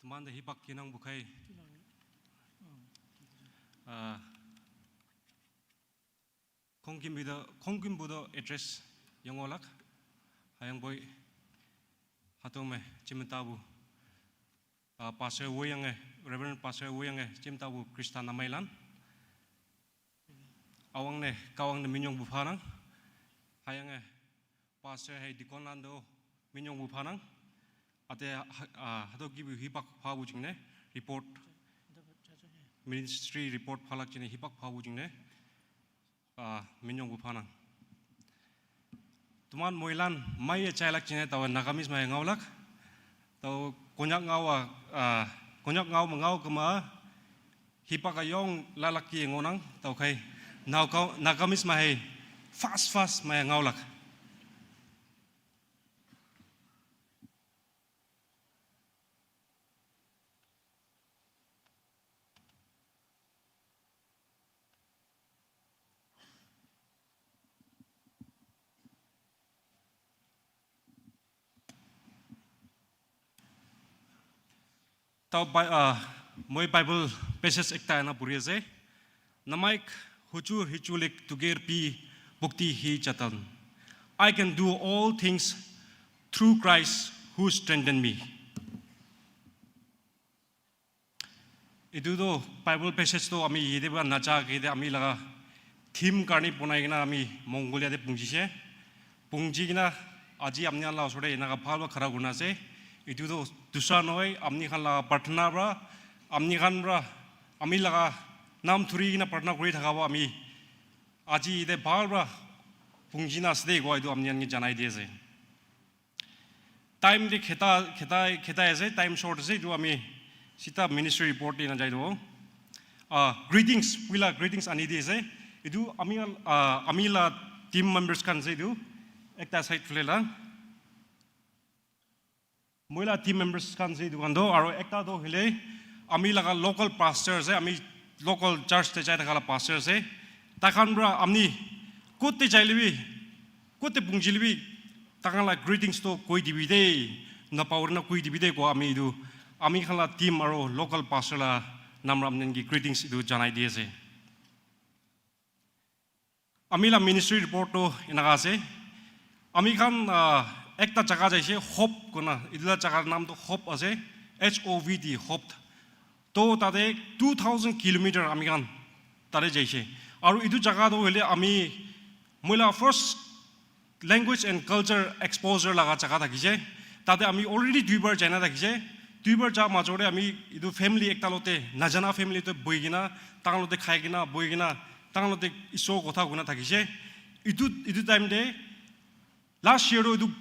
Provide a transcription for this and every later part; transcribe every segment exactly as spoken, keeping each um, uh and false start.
Mande hipak kinang bukai. Ah, kongkim budo, kongkim budo address yongolak. Hayang boy hatome chimentabu. Ah, Pastor Woyange, Reverend Pastor Woyange chimentabu Krista namailan. Awang ne, kawang ne minyong buphanang. Hayange, Pastor hai deacon lando minyong buphanang. Ate ha-, ah, hato kibu hipak phabu jingne, report, ministry report phalak jingne hipak phabu jingne, ah, minyong buphanang. Tuman moilan mai ya chailak jingne tawa Nagamese mai ngaolak. Tawa konyak ngao, ah, konyak ngao ma ngao kema hipak ayong lalak ki ngonang tau kai. Nau kau, Nagamese mai fast fast mai ngaolak. Tau Bi-, ah, moi Bible passage ekta ena puri ase. Namaik huchu hichulik tuger pi bukti hi chatan. I can do all things through Christ who strengthened me. Etu toh Bible passage toh ami yate para nacha ke yate ami laga theme karni bonai kena ami Mongolia te pungjise. Pungji kena aji apni khan la osor te enaka bhal para khara kurina ase. Etu toh dusra nohoi, apni khan laga prarthana para, apni khan para, ami laga nam dhuri kena prarthana kuri thaka para ami aji yate bhal para pungji na ase de koa etu apni khan ke janai di ase. Time de kheta, kheta, kheta ase, time short ase, etu ami sita ministry report de na jai do. Ah, greetings, puila greetings ani de ase. Etu ami, ah, ami la team members khan ase etu. Ekta side phule la. Moi la team members khan ase etu khan do, aro ekta do hile ami laga local pastor ase, ami local church te jai thaka la pastor ase. Tai khan para ami kot te jai lebi, kot te pungji lebi, tai khan la greetings to koi dibi de, na power na koi dibi de ko ami etu, ami khan la team aro local pastor la nam ram nen ki greetings etu janai di ase. Ami la ministry report to enaka ase. Ami khan, ah, ekta jaga jaise, Hop kona. Etu la jaga nam to Hop ase. H O V T, Hop. To tate two thousand kilometer ami khan tate jaise. Aru etu jaga to hoile ami moi la first language and culture exposure laga jaga thakise. Tate ami already duibar jaina thakise. Duibar ja major te ami etu family ekta lote, najana family te bohi kena, tang lote khai kena, bohi kena, tang lote Isor kotha kuna thakise. Etu, etu time te last year to etu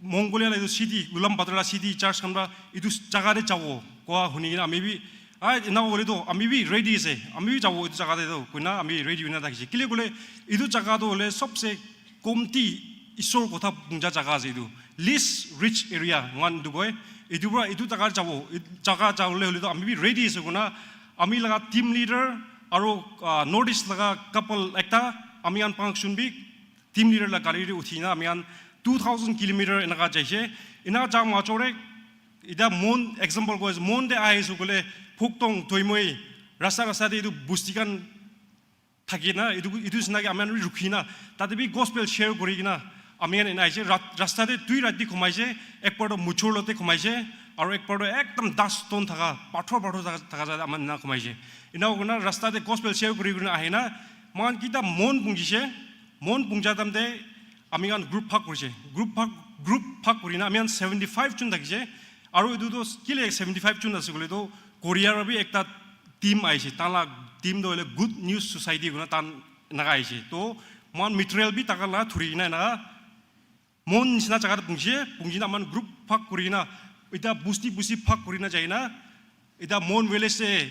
Mongolia la etu city, Ulaanbaatar la city church khan para etu jaga te jabo koa huni kena ami bi, "Ai, ena hoile to ami bi ready ase, ami bi jabo etu jaga te to," koina ami ready hoina thakise. Kile koile etu jaga to hoile sobse komti Isor kotha punja jaga ase etu. Least rich area moikhan etu koi. Etu para etu jaga jabo, et-, jaga jabole hoile to ami bi ready ase koina ami laga team leader aro, ah, North East laga couple ekta ami khan function bi team leader la gari te uthi na ami khan two thousand kilometer enaka jaise. Enaka ja major te, eta mon example koi ase, mon te ahi ase koile Phuktong, Toimoi, rasta rasta te etu bosti khan thaki na, etu, etu sinai ke ami khan bi rukhi na, tate bi gospel share kuri kena ami khan ena aise. Rat-, rasta te dui rati ghumaise, ek bar to Muchor lote ghumaise, aro ek bar to ekdam dust ton thaka, pathor pathor thaka, thaka jai te ami khan ena ghumaise. Ena kurina rasta te gospel share kuri kurina ahi na, moikhan kita mon pungjise, mon pungja time te ami khan group bhag kurise. Group bhag, group bhag kurina ami khan seventy five jon thakise. Aru etu toh kile seventy five jon ase koile toh Korea para bi ekta team aise. Tai la team toh hoile Good News Society koina tai khan enaka aise. Toh moikhan material bi tai khan la dhuri kena enaka mon nishina jaga te pungjise, pungjina ami khan group bhag kuri kena, eta bosti bosti bhag kuri kena jai kena, eta Mon village te,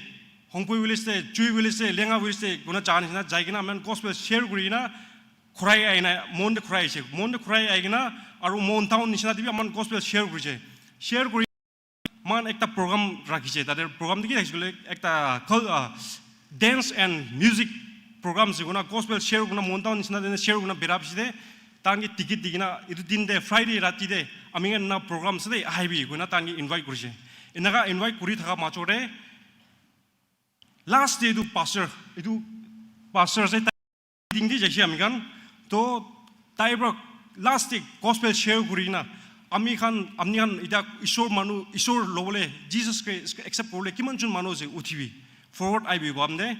Hongpoi village te, Chui village te, Lenga village te, koina ja nishina jai kena, ami khan gospel share kuri kena, khurai ahi na, Mon te khurai aise. Mon te khurai ahi kena, aru Mon town nishina te bi ami khan gospel share kurise. Share kuri, moikhan ekta program rakhise. Tate program te ki rakhise koile, ekta cul-, ah, dance and music program ase koina, gospel share kurina, Mon town nishina te share kurina bera bishi te, tai khan ke ticket di kena, etu din te, Friday rati te, ami khan na program ase de, ahibi, koina tai khan ke invite kurise. Enaka invite kuri thaka major te last day etu pastor, etu pastor ase, tai meeting te jaise ami khan. To tai pra last day gospel share kuri kena, ami khan, apni khan eta Isor manu, Isor lobole, Jesus Christ accept kuribole kiman jon manu ase uthibi, forward aibi koa time te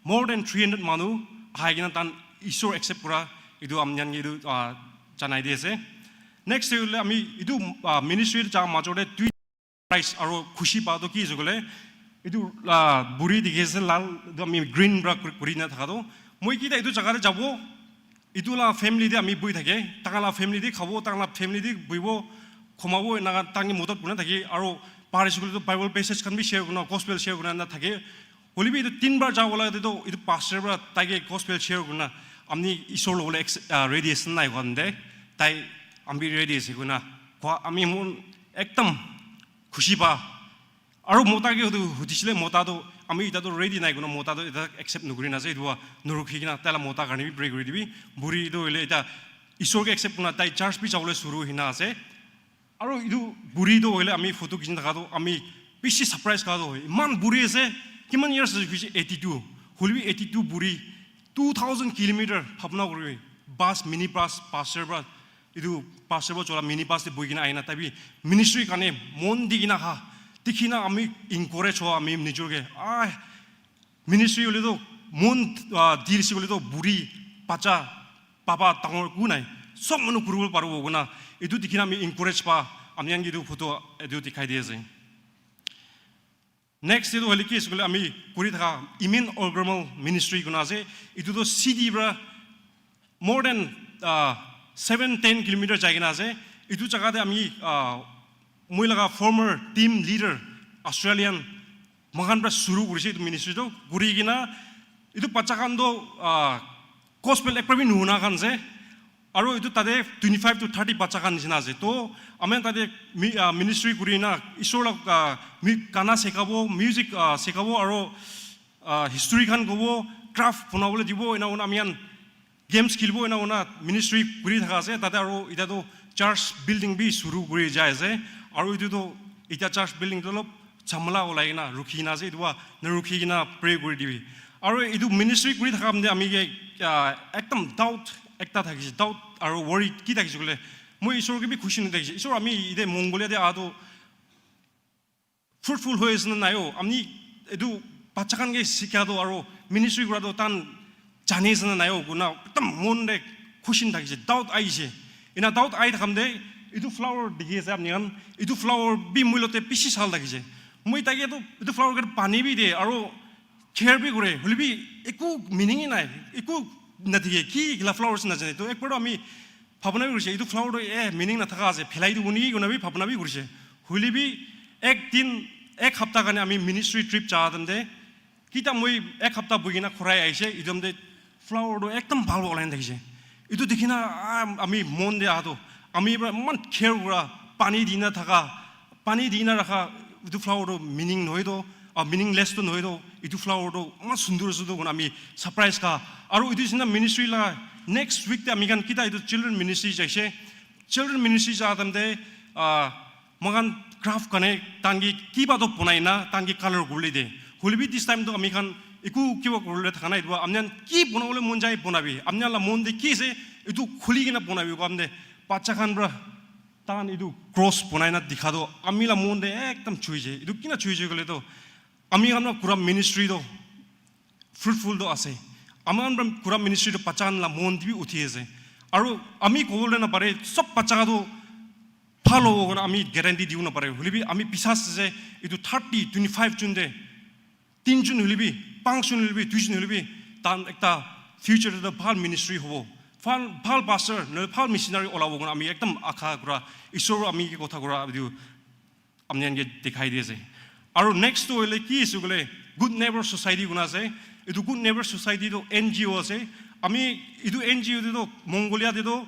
more than three hundred manu ahai kena tan Isor accept kura etu ami khan ke etu, ah, janai di ase. Next day hoile ami etu, ah, ministry te ja major te dui price aro khushi pa to ki ase koile, etu, ah, buri dikhi ase lal, etu ami green pra kuri, kuri na thaka to, moi kita etu jaga te jabo, etu la family te ami bui thake, takhan la family te khabo, takhan la family te buibo, khomabo, enaka tangi modot kurina thake, aro paris koile to Bible passage khan bi share kurina, gospel share kurina na thake. Hoile bi etu tin bar ja wala te to etu pastor pra taike gospel share kurina, ami Isor lobole ex-, ah, ready ase nai koa time te, tai ami ready ase koina koa, ami mon ekdam khushi pa. Aro mota ke etu hudisile, mota to ami eta to ready nai koina mota to eta accept nukuri na ase, etu wa nurukhi kena tai la mota karne bi pray kuri dibi. Buri to hoile eta Isor ke accept kurina tai church bi jabole suru hina ase. Aro etu buri to hoile ami photo khichi thaka to ami bishi surprise ka to, iman buri ase, kiman years ase koise, eighty two. Hoile bi eighty two buri two thousand kilometer bhabna kuri bus, mini bus, pastor bus, etu pastor bus chola mini bus te bui kena ahina tai bi ministry karne mon di kena ha, dikhi na ami encourage ho ami nijor ke. Ah, ministry hoile to mon, ah, di ase koile to buri, bacha, baba, dangor ku nai, sob manu kuribo paribo koina etu dikhi na ami encourage pa, ami khan ke etu photo etu dikhai di ase. Next etu hoile ki ase koile ami kuri thaka Emin Olgrimel ministry koina ase, etu to city pra more than, ah, seven ten kilometer jai kena ase. Etu jaga te ami, ah, moi laga former team leader Australian, moikhan pra suru kurise etu ministry to, kuri kena etu bacha khan to, ah, gospel ekbar bi nuhuna khan ase. Aro etu tate twenty five to thirty bacha khan nishina ase. To ami khan tate mi-, ah, ministry kuri na Isor la, ah, mi-, gana sekabo, music, ah, sekabo, aro, ah, history khan kobo, craft bonabole dibo, ena hoina ami khan games khilibo, ena hoina ministry kuri thaka ase. Tate aro eta to church building bi suru kuri jai ase. Aro etu to eta church building to olop chamala olai kena rukhi kena ase, etu wa na rukhi kena pray kuri dibi. Aro etu ministry kuri thaka time te ami ke, ah, ekdam doubt ekta thakise, doubt aro worry ki thakise koile, moi Isor ke bi khushi nathakise. Isor, ami ite Mongolia te aha to fruitful hoi ase na nai o? Ami etu bacha khan ke sikha to aro ministry kura to tan jani ase na nai o? Kuna ekdam mon te question thakise, doubt aise. Ena doubt ai thaka time te etu flower dikhi ase apni khan, etu flower bi moi logote bishi sal thakise. Moi tai ke to etu flower ke pani bi de aro care bi kore, hoile bi eku meaning nai, eku nadikhe, ki ekla flowers najane. To ekbar to ami bhabna bi kurise, etu flower to, eh, meaning nathaka ase, phelai dibo niki koina bi bhabna bi kurise. Hoile bi ek din, ek hapta karne ami ministry trip ja time te, kita moi ek hapta bohi kena khurai ahise, etu time te flower to ekdam bhal olai na thakise. Etu dikhi na, ah, ami mon te aha to, ami pra iman care kura, pani di na thaka, pani di na rakha, etu flower to meaning nohoi to, ah, meaningless to nohoi to, etu flower to iman sundur ase to koina ami surprise kha. Aro etu nisina ministry la next week te ami khan kita etu children ministry jaise. Children ministry ja time te, ah, moikhan craft karne tanki kiba to bonai na tanki color kuribole de. Hoile bi this time to ami khan eku kiba kuribole thaka nai, etu apni khan ki bonabole mon jai bonabi. Apni khan la mon te ki ase, etu khuli kena bonabi koa time te, bacha khan pra tahan etu cross bonai na dikha to ami la mon te ekdam chuise. Etu kina chuise koile to, ami khan pra kura ministry to fruitful to ase. Ami khan pra kura ministry to bacha khan la mon te bi uthi ase. Aro ami kobole na pare, sob bacha to bhal hobo koina ami guarantee dibo na pare. Hoile bi ami biswas ase, etu thirty, twenty five jon te, tin jon hoile bi, panch jon hoile bi, dui jon hoile bi, tahan ekta future te bhal ministry hobo, bhal, bhal pastor, nohole bhal missionary olabo koina ami ekdam akha kura, Isor ami ke kotha kura, etu apni khan ke dikhai di ase. Aro next to hoile ki ase koile, Good Neighbor Society koina ase. Etu Good Neighbor Society to N G O ase. Ami etu N G O te to Mongolia te to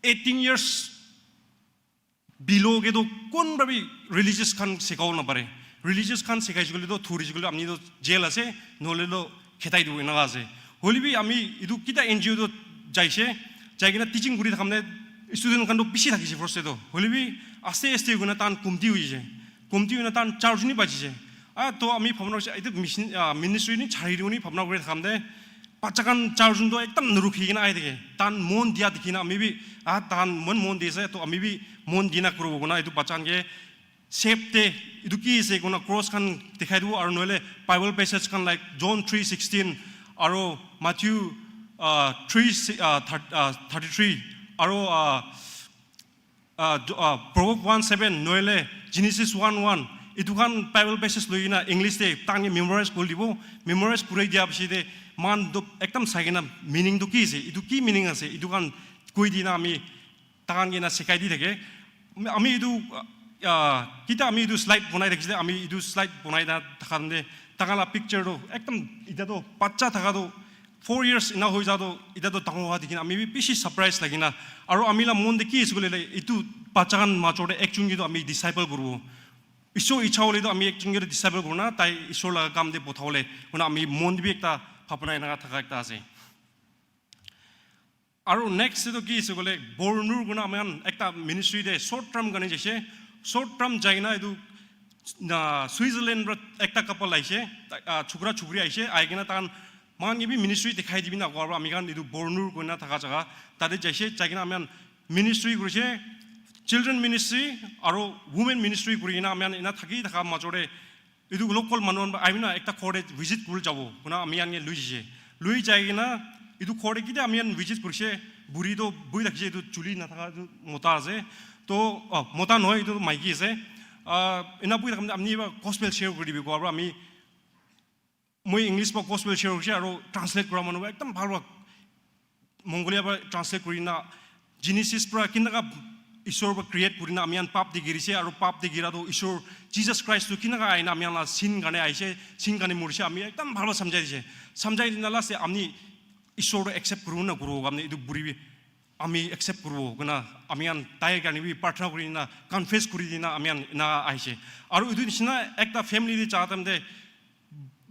eighteen years below ke to kunba bi religious khan sikabo napare. Religious khan sikaise koile to, thuri koile apni to jail ase, nohole to khetai dibo enaka ase. Hoile bi ami etu kita N G O to jaise, jai kena teaching kuri thaka time te student khan to bishi thakise first te to. Hoile bi aste aste koina tahan komti hoise. Komti hoina tahan charjon hi bachise. Ah, to ami bhabna kurise, etu mission, ah, ministry ni chari dibo ni bhabna kuri thakam te, bacha khan charjon to ekdam nurukhi kena ahi thake. Tahan mon dia dikhi na ami bi, ah, tahan mon, mon dise, to ami bi mon dina kuribo koina etu bacha khan ke shape te, etu ki ase koina cross khan dikhai dibo, aru nohole Bible passage khan like John three sixteen, aru Matthew, ah, three, ah, thir-, ah, thirty-three, aru, ah, ah, Jo-, ah, Proverb one seven, nohole Genesis one one, etu khan Bible passage loi kena English te tahan ke memorize kuri dibo, memorize kuri dia piche te moikhan to ekdam sai kena meaning to ki ase, etu ki meaning ase, etu khan koi dina ami tahan ke na sikai di thake. Ami etu, ah, kita ami etu slide bonai thakise, ami etu slide bonai na thaka time te, tahan la picture to ekdam eta to bacha thaka to four years ena hoi ja to, eta to dangor howa dikhi na ami bi bishi surprise lagi na. Aru ami la mon te ki ase koile, etu bacha khan major te ekjon ke to ami disciple kuribo. Ishwar ichha hole to ami ekjon ke to disciple kuribo na, tai Ishwar laga kam te potha bole. Koina ami mon te bi ekta bhabna enaka thaka ekta ase. Aru next te to ki ase koile, Bornur koina ami khan ekta ministry te short term karne jaise. Short term jai kena etu, na, Switzerland pra ekta couple aise, ta-, ah, chokra chokri aise, ahi kena tahan moikhan ke bi ministry dikhai dibi na koa pra ami khan etu Bornur koina thaka jaga tate jaise, jai kena ami khan ministry kurise, children ministry aru women ministry kuri kena ami khan ena thaki thaka major te etu local manu khan ahi kena ekta ghor te visit kuri jabo koina ami khan ke lui jaise. Lui jai kena etu ghor te ketia ami khan visit kurise, buri to buhi thakise, etu chuli nathaka etu mota ase. To, ah, mota nohoi, etu maiki ase. Ah, ena buhi thaka time te apni para gospel share kuri dibi koa pra ami, moi English para gospel share kurise aru translate kura manu para ekdam bhal para Mongolia para translate kuri na Genesis para kinaka Ishwar para create kuri na ami khan pap te girise aru pap te gira to Ishwar Jesus Christ to kinaka ahi na ami khan la sin karne aise, sin karne morise, ami ekdam bhal para samjhai dise. Samjhai dina last te ami Ishwar to accept kuribo na nakuribo koa time te etu buri bi ami accept kuribo koina ami khan tai karne bi prarthana kuri na confess kuri dina ami khan ena ahise. Aru etu nisina ekta family te ja time te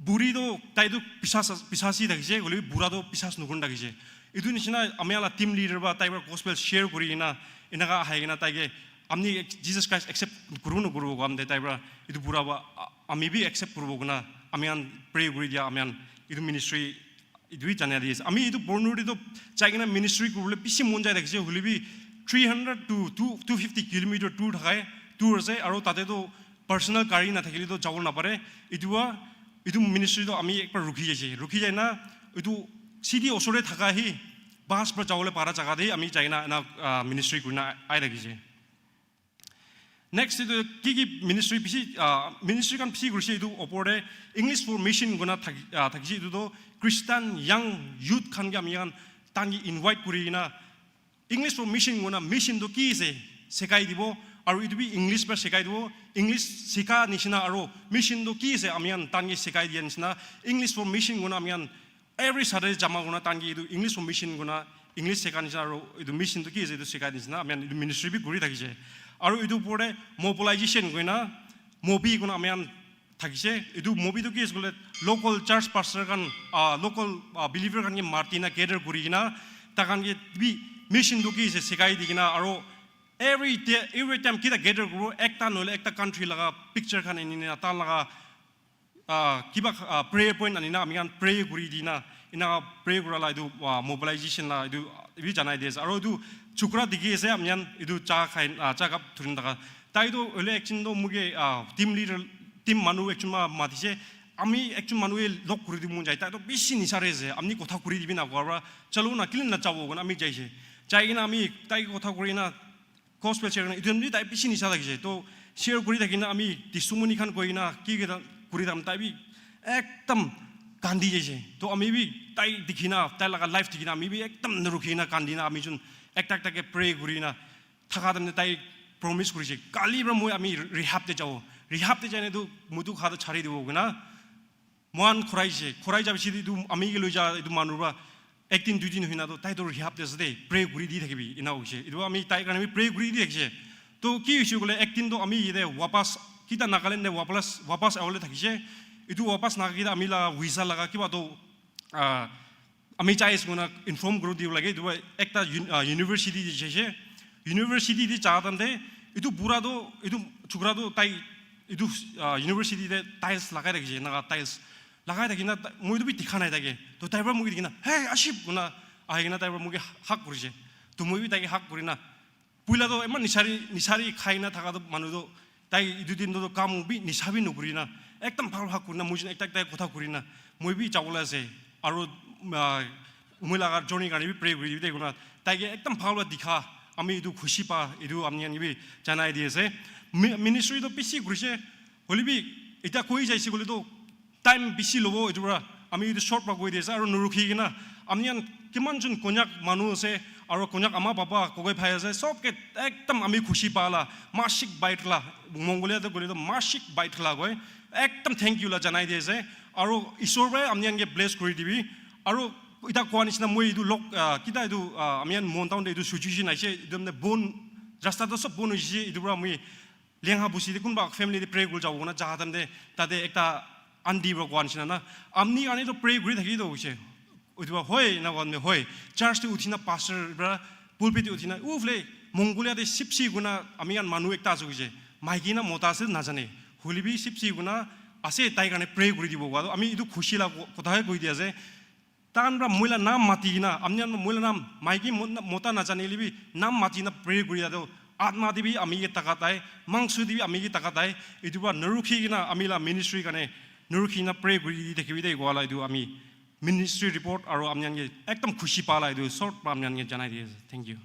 buri to tai to bisas, bisasi thakise, hoile bi bura to bisas nokuri thakise. Etu nisina ami khan la team leader para tai para gospel share kuri kena enaka ahi kena tai ke apni Jesus Christ accept kuribo nakuribo koa time te tai para etu bura para, ah, ami bi accept kuribo koina ami khan pray kuri dia, ami khan etu ministry etu hi jana di ase. Ami etu Bornur te to jai kena ministry kuribole bishi mon jai thakise, hoile bi three hundred to two, two fifty kilometer dur thakai, dur ase, aru tate to personal gari nathakile to jabo napare. Etu para, etu ministry to ami ekbar rukhi jaise. Rukhi jai na, etu city osor te thaka hi bus para jabole para jaga te ami jai na ena, ah, ministry kuri na ahi thakise. Next etu ki ki ministry bishi, ah, ministry khan bishi kurise etu opor te English for Mission koina thaki, ah, thakise. Etu to Christian young youth khan ke ami khan tahan ke invite kuri kena English for Mission koina mission to ki ase sikai dibo, aru etu bi English para sikai dibo. English sika nisina aru mission to ki ase ami khan tahan ke sikai dia nisina English for Mission koina ami khan every Saturday jama kurina tahan ke etu English for Mission koina English sika nisina aru etu mission to ki ase etu sikai nisina ami khan etu ministry bi kuri thakise. Aru etu opor te mobilization koina mobi koina ami khan thakise. Etu mobi to ki ase koile local church pastor khan, ah, local, ah, believer khan ke mati na gather kuri kena tai khan ke bi mission to ki ase sikai di kena aru every day, every time kita gather kuribo ekta nohole ekta country laga picture khan ani na tahan laga ah, kiba, ah, prayer point ani na ami khan pray kuri dina, ena pray kura la etu, ah, mobilization la etu bi janai di ase. Aru etu chokra dikhi ase ami khan etu cha khai, ah, cha cup dhuri na thaka. Tai to hoile ekjon to moke, ah, team leader, team manu ekjon para matise. Ami ekjon manu ke log kuri dibo mon jai. Tai to bishi nisha te ase. Apni kotha kuri dibi na koa para, chalo na, kile najabo koina ami jaise. Jai kena ami tai kotha kuri na gospel share kurina, etu time te tai bishi nisha thakise. To share kuri thaki na ami testimony khan koi kena ki ki ta kuri time tai bi ekdam kandi jaise. To ami bi tai dikhi na, tai laga life dikhi na ami bi ekdam narukhi na kandi na ami jun ekta ekta ke pray kuri na thaka time te tai promise kurise, kali para moi ami rehab te jabo, rehab te jai na etu mutu kha to chari dibo koina. Moikhan khorai jaise, khorai ja piche te etu ami ke loi ja etu manu para ek din dui din hoina to tai to rehab te ase de, pray kuri di thakibi, ena hoise. Etu ami tai karne bi pray kuri di thakise. To ki hoise koile ek din to ami yate wapas, kita Nagaland te wapas, wapas abole thakise. Etu wapas naha kita ami la visa laga kiba to, ah, ami jai ase koina inform kuri dibo lage. Etu para ekta un-, ah, university te jaise. University te ja time te etu bura to, etu chokra to tai etu, ah, university te tiles lagai thakishe, naga tiles lagai thakina, ta-, moi etu bi dikha nai thake. To tai para moi ke dikhina, "Hey, Aship," kuna ahi kena tai para moi ke hug kurishe. To moi bi tai ke hug kurina, puila to eman nisari, nisari khai na thaka to manu to, tai etu din to kam bi nisa bi nokuri na, ekdam bhal bhal kuri na, moi jin ekta ekta kotha kuri na, moi bi jabole ase. Aro, ah, moi laga journey karne bi pray kuri dibi de kuna, tai ke ekdam bhal para dikha, ami etu khushi pa, etu apni khan ke bi janai di ase. Mi-, ministry to bishi kurishe, hoile bi eta koi jaise koile to time bishi lobo, etu para ami etu short para koi di ase, aro norukhi kena apni khan kiman jon Konyak manu ase, aro Konyak ama baba kokai bhai ase, sob ke ekdam ami khushi pa la, masik bait la, Mongolia te koile to masik bait la koi, ekdam thank you la janai di ase, aro Isor para apni khan ke bless kuri dibi, aro eta koa nishina moi etu log, ah, kita etu, ah, ami khan Mon town te etu situation aise, etu mane bon, rasta to sob bon hoise, etu para moi Liangha busi te kunba family te pray kuri jabo kona jaha time te tate ekta aunty para koa nishina na, "Amni khan to pray kuri thaki to hoise." Etu para, "Hoi," na koa time te, "Hoi." Church te uthina pastor para pulpit te uthina, "Ufle, Mongolia te Sipsi kuna ami khan manu ekta ase," koise. Maiki na mota ase najane. Hoile bi Sipsi kuna ase, tai karne pray kuri dibo koa to. Ami etu khushi la ko-, kotha he koi di ase. Tahan para moi la naam mati kena, apni khan moi la naam, maiki mo-, mota najanile bi naam mati kena pray kuri dia to, atma te bi ami ke takat ahe, mangso te bi ami ke takat ahe, etu para norukhi kena ami la ministry karne norukhi kena pray kuri di thakibi de koa la etu ami ministry report aro apni khan ke ekdam khushi pa la etu short para apni khan ke janai di ase. Thank you.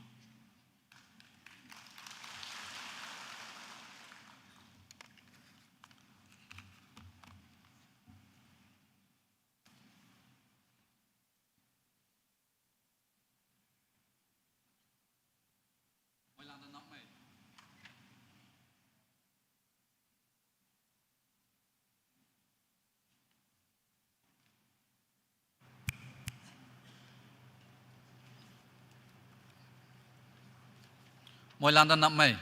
Moilan da nap mai.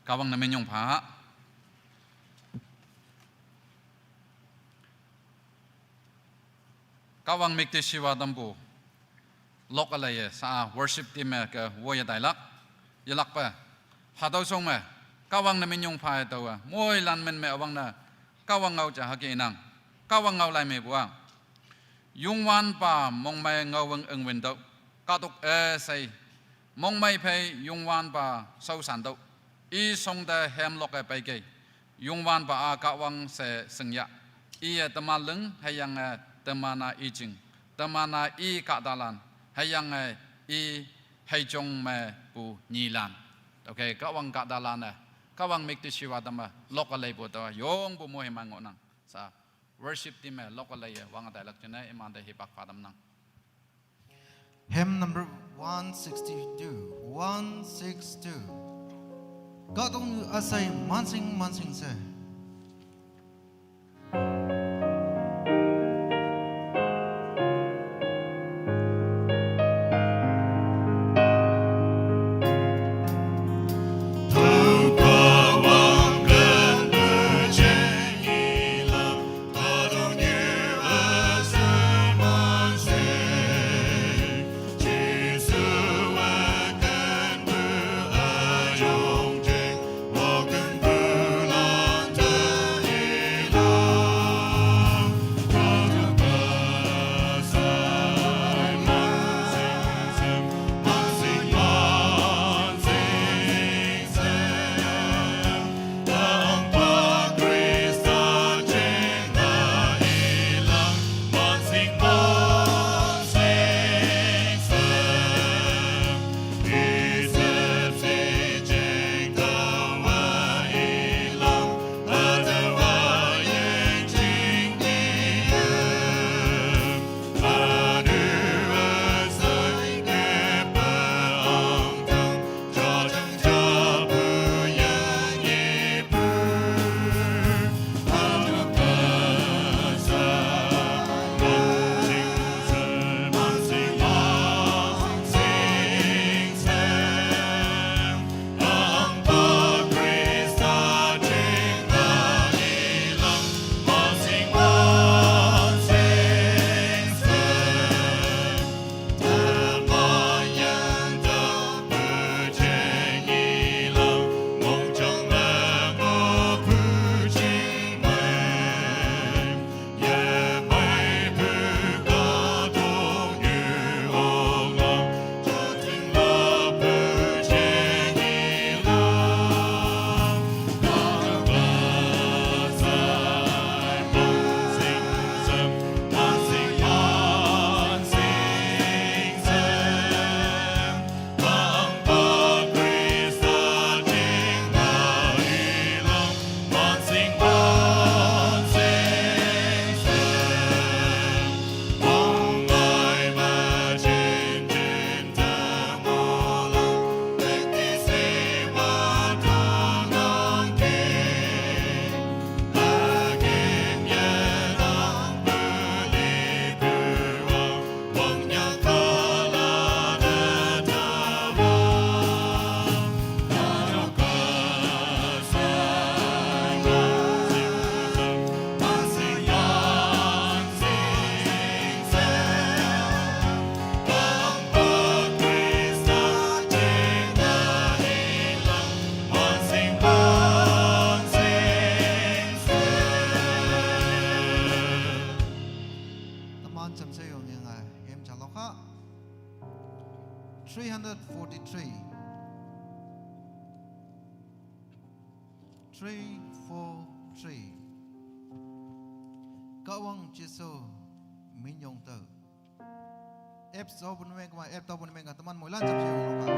Kahwang na minyong pha. Kahwang mik te shiwa dampu. Lok alai ye sa worship team me ke wo ye dailak. Ye lak pa. Hatau song me. Kahwang na minyong pha ye tau. Moilan men me awang na. Kahwang ngau ja hake inang. Kahwang ngau lai me bua. Yungwan pa mongmai ngawang engwin dau. Katuk e sai. Mongmai phei yungwan pa sau san dau. I song da hem lok e pai kei. Yungwan pa a kahwang se sengya. I e tema leng hayang e tema na i jing. Tema na i kahdalan. Hayang e i hei jong me pu nyilan. Okay, kahwang kahdalan e. Kahwang mik te shiwa dama lok alai pu ta yong pu mo hemang ngonang. Sa worship team e lok alai ye wang atai lak chune iman de hipak padam nang. Hymn number one sixty-two. One six two. Kadong asai mansing mansing se. Three, four, three. Kahwang Jesu minyong tau. App so pun meng kama, app tau pun meng ka teman moilan jap siang lo ka.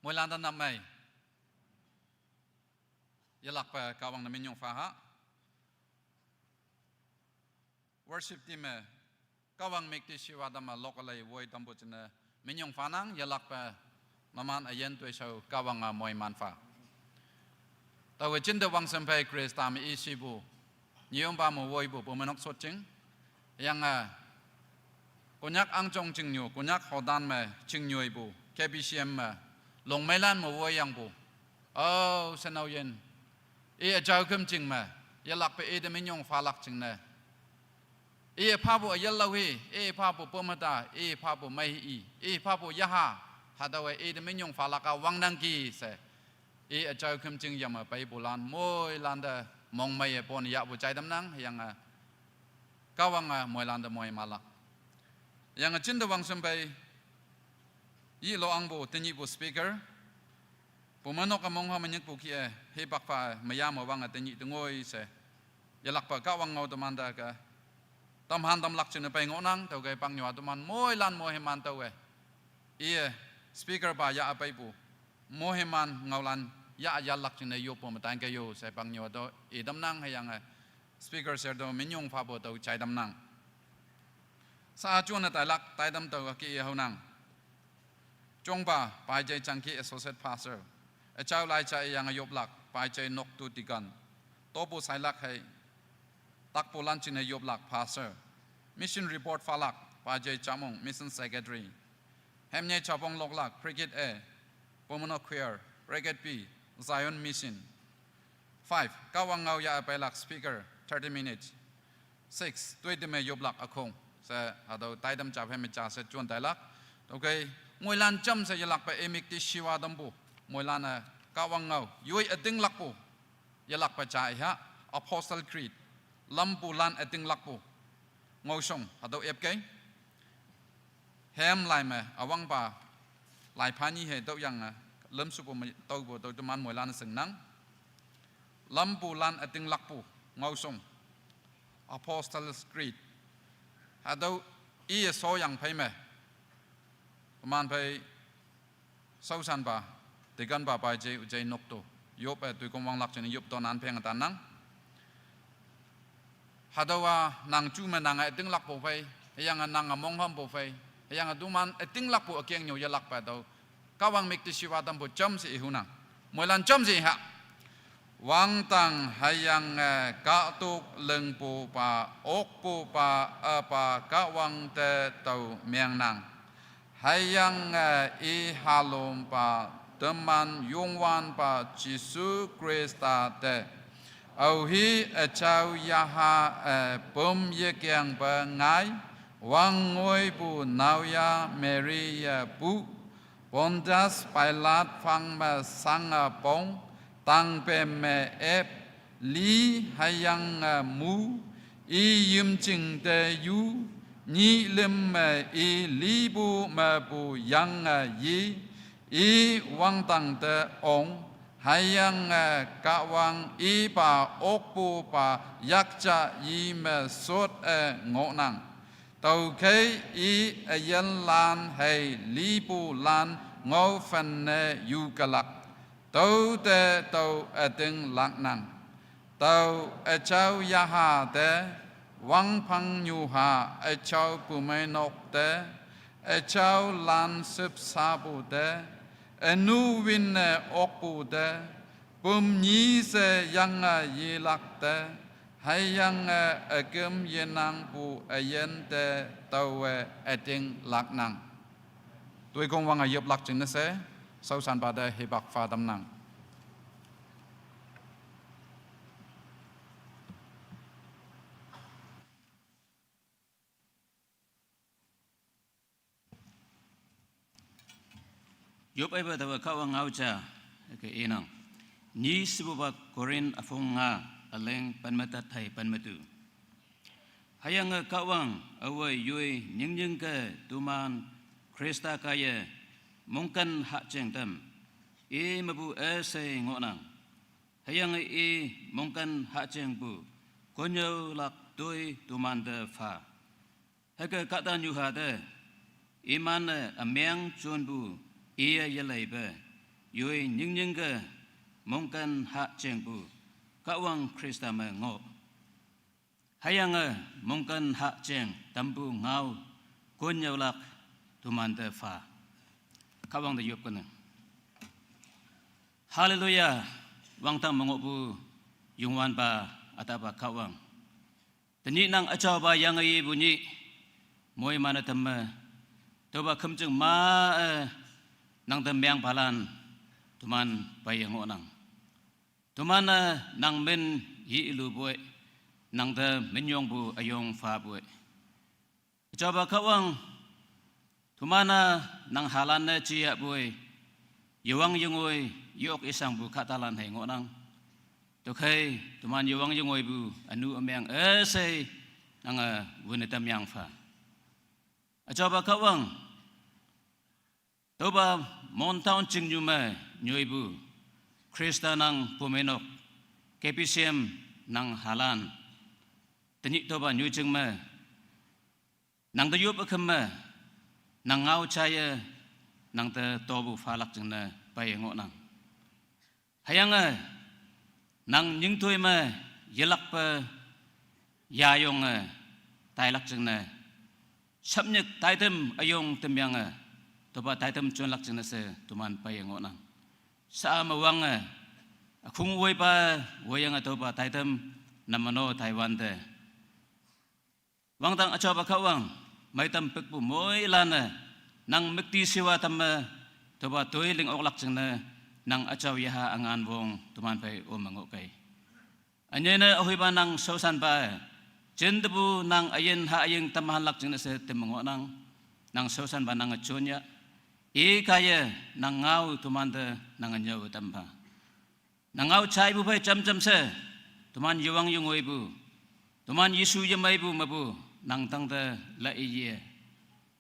Moilan ta nam mai. Yalak pa Kahwang na minyong fa ha. Worship team e Kahwang mik ti shiwa dam a lok alai woi dam bu chine minyong fa nang yalak pa maman ayen tui shau Kahwang a moi man fa. Tawe chin de wang sempai Christa mi isi bu. Nyium ba mu woi bu bu menok sot ching. Yang a Konyak ang chong ching nyu, Konyak hodan me ching nyu bu. K B C M me long mailan mu woi yang bu. Oh, senau yen. E a jau kem ching me. Yalak pe e de minyong fa lak ching ne. E a pha bu a yal lau hi, e a pha bu pemata, e a pha bu mai i, e a pha bu yaha. Hadawe e de minyong fa lak a wang nang ki se. E a jau kem ching yam a pai bu lan, moilan de mong mai e pon ya bu chai dam nang, yang a Kahwang a moilan de moi malak. Yang a chin de wang sempai, yi lo ang bu, tenyi bu speaker. Bu manok a mong ha menyek bu ki e, he bak fa, maya mo wang a tenyi de ngoi se. Yalak pa Kahwang ngau de man da ka. Tam han tam lak chine pai ngo nang, tau kai pang nyua de man, moilan mo he man tau e. Iye, speaker ba ya apai bu. Mo he man ngau lan ya a yalak chine yo po matang ke yo, sai pang nyo do, e dam nang he yang e. Speaker ser do minyong fa bo do chai dam nang. Sa a chuan a tai lak, tai dam do ki e hau nang. Chong ba, pai jai chang ki associate pastor. A chau lai cha e yang a yop lak, pai jai nok tu tigan. To bu sai lak hei. Tak bu lan chine yop lak pastor. Mission report fa lak, pai jai chamong, mission secretary. Hem nye chapong lok lak, Cricket A, Pomona Choir, Reggae B, Zion Mission. Five, Kahwang ngau ya apai lak speaker, thirty minutes. Six, tui de me yop lak akhong. Se hadau tai dam chap hem cha se chuan tai lak. Okay, ngoi lan cham se yalak pa emik ti shiwa dam bu. Ngoi lan a Kahwang ngau, yui a ding lak bu. Yalak pa cha e ha, Apostle Creed. Lam bu lan a ding lak bu. Ngau shong, hadau ep kei. Hem lai me, awang ba, lai pha ni he dau yang a, lam su bu me, dau bu, dau tu man moi lan sing nang. Lam bu lan a ding lak bu. Ngaosung, Apostles' Creed. Hatüo iye shoyang phei me, teman phei shaoshanpa, tekanpa pa je, je nokto. Yop-e toikong wanglak jingne yop to nan pheng tannang. Hatüowa nang ju me nange ütinglakpu phei, hüyange nange monghümpu phei, hüyange toman ütinglakpu ükengnyu yelakpa tüo. Kahwang müktishiwa tampu jamshe ihunang. Moilan jamshe iha. Wangdang hüyange kahtok lingpupa, okpupa, üpa Kahwang te tao mengnang. Hüyange i halompa, teman Youngwanpa Jesu Khrista te, aohi üjao yaha-e püm yekengpe ngai, wang ngoipu naoyha Mary-e pu, Pontius Pilate phang me shange pong, tangpem me ep, li hüyange mu, i yimjing te yu, nyih lüm me i lipu mepu yange yi, i wangdang te ong, hüyange Kahwang ipa okpupa yakja yi me shot-e ngohnang. Tüokhei i üyinlan hei lipulan ngaophenne yukelak. Tüote tao ütinglaknang. Tao üjao yaha te, wangphang nyuha üjao pumeinok te, üjaolan shüpshapu te, ünu winne okpu te, püm nyi she yange yelak te, hüyange üküm yenangpu üyin te taowe ütinglaknang. Toikong wange yoplak jingne she, shaoshanpa te hipak pha tamnang. Yop-eipa taowe Kahwang ngao ja, hüke inang. Nyi shepupa Korinth üpong nga, üleng pen me tat hei pen me tu. Hüyange Kahwang aowe yoi nyingnyingke toman Khrista kaiye mongken hahjing tam, i mepu üshei ngohnang. Hüyange i mongken hahjingpu konnyüolak toi tomante pha. Hüke kahtanyuha te, iman-e ümeng jonpu iye yeleipe, yoi nyingnyingke mongken hahjingpu Kahwang Khrista me ngoh. Hüyange mongken hahjing tampu ngao konnyüolak tomante pha. Kahwang te yop kene. Haleluya, wangdang me ngohpu Youngwanpa ütahpa Kahwang. Tenyih nang üjaopa yange yepu nyih, moiman-e temme, tüopa khümjing ma-e nang te mengpalan toman peiye ngohnang. Toman-e nang min yilupoi, nang te minyongpu üyong phapoi. Üjaopa Kahwang, toman-a nang halan-e jiyahpoi, yewang yengoi yok ishangpu kahtalan hei ngohnang. Tüokhei toman yewang yengoipu ünu ümeng üshei nange wüne tamyang pha. Üjaopa Kahwang, tüopa Mon town chingnyu me nyoipu Khrista nang pumeinok, K B C M nang halan, tenyih tüopa nyoijing me nang te yoppe khüm me, nang ngao jaiye, nang te topu phalak jingne peiye ngohnang. Hüyange nang nyingtoi me yelakpe yayonge tailak jingne, shapnyik taitam üyong tamyange, tüopa taitam jonlak jingne she toman peiye ngohnang. Sha-a me wange, ükhung woipa woiyange tüopa taitam namano taiwante. Wangdang üjaopa Kahwang, meitam pükpu moilan-e nang müktishiwa tamme, tüopa toi ling oklak jingne, nang üjao yaha üngan wong toman phei ome ngohkei. Ünyei ne ühoipa nang shaoshanpa-e, jintepu nang üyin ha üying tamhanlak jingne she temme ngohnang, nang shaoshanpa nange jonnya, i kaiye nang ngao tomante nange nyüo tampha. Nang ngao jaipu phei jamjam she, toman yewang yengoipu, toman Jesu yemeipu mepu, nang tangte lai ye.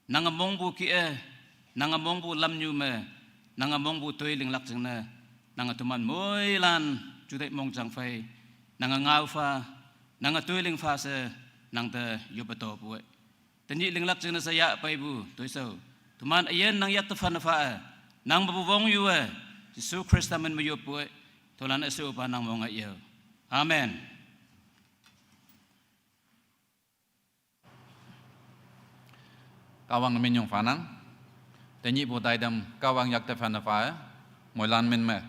Nange mongpu kih-e, nange mongpu lamnyu me, nange mongpu toi linglak jingne, nange toman moilan juteih mongjang phei, nange ngao pha, Nang a tui ling fa se nang te yup a to pu e. Tenyih linglak jing ne se ya pei bu tui so. Teman a yen nang yak te fan fa e. Nang ba bu wong yu e. Jesu Krista men me yup pu e. Tolan e su pa nang wong a yo. Amen. Kawang ne minyong fanang. Tenyih bu taidam Kawang yak te fan fa e. Moilan min me.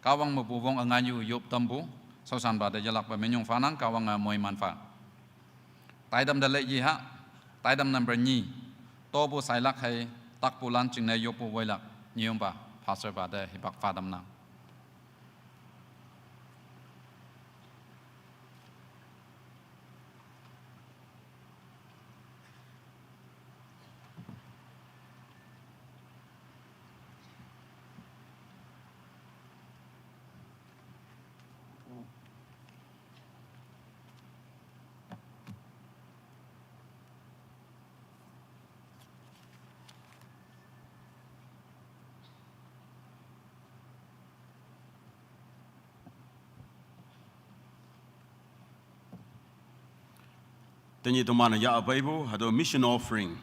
Kawang me bu wong a ngan yu yup tam bu. Sausan ba te yalak ba minyong fanang Kawang a moi man fa. Taidam da le yi ha. Taidam number nyi. To bu sailak hai tak bu lan jing ne yup bu woilak. Nyi yong ba. Pastor ba te hipak fa dam nang. Tenyih teman ya a pei bu, hado mission offering.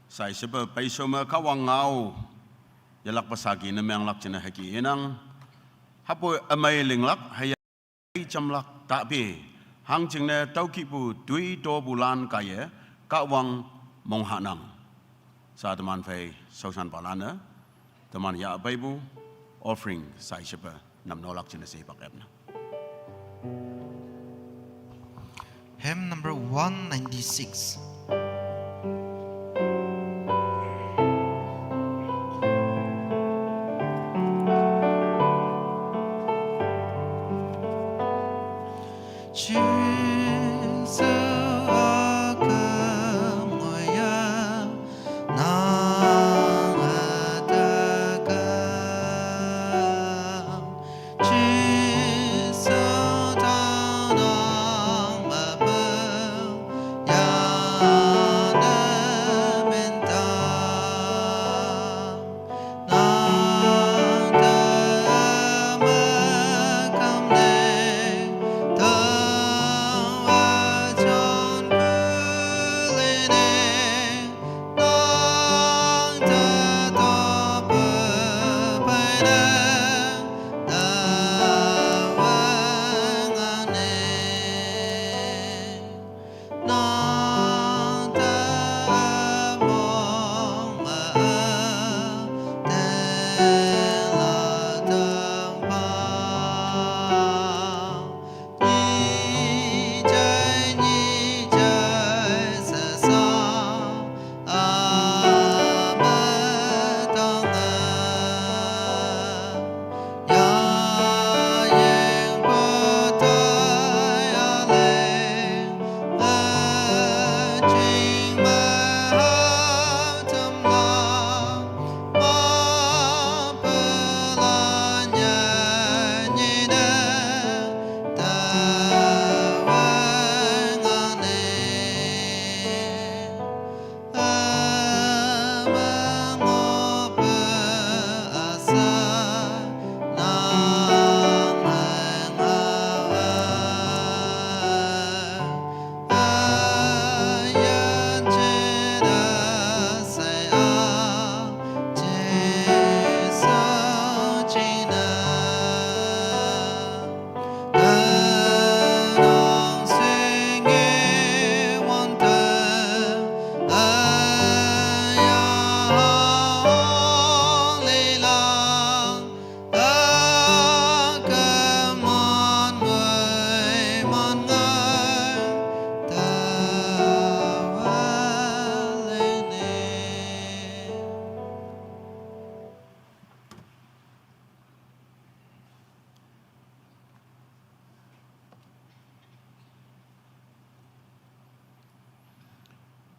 Sai sepe pei so me Kawang ngau. Yalak pasaki ne menglak jene haki inang. Hapo amai linglak, hai jamlak tak pi. Hang jing ne tau ki bu tui to bu lan ka ye, Kawang mong ha nang. Sa teman fei sausan pa lan e. Teman ya a pei bu offering sai shepe nam nolak jene se pak ep na. Hymn number one ninety-six.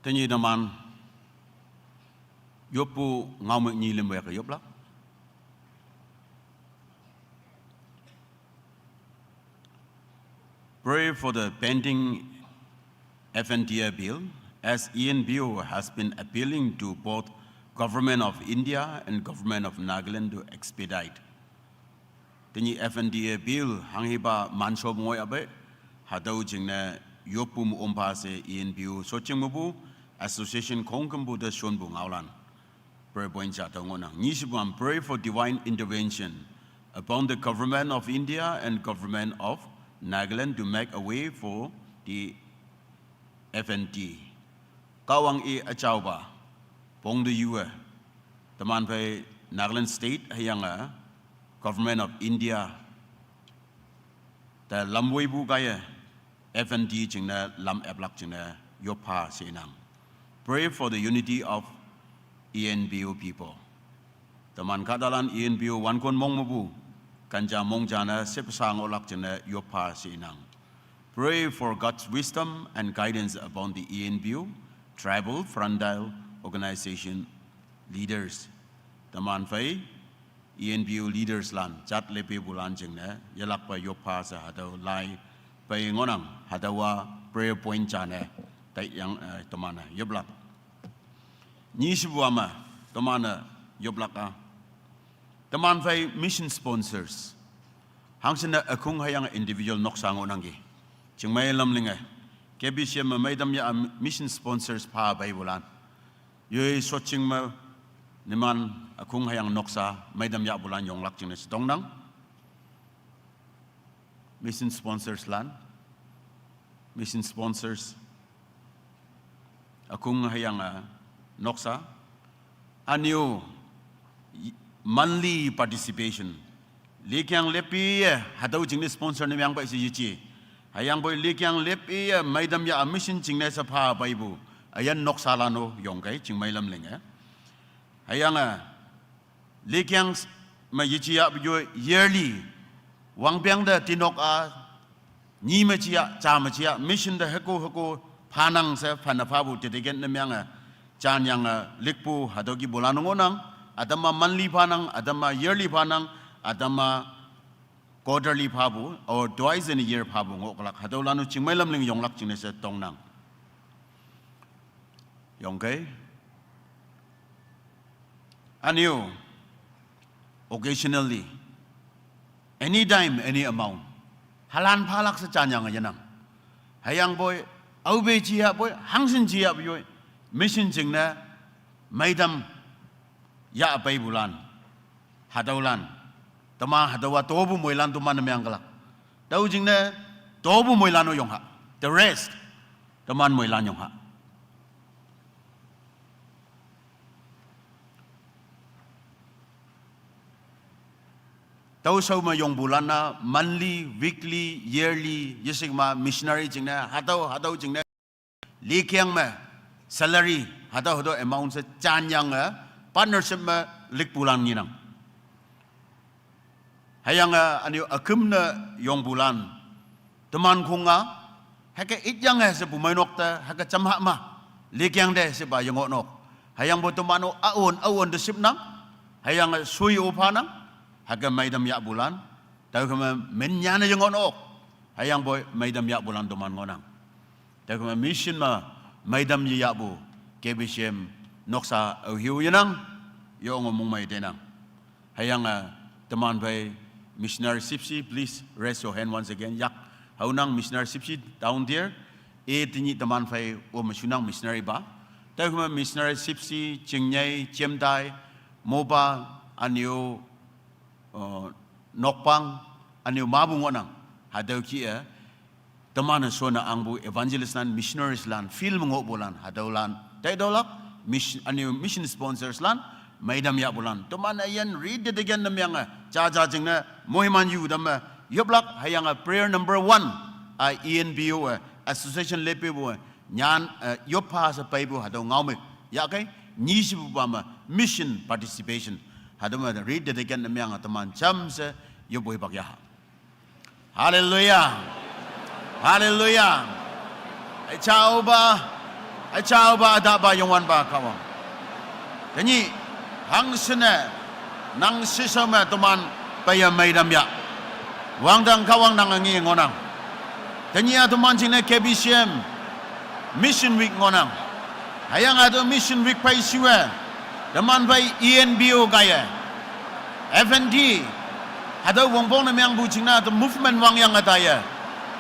Tenyih teman, yop pu ngau me nyi lim wek yop la. Pray for the pending F N D A bill, as E N P O has been appealing to both Government of India and Government of Nagaland to expedite. Tenyih F N D A bill hang hiba manso ngoi abe, Hatüo jingne yoppu me ompha she E N P O shoching mepu association khongkümpu te shonpu ngaolan. Prayer point ja tüo ngohnang. Nyishipu am, pray for divine intervention upon the government of India and government of Nagaland to make a way for the F N T. Kahwang i üjaopa pong te yue, teman phei Nagaland State hüyange Government of India te lamwoipu kaiye F N T jingne lam eplak jingne yoppha she inang. Pray for the unity of E N P O people. Teman kahtalan E N P O wankon mong mepu, kanja mong jane sepsang olak jingne yoppha she inang. Pray for God's wisdom and guidance upon the E N P O tribal frontline organization leaders. Teman phei E N P O leaders lan, jat lepepulan jingne yelakpa yoppha she hatüo lai pei ngohnang. Hatüowa prayer point jane tai yang, eh, teman-e yoplak. Nyishipu ame, teman-e yoplak a, teman phei mission sponsors, hangshinne ükhung hüyange individual noksa ngohnangki. Chingmei lam linge, K B C M me meitam ya mission sponsors pha peipulan, yoi shoching me, niman ükhung hüyange noksa meitam yahpulan yonglak jingne she tongnang. Mission sponsors lan, mission sponsors, ükhung hüyange noksa, ünyu monthly participation, likeng lepiye hatüo jingne sponsor ne mangpei she yeji. Hüyangpoi likeng lepiye meitam ya mission jingne she pha peipu üyin noksalan-o yongkei chingmei lam linge. Hüyange likeng me yeji yahpu yoi yearly, wangpeng te tinok a, nyi me jia, ja me jia, mission te hüko hüko phanang she phane phapu dedicate ne meange janyange likpu hatüo kihpulan ngohnang. Ütam-a monthly phanang, ütam-a yearly phanang, ütam-a quarterly phapu or twice in a year phapu ngohlak. Hatüolan-o chingmei lam ling yonglak jingne she tongnang. Yongkei. Ünyu occasionally, anytime, any amount, halan phalak she janyange yenang. Hüyangpoi aope ji yahpoi, hangshin ji yahpu yoi, mission jingne meitam yah peipulan, hatüolan, teman hatüowa topu moilan teman-e meangkelak. Tüo jingne topu moilan-o yong ha, the rest teman moilan yong ha. Tüoshao me yongpulan-a monthly, weekly, yearly yesikma missionary jingne hatüo hatüo jingne likeng me salary hatüo hatüo amount she janyange partnership me likpulan ngenang. Hüyange ünyu üküm ne yongpulan, teman khong-a hüke ityange shepu meinok te hüke jamha ma, likeng te shepa yengohnok. Hüyangpoi teman-o aon aon te shipnang, hüyange sui-o phanang, hüke meitam yahpulan, tüokheme min nyane yengohnok. Hüyangpoi meitam yahpulan teman ngohnang. Tüokheme mission me meitam yeyahpu K B C M noksa aoheo yenang, yonge mongmei tenang. Hüyange teman phei missionary shüpshe, please raise your hand once again. Yak haonang missionary shüpshe down there. E tenyih teman phei-o me shunang missionary pa. Tüokheme missionary shüpshe, Chingnyei, Jemtai, Mopa, ünyu, uh, Nokpang, ünyu mapu ngohnang. Hatüo kih-e teman-e shonne angpu evangelist lan, missionaries lan, field me ngohpulan, hatüolan taitüolak, mission, ünyu mission sponsors lan, meitam yahpulan, teman üyin rededicate ne meange jaja jingne moiman yu tamme yoplak. Hüyange prayer number one a E N P O-e association lepepu-e nyan, eh, yoppha she peipu hatüo ngao me yahkei. Nyishipupa me mission participation, hatüo me rededicate ne meange teman jamshe yopwoipak yaha. Hallelujah. Hallelujah. Üjaopa, üjaopa, ütahpa, Youngwanpa Kahwang, tenyih hangshinne nang shishao me teman peiye meitam yah. Wangdang Kahwang, nange nge ngohnang. Tenyih-a teman jingne K B C M Mission Week ngohnang. Hüyange hatüo Mission Week phei shuwe, teman phei E N P O kaiye, F N T, hatüo wongpong ne meangpu jingne hatüo movement wangyange taiye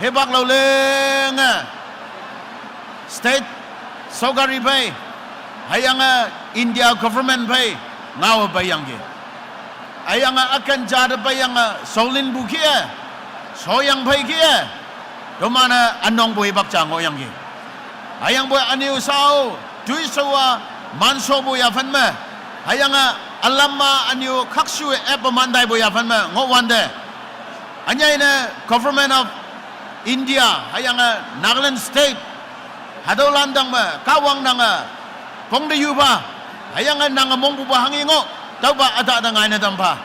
Hipak lo lenge state sokari phei, hüyange India government phei ngao peiyangki. Hüyange üken ja te peiyange shaolinpu kih-e, shoyang phei kih-e, toman-e ünongpu hipak ja ngohyangki. Hüyangpoi ünyu shao, toishao-a manshopu yaphan me, hüyange ülam-a ünyu khakshu-e ep-e man taipu yaphan me ngohwante, ünyei ne Government of India hüyange Nagaland State, hatüolan tang me Kahwang nange pongte yupha, hüyange nange mongpupa hanghi ngoh, tüopa ütahte ngaine tampha.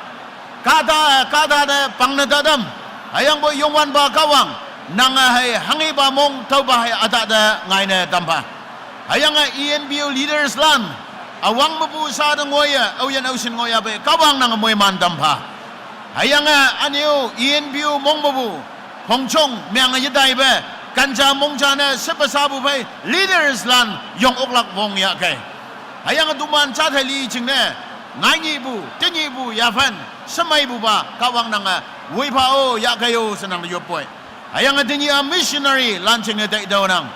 Kahta, kahta te pangne tatam, hüyangpoi Youngwanpa Kahwang, nange hei hanghipa mong tüopa hei ütahte ngaine tampha. Hüyange E N P O leaders lan, üwang mepu sha te ngoiye, aoyin aoshin ngohyahpei Kahwang nange moiman tampha. Hüyange ünyu E N P O mong mepu phongjong menge yetaipe, kanja mongja ne shepe shapu phei leaders lan yong oklak wongyahkei. Hüyange toman jathei li jingne, ngainyihpu tenyihpu yaphan shemeipupa Kahwang nange woipha-o yahkei-o she nangte yoppoi. Hüyange tenyih-a missionary lan jingne taitüonang.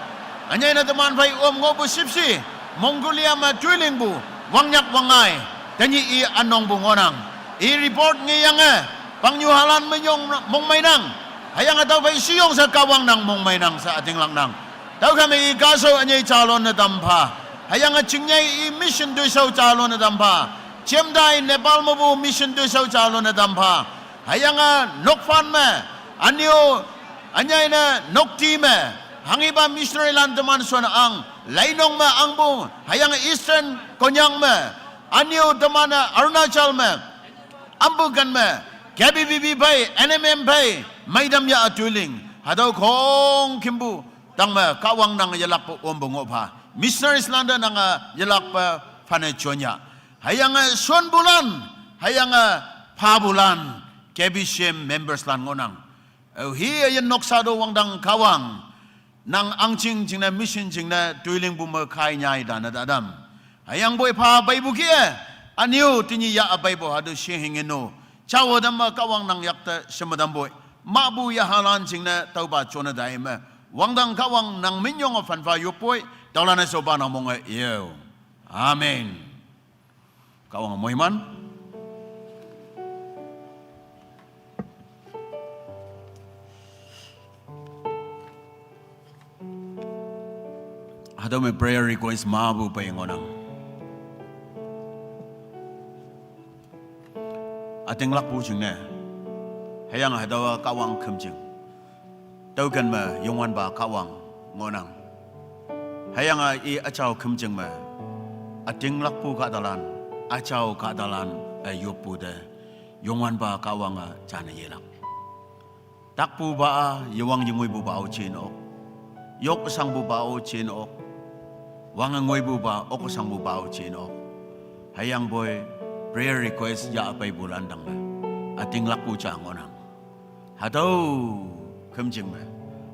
Ünyei ne teman phei om ngohpu shüpshe, Mongolia me toilingpu wangnyak wangngai, tenyih i ünongpu ngohnang. I report ngeyange, pangnyuhalan menyong mongmeinang, hüyange tüophei shiyong she Kahwang nang mongmeinang she ütinglaknang. Tüokhei me i kahshao ünyei jalon ne tampha, hüyange chingnyei i mission toishao jalon ne tampha, jemtai Nepal mepu mission toishao jalon ne tampha, hüyange nokphan me, ünyu, ünyei ne nokti me, hanghipa missionary lan teman shon ang, Leinong me angpu, hüyange Eastern Konyak me, ünyu teman-e Arunachal me, ampu ken me, K B B B phei, N M M phei, meitam yah toiling, hatüo khongkümpu tang me Kahwang nange yelakpe ompu ngohpha. Missionaries lante nange yelakpe phane jonyah. Hüyange shonpulan, hüyange phapulan, K B C M members lan ngohnang. Aohi üyin noksa to wangdang Kahwang, nang ahngching jingne mission jingne toilingpu me kai nyai tane tatam. Hüyangpoi pha peipu kih-e, ünyu tenyih yah peipu hatüo shing hing-e no, jawe tamme Kahwang nang yakte sheme tampoi. Mahpu yahalan jingne tüopa jone tai me, wangdang Kahwang nang minyong-e phanpha yoppoi, tüolan-e shaopa nang monge yeo. Amen. Kahwang moiman. Hatüo me prayer request mapu pei ngohnang. Ütinglakpu jingne, hüyange hatüowa Kahwang khümjing. Tüoken me Youngwanpa Kahwang ngohnang. Hüyange i üjao khümjing me, ütinglakpu kahtalan, üjao kahtalan-e yoppu te, Youngwanpa Kahwange jane yelak. Takpupa-a yewang yengoipupa-o jin ok, yok shangpupa-o jin ok, wange ngoipupa, ok shangpupa-o jin ok. Hüyangpoi prayer request yahpeipulan tang me, ütinglakpu ja ngohnang. Hatüo khümjing me,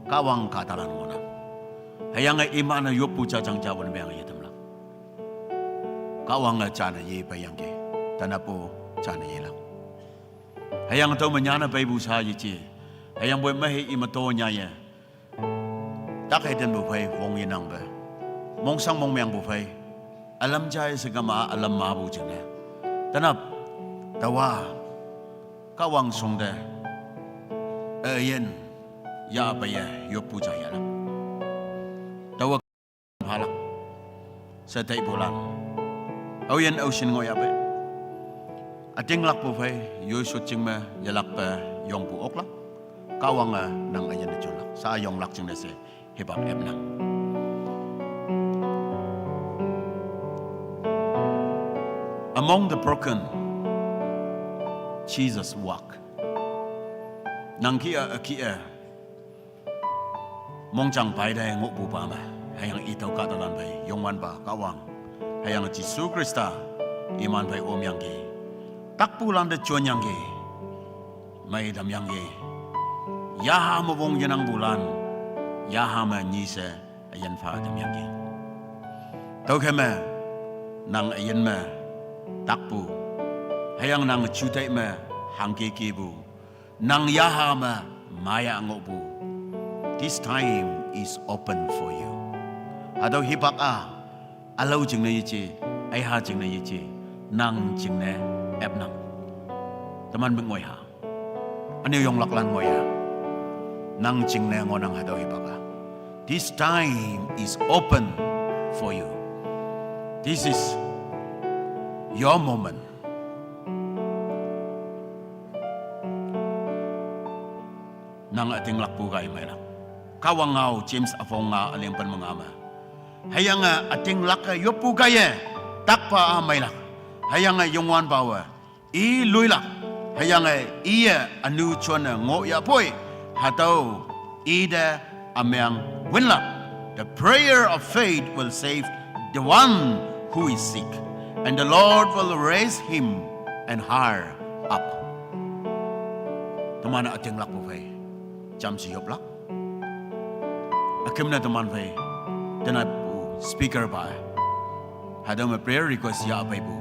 Kahwang kahtalan ngohnang. Hüyange iman-e yoppu jajang jawan meng yetamlak. Kahwange jane yepeiyangki, tanapo jane yelak. Hüyange tüo me nyanne peipu sha yeje. Hüyangpoi mehei i me to nyaye, tak hei tenpu phei wong yenangpe, mongshang mongmengpu phei, ülam jai she kama ülam mapu jingne, tenap, taowa, Kahwang shongte, üyin, yahpeiye yoppu ja yahlak. Taowa phalak she taipulan, aoyin aoshin ngohyahpei, ütinglakpu phei yoishot jing me yelakpe yongpu oklak. Kahwange nang üyin jonlak sha yonglak jingne she hipak epnang. Among the broken, Jesus walk. Nang kih-a, ükih-e mongjang paite ngohpupa me, hüyange i tüo kahtalan phei Youngwanpa Kahwang, hüyange Jesu Khrista iman phei omyangki. Takpulante jonyangki, mei tamyangki. Yaha me wong yenangpulan, yaha me nyi she üyin pha tamyangki. Tüokhei me, nang üyin me takpu, hüyange nang juteih me hangke kepu, nang yaha me maya ngohpu, This time is open for you. Hatüo hipak-a, ülao jingne yeje, üha jingne yeje, nang jingne epnang. Teman me ngoiha. Ünyu yonglaklan ngoiha. Nang jingne ngohnang hatüo hipak-a. This time is open for you. This is your moment. Nang ütinglakpu kaiye meilak. Kahwang ngao James üpong nga üleng pen me nga me. Hüyange ütinglak-e yoppu kaiye, takpa-a meilak. Hüyange Youngwanpawe i luilak. Hüyange iye ünu jone ngohyahpoi, hatüo ite ümeng winlak. The prayer of faith will save the one who is sick, and the Lord will raise him and her up. Teman ütinglakpu phei jamshe yoplak. Üküm ne teman phei tenapu speaker pa, hatüo me prayer request yahpeipu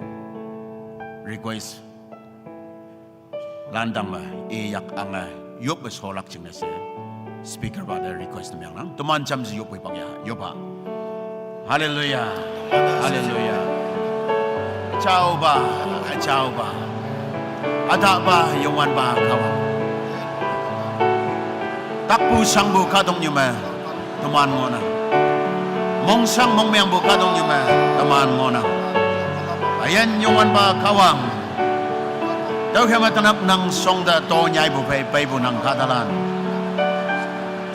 request lantang me, iyak ange yoppe sholak jingne she speaker pa te request ne mengnang. Teman jamshe yoppu pak ya, yoppa. Hallelujah. Hallelujah. Jaopa, jaopa. Ütahpa Youngwanpa Kahwang. Takpu shangpu kahtoknyu me teman ngohnang. Mongshang mongmengpu kahtoknyu me teman ngohnang. Üyin Youngwanpa Kahwang, tüokhei me tenap nang shongte tonyaipu phei peipu nang kahtalan,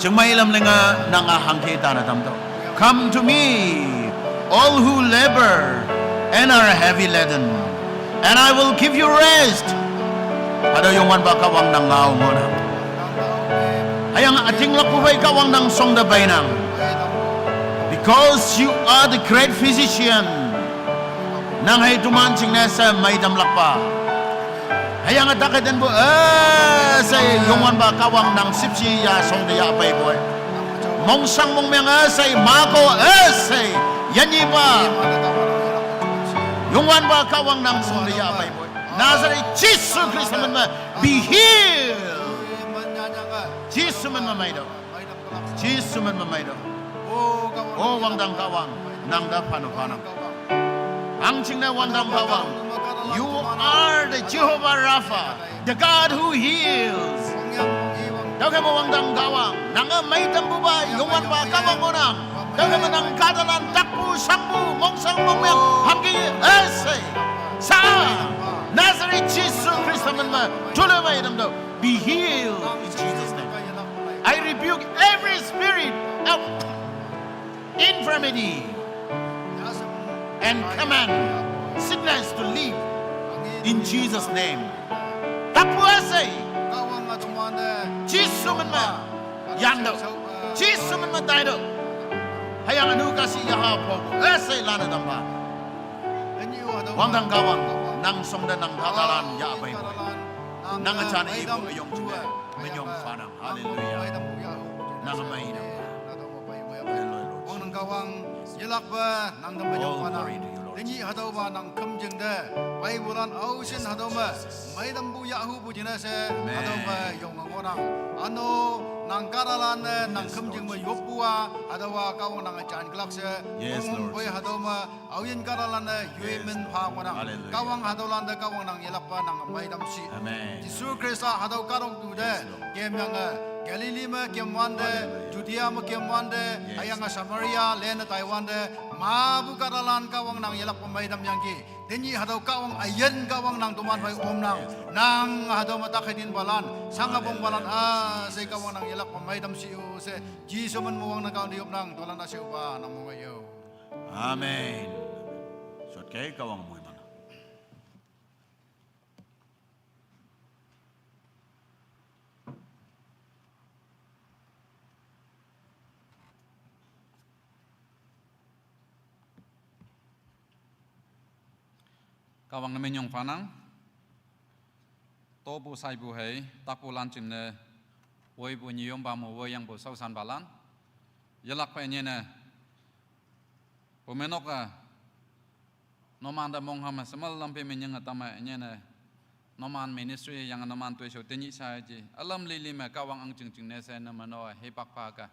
chingmei lam linge nang-a hangke tane tamtüoh. Come to me, all who labor and are heavy laden, and I will give you rest. Hatüo Youngwanpa Kahwang nang ngao ngohnang. Hüyange ütinglakpu phei Kahwang nang shongte peinang. Because you are the great physician. Nang hei teman jingne she meitamlakpa. Hüyange takei tenpu üshei Youngwanpa Kahwang nang shüpshe ya shongte yahpeipoi. Mongshang mongmeng üshei, mako üshei, yinyepa. Youngwanpa Kahwang nang shongte yahpeipoi. Nazareth Jesu Khrista min me, be healed. Jesu min me meitüoh. Jesu min me meitüoh. O wangdang Kahwang, nang te phanne phanang. Hangjingne wangdang Kahwang, you are the Jehovah Rapha, the God who heals. Tüokhei me wangdang Kahwang, nange meitampupa Youngwanpa Kahwang ngohnang. Tüokhei me nang kahtalan takpu shangpu mongshang mongmeng hangke üshei, sha, Nazareth Jesu Khrista min me tule meitamtüoh. Be healed in Jesus' name. I rebuke every spirit of infirmity and command sickness to leave in Jesus' name. Takpu üshei, Jesu min me yantüoh. Jesu min me taitüoh. Hüyange ünu kashi yaha phopu üshei lanne tampha. Wangdang Kahwang, nang shongte nang kahtalan yahpeipoi. Nange jane ipu üyong jingne minyong phanang. Hallelujah. Nange meinang. Hallelujah, Lord. Wangdang Kahwang, yelakpe nang te minyong phanang. Tenyih hatüopa nang khümjing te peipulan aoshin hatüo me meitampu yahhupu jingne she hatüo me yonge ngohnang. Üno nang kahtalan-e nang khümjing me yoppu-a hatüowa Kahwang nange jan kelak she, yes, Lord, poi hatüo me aoyin kahtalan-e yoi min pha ngohnang. Hallelujah. Kahwang hatüolan te Kahwang nang yelakpa nang meitam shi. Amen. Jesu Khrista hatüo kahtoknyu te kemyange, Galilee me kemwante, Judea me kemwante, hüyange Samaria lenne taiwante, mapu kahtalan Kahwang nang yelakpe meitam yangki. Tenyih hatüo Kahwang üyin Kahwang nang toman phei omnang. Nang hatüo me takeitinpalan, shangapongpalan üshei Kahwang nang yelakpe meitam shi-o she, Jesu min me wangne Kahwang te yopnang, tolan üshei-opa nang mong-e yo. Amen. Shotke Kahwang moiman. Kahwang ne minyong phanang. Topu shaipu hei, takpu lan jingne, woipu nyiyompa me woiyangpu shaoshanpalan. Yelakpe ünyei ne, pumeinok-e, numante mongham me shemal lampe me nyinge tamme ünyei ne, Numan ministry hüyange numan toishao tenyih sha ji. Ülam lili me Kahwang ang jingjingne she nü mano hipak pha ke.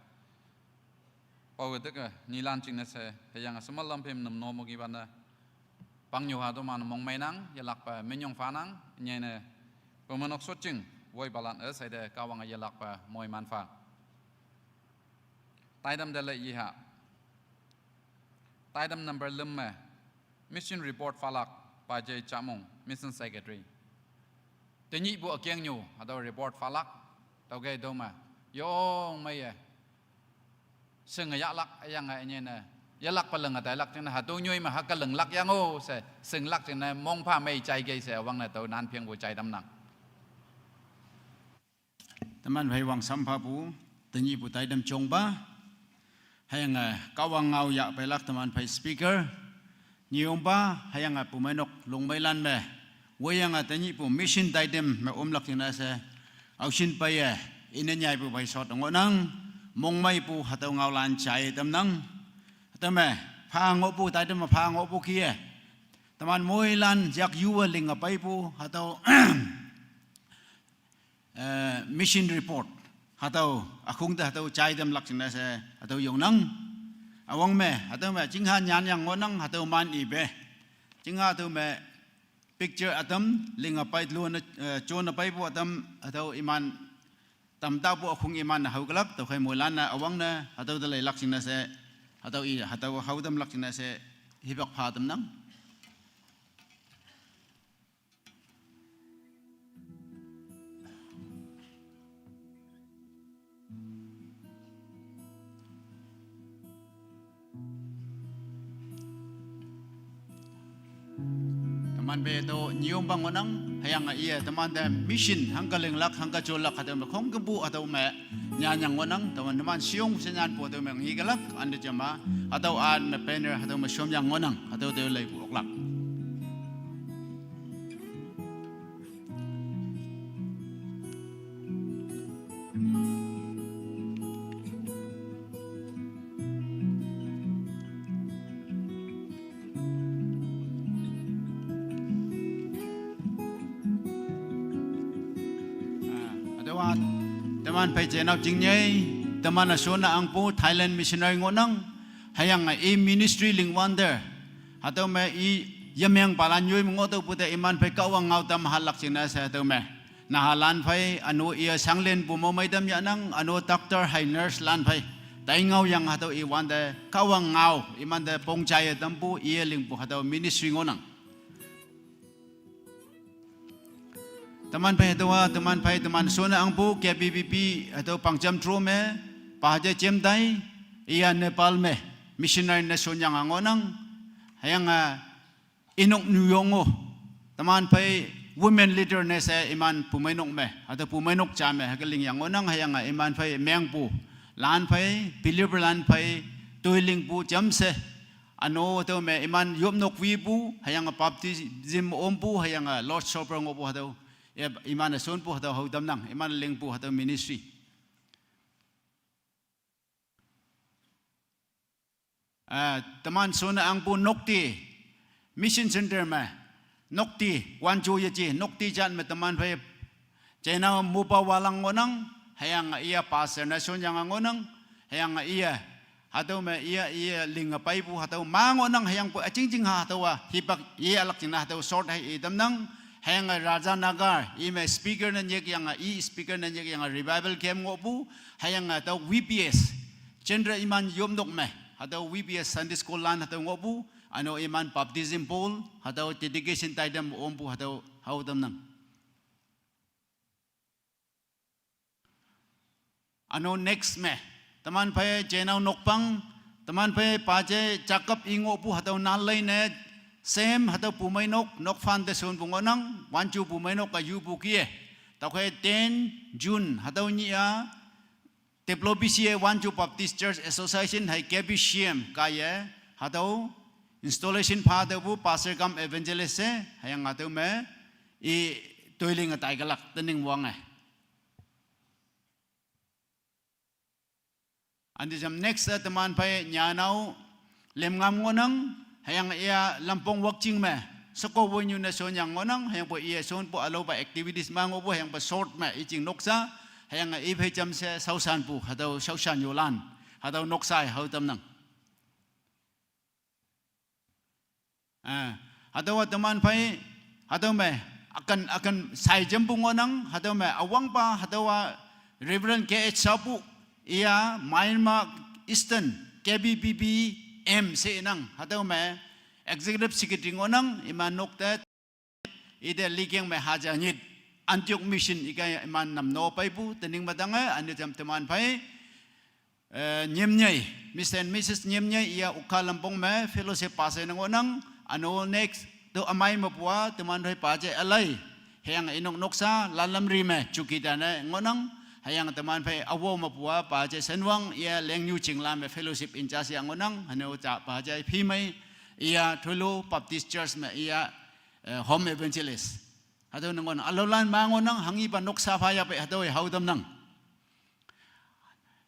Pao te ke nyilan jingne she hüyange shema lam phim nüm no moki banne. Pangnyuha toman mongmeinang, yelakpe minyong phanang, nyene. Pümünok shotjing, woipalan üsheite Kahwange yelakpe moiman pha. Taitam te le yiha. Taitam number lüm me. Mission report phalak, Pajei Chamong, Mission Secretary. Tenyihpu ükengnyu, hatüo report phalak, tüoke tüome. Yong meiye. Shinge yahlak, hüyange ünyene. Yahlak paleng ütailak jingne, hatüo nyoi me hüke linglak yango she, shinglak jingne, mongpha mei jaikei she, wangne tüo nan phengpu jai tamnang. Teman phei wang samphapu, tenyihpu taitam jongpa. Hüyange Kahwang ngao yahpeilak teman phei speaker. Nyeyongpa, hüyange pumeinok longmeilan me. Woiyange tenyihpu mission taitam me omlak jingne she. Aoshin peiye, ine nyaipu phei shot ngohnang. Mongmeipu hatüo ngaolan jai tamnang. Hatüo me, pha ngohpu, taitam me pha ngohpu kih-e. Teman moilan yak yuwe linge peipu, hatüo eh, mission report. Hatüo, ükhong te hatüo jai tamlak jingne she, hatüo yongnang. Üwang me, hatüo me, chingha nyanyang ngohnang, hatüo man ipe. Chingha hatüo me, picture ütam, linge pei lune, eh, jone peipu ütam, hatüo iman, tamtapu ükhong iman haokelak, tüokhei moilan-e, üwangne, hatüo te leilak jingne she, hatüo i, hatüo hao tamlak jingne she, hipak pha tamnang. Teman phei tüo nyeyongpa ngohnang, hüyange iye, temante mission, hangke linglak, hangke jolak, hatüo me khongkümpu, hatüo me nyanyang ngohnang, teman, teman shiyong she nyanpu, hatüo me ngekelak, ante jama, hatüo an me banner, hatüo me shomyang ngohnang, hatüo te leipu oklak. Ah, hatüowa, teman phei jenao jingnyei, teman-e shonne angpu Thailand missionary ngohnang, hüyange i ministry lingwante. Hatüo me i yemengpalan nyoi me ngohtüohpu te iman phei Kahwang ngao tam halak jingne she hatüo me. Nahalan phei, üno iye shanglenpu mo meitam yahnang, üno doctor hei nurse lan phei. Tai ngaoyange hatüo iwante, Kahwang ngao, imante pong jaiye tampu, iye lingpu hatüo ministry ngohnang. Teman phei hatüowa, teman phei, teman shonne angpu, K B B P, hatüo Pangjam Tro me, pa haja jemtai, iya Nepal me, missionary ne shonyange ngohnang, hüyange, inok nuyong-o. Teman phei women leader ne she iman pumeinok me. Hatüo pumeinok ja me, hüke lingyang ngohnang hüyange iman phei mengpu. Lan phei, believer lan phei, toi lingpu jamshe. Üno hatüo me iman yopnok wipu, hüyange baptism ompu, hüyange Lord Supper ngohpu hatüo. Ya, iman-e shonpu hatüo hao tamnang, iman lingpu hatüo ministry. Eh, teman shonne angpu Nokti Mission Center me, Nokti, Wancho yeje, Nokti jat me teman phei, jenao mopa walang ngohnang, hüyange iya pastor ne shonyange ngohnang, hüyange iya, hatüo me iya, iya linge peipu, hatüo ma ngohnang, hüyangpu üjing jing ha, hatüowa, hipak ye alak jingne, hatüo short hei i tamnang, hüyange Raja Nagar, i me speaker ne nyikyange, i speaker ne nyikyange, revival camp ngohpu, hüyange hatüo V B S, Chandra iman yopnok me, hatüo V B S Sunday School lan hatüo ngohpu, üno iman baptism pol, hatüo dedication taitam ompu, hatüo hao tamnang. Üno next me, teman phei jenao nokpang, teman phei paje Jacob i ngohpu hatüo nanlei ne, same hatüo pumeinok, nokphan te shonpu ngohnang, Wancho pumeinok-a yupu kih-e. Tüokhei ten June, hatüo nyih-a, W B C A Wancho Baptist Church Association hei K B C M kaiye, hatüo installation pha tüopu pastor cum evangelist she, hüyange hatüo me, i toi linge taikelak, tening wange. Ante jam next, eh, teman phei nyanao lemngam ngohnang, hüyange iya Lampong Wakching me, Soko woi nyu ne shon yang ngohnang, hüyangpoi iye shonpu alopa activities ma ngohpu, hüyangpoi short me i jing noksa, hüyange i phei jamshe shaoshanpu, hatüo shaoshan yolan, hatüo noksa-e hao tamnang. Ah, hatüowa teman phei, hatüo me, akan, akan sai jampu ngohnang, hatüo me, üwangpa, hatüowa Reverend K H Sapu, iya Myanmar Eastern K B B B M she nang, hatüo me, Executive Secretary ngohnang, iman nokte, ite likeng me haja nyit, Antioch Mission ika iman namno peipu, tening matange, ane jam teman phei, eh, Nyemnyei, Mister and Missus Nyemnyei, iya Ukha Lampong me fellowship pastor ne ngohnang, üno next, to ümei mepu-a, teman phei paje alai, hüyange inok noksa, Lanlamri me, Chukita ne ngohnang, hüyange teman phei awo mepu-a, paje Senwang, iya Lengnyu Chingla me fellowship in-charge ya ngohnang, hüno ja paje Phimei, iya Thulu Baptist Church me, iya, eh, home evangelist. Hatüo ne ngohnang, ülaolan ma ngohnang, hanghipa noksa pha yape, hatüo hao tamnang.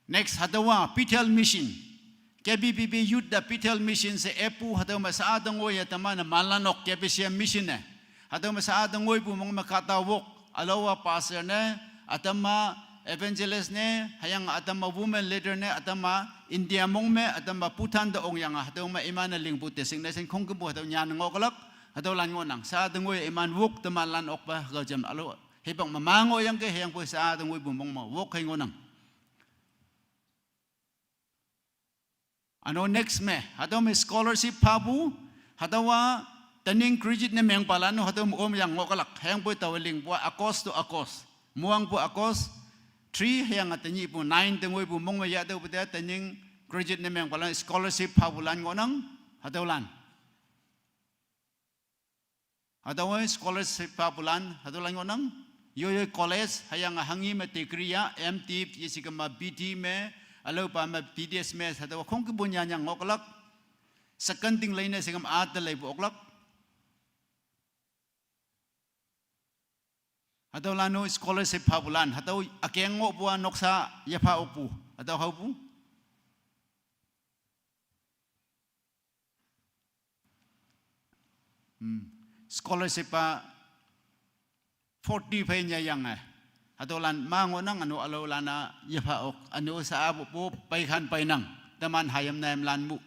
Next, hatüowa Bethel Mission. K B B B Youth te Bethel Mission she epu, hatüo me sha-a te ngoiye teman-e manlan ok K B C M Mission ne. Hatüo me sha-a te ngoipu mong me kahta wok, ülaowa pastor ne, ütam-a evangelist ne, hüyange ütam-a women leader ne, ütam-a India mong me, ütam-a Bhutan te ongyange, hatüo me iman-e lingpu designation khongkümpu hatüo nyan ngohlak, hatüolan ngohnang, sha-a te ngoi iman wok temanlan okpa, hüke jam alo, hipak me ma ngohyangki, hüyangpoi sha-a te ngoipu mong me wok hei ngohnang. Üno next me, hatüo me scholarship phapu, hatüowa tenyih graduate ne mengpalan-o hatüo me omyang ngohlak, hüyangpoi taowe lingpu-a August to August, muangpu August three hüyange tenyihpu nine te ngoipu mong me yahtüopu te tenyih graduate ne mengpalan scholarship phapulan ngohnang, hatüolan. Hatüowa scholarship phapulan, hatüolan ngohnang, yoyo college, hüyange hanghi me degree ya, M.Div, yeshikema B.D me, ülaopa me B.Ds me, hatüowa khongkümpu nyanyang ngohlak, second ting leine shikema ate leipu oklak. Hatüolan-o scholarship phapulan, hatüo ükeng ngohpu-a noksa yepha okpu, hatüo haopu. Hmm. Scholarship-a forty phei nyayange. Hatüolan ma ngohnang, üno ülaolan-a yepha ok, üno sha-a pu, pu peikhan peinang, teman hayim nayimlan mu.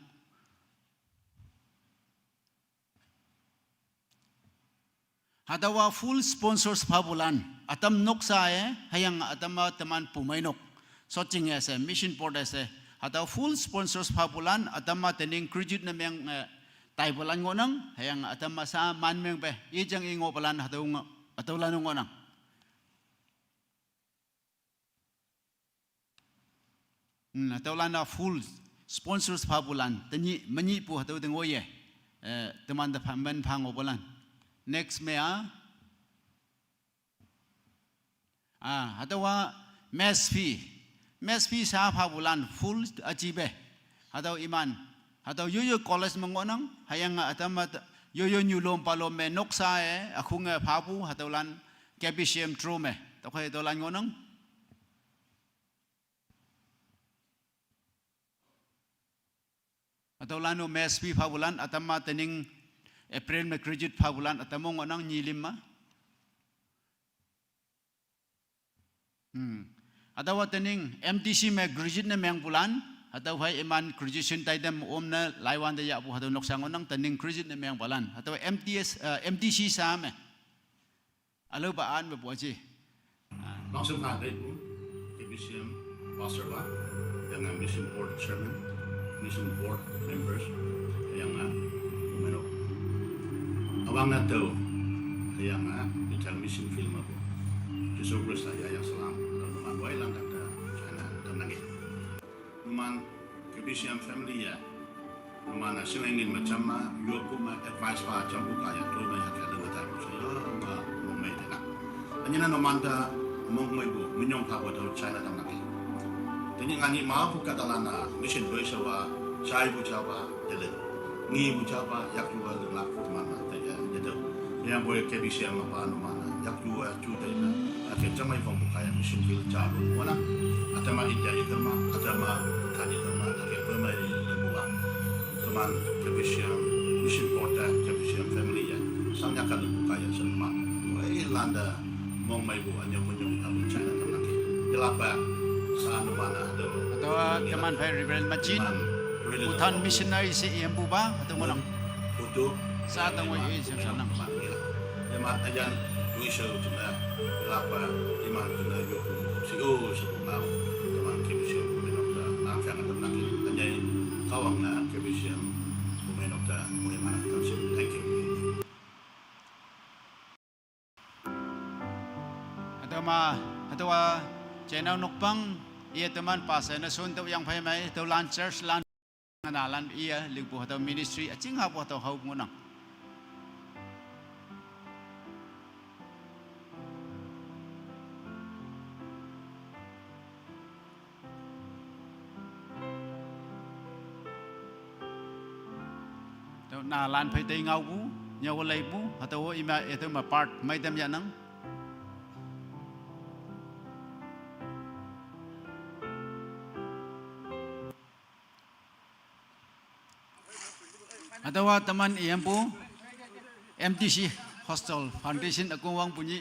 Hatüowa full sponsors phapulan, ütam noksa-e, hüyange ütam-a teman pumeinok, shotjing-e she, mission board-e she, hatüo full sponsors phapulan, ütam-a tenyih graduate ne meng, eh, taipulan ngohnang, hüyange ütam-a sha man mengpe, i jang i ngohpalan, hatüo ngo-, hatüolan ngohnang. Hmm, hatüolan-a full sponsors phapulan, tenyih, menyihpu hatüo te ngoiye, eh, teman te pha-, men pha ngohpulan. Next me-a, ah, hatüowa mess fee. Mess fee sha phapulan full üjipe. Hatüo iman, hatüo yoyo college me ngohnang, hüyange ütam-a te-, yoyo nyulom palom me noksa-e, ükhunge phapu, hatüolan K B C M through me, tüokhei hatüolan ngohnang. Hatüolan-o mess fee phapulan, ütam-a tenyih April me graduate phapulan, ütam-o ngohnang nyilim ma. Hmm. Hatüowa tenyih M T C me graduate ne mengpulan, hatüo phei iman graduation taitam omne laiwante yahpu hatüo noksa ngohnang tenyih graduate ne mengpalan. Hatüo M T S, eh, M T C sha me. Ülaopa an me pu aji. Langsung ka taipu, K B C M pastor pa, hüyange mission board chairman, mission board members, hüyange, umeno. Üwangne tao, hüyange, Bethel mission field mepu. Jesu Khrista yayang salam, tao numan wailan tangte, china tamnangki. Numan, K B C M family ya, numan-e shinge ngin me jam ma, yoppu me advice pa jampu kaiye, tüome hüke linge taipu she, yonge mongmei tenang. Ünyine numante mongmeipu, minyong phapu tao china tamnangki. Tenyih nganyih mepu kahtalan-a, mission toishewa, jaipu japa, yelin. Ngipu japa, yakjuwa linglak teman-a, taiye, yetüo. Hüyangpoi K B C M mepa numan-e, yakjuwa, ju taiye, hüke jamei phongpu kaiye mission field jalu ngohnang. Ütam-a India yetam-a, ütam-a Bhutan yetam-a, hüke pemei yetam-a. Teman K B C M mission board te, K B C M family ya, Nyakan bu kaya semang. Wai landa mong mai bu anyo munyong kamu China tanaki. Ilapa sa anu mana do. Atau teman fai Reverend Machin, Bhutan missionary si iyan bu ba, atau ngonang. Putu. Sa tang wai iyan sanang. Iman ayan tuiso tuna ilapa iman tuna yoku si o sa kumau. Teman kibisiyan kuminok ta nang siya katanaki. Anyay kawang na kibisiyan kuminok ta kuminok ta. Thank you. Atau ma, atau wa, channel nokpang, iya teman pastor na sun tau yang pai mai, tau lan church lan, ngana lan iya, lipu atau ministry, aching hapu atau hau ngunang. Tau na lan pai tai ngau bu, nyau lai bu, atau ima, atau ma part, mai tam ya nang. Atau teman iyan bu, M T C Hostel Foundation akung wang bunyi.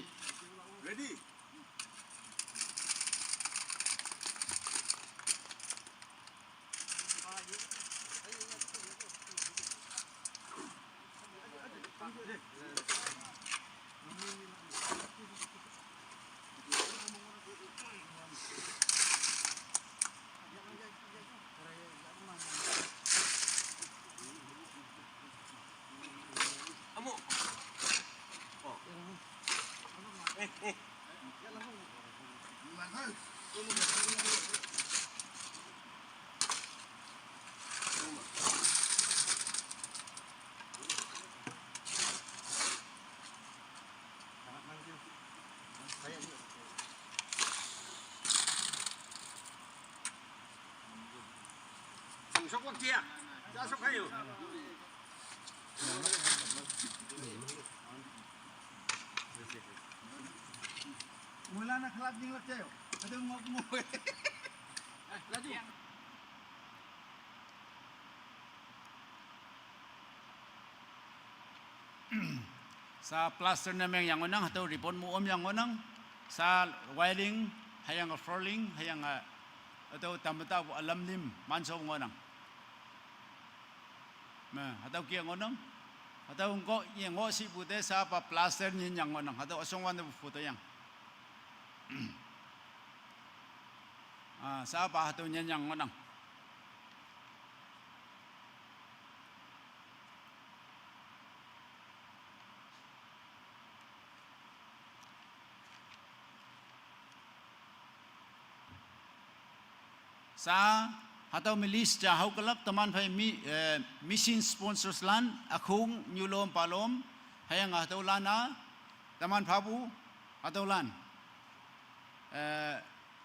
Mula na khalat ning lak jayo. Ada ngok ngok. Sa plaster na meng yang onang, hatau ribon mu om yang onang, sa wiring, hayang a flooring, hayang a, hatau tamata bu alam lim, manso ngonang. Ma, hatau kia ngonang, hatau ngo, ye ngo si pute sa pa plaster nyin yang ngonang, hatau asong wan bu foto yang. Ah, sa pa hatau nyin yang ngonang. Sa, hatau milis ja hau kalak teman phai mi, eh, mission sponsors lan, akhung, nyulom, palom, hayang hatau lana, teman phabu, hatau lan. Eh,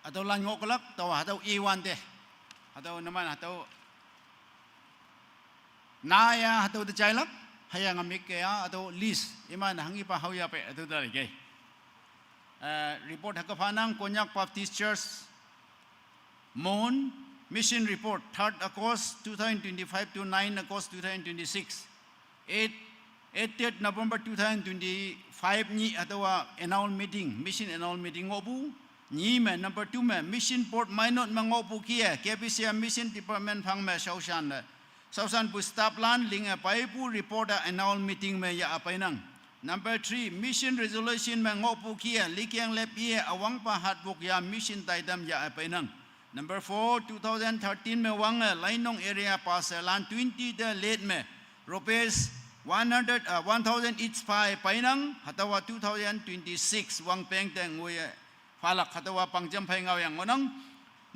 hatau lan ngok kalak, tau hatau iwan teh. Hatau naman, hatau na ya, hatau techailak, hayang amik ya, hatau list, iman hangi pa hau ya pe, hatau tari ke. Eh, report haka phanang Konyak Baptist Church, Mon, Mission Report, third August two thousand twenty-five to nine August two thousand twenty-six. Eight, eighth November two thousand twenty-five ni atawa annual meeting, mission annual meeting ngobu. Ni me number two me mission board mainot me ngobu kia, K B C M mission department phang me shaoshan le. Shaoshan bu staff lan ling a paipu report a annual meeting me ya apainang. Number three, mission resolution me ngobu kia, likiang lep ye awang pa hatbuk ya mission taidam ya apainang. Number four, two thousand thirteen me wang a Lainong area pastor lan twenty te late me rupees one hundred, uh, one thousand each pai painang, hatawa two thousand twenty-six wang peng te ngui, uh, falak hatawa pangjam pai ngau yang ngonang.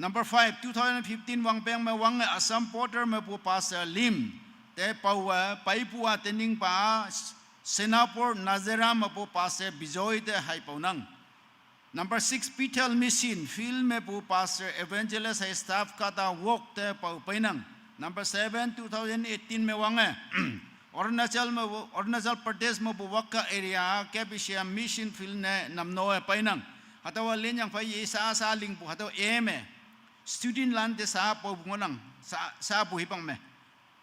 Number five, two thousand fifteen wang peng me wang a Assam Porter me pu pastor lim te pau, uh, paipu a tening pa Senapur Nazera me pu pastor Bijoy te hai paunang. Number six, Bethel Mission, field me pu pastor evangelist hai staff kata work te pau painang. Number seven, two thousand eighteen me wang e, Arunachal me pu, Arunachal Pradesh me pu Wakka area K B C M mission field ne namno e painang. Hatawa len yang pai ye sa sa ling pu hatawa e me student lan te sa pau ngonang, sa, sa pu hipang me.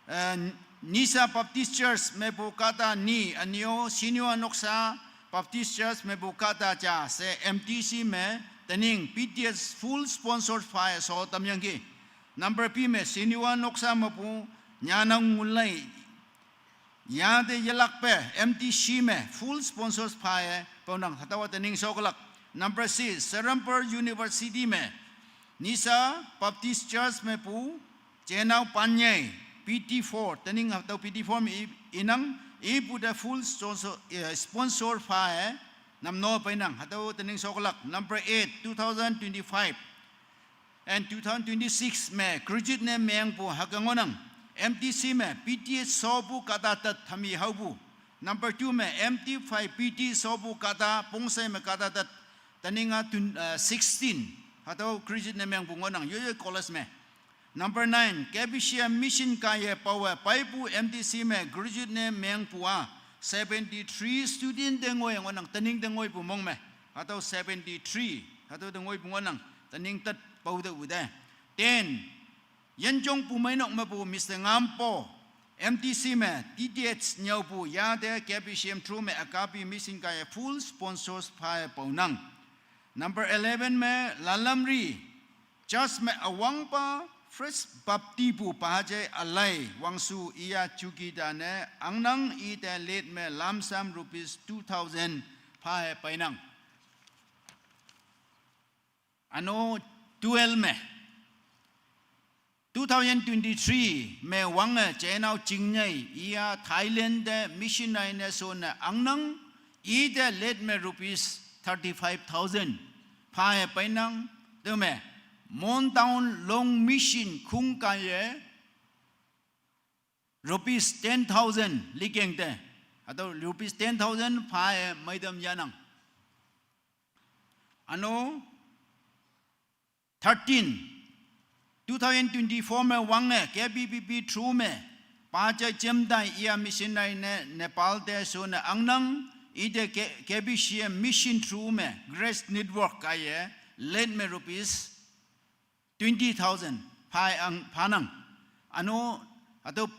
Eh, Nisa Baptist Church mepu kahta ni, ünyi-o Siniwa Noksa Baptist Church mepu kahta ja she M T C me tening P T S full sponsors phaye sho tamyangki. Number B me Siniwa Noksa mepu nyanao ngulai yade yelakpe M T C me full sponsors phaye paonang, hatüowa tening shoklak. Number C, Serampore University me Nisa Baptist Church mepu jenao panyei P T four, tening hatüo P T four me i, inang, ipu te full sponsor, eh, sponsor phaye namno peinang, hatüo tening shoklak. Number eight, two thousand twenty-five and two thousand twenty-six me graduate ne mengpu hüke ngohnang. M T C me P T S shopu kahta tet hami haopu. Number two me M T five P T shopu kahta, Pongshei me kahta tet, tening-a tun, eh, sixteen. Hatüo graduate ne mengpu ngohnang, yoyoi college me. Number nine, K B C M mission kaiye paowe peipu M T C me graduate ne mengpu-a seventy-three student te ngoi ngohnang, tening te ngoipu mong me. Hatüo seventy-three, hatüo te ngoipu ngohnang, tening tet pao te pu te. Ten, Yenjong Pumeinok mepu Mister Ngampo, M T C me D T H nyüopu yade K B C M through me Agape mission kaiye full sponsors phaye paonang. Number eleven me Lalamri, church me üwangpa First Baptist pu paje alai Wangsu iya chukita ne angnang, ite late me lump sum rupees two thousand phaye peinang. Üno twelve me, two thousand twenty-three me wange jenao chingnyei iya Thailand te missionary ne shonne angnang, ite late me rupees thirty-five thousand phaye peinang, tüome Mon Town Long Mission khong kaiye rupees ten thousand likeng te, hatüo rupees ten thousand phaye meitam yahnang. Üno thirteen, two thousand twenty-four me wange K B B B through me paje jemtai iya missionary ne Nepal te shonne angnang, ite K-, K B C M mission through me Grace Network kaiye late me rupees twenty thousand phaye ang phanang. Üno hatüo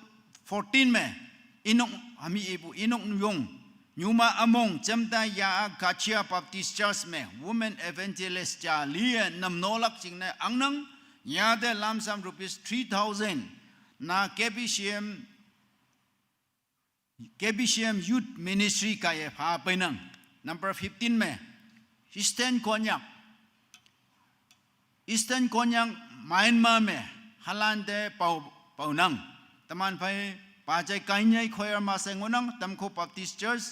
fourteen me Inok hami ipu Inok Yong, nyuma ümong jemtai ya-a Gachia Baptist Church me women evangelist ja liye namnolak jingne angnang, yade lump sum rupees three thousand na K B C M, K B C M Youth Ministry kaiye pha peinang. Number fifteen me Eastern Konyak, Eastern Konyak Myanmar me halan te pao, paonang. Teman phei pajai Kainyei Choir Master ngohnang, Tamko Baptist Church,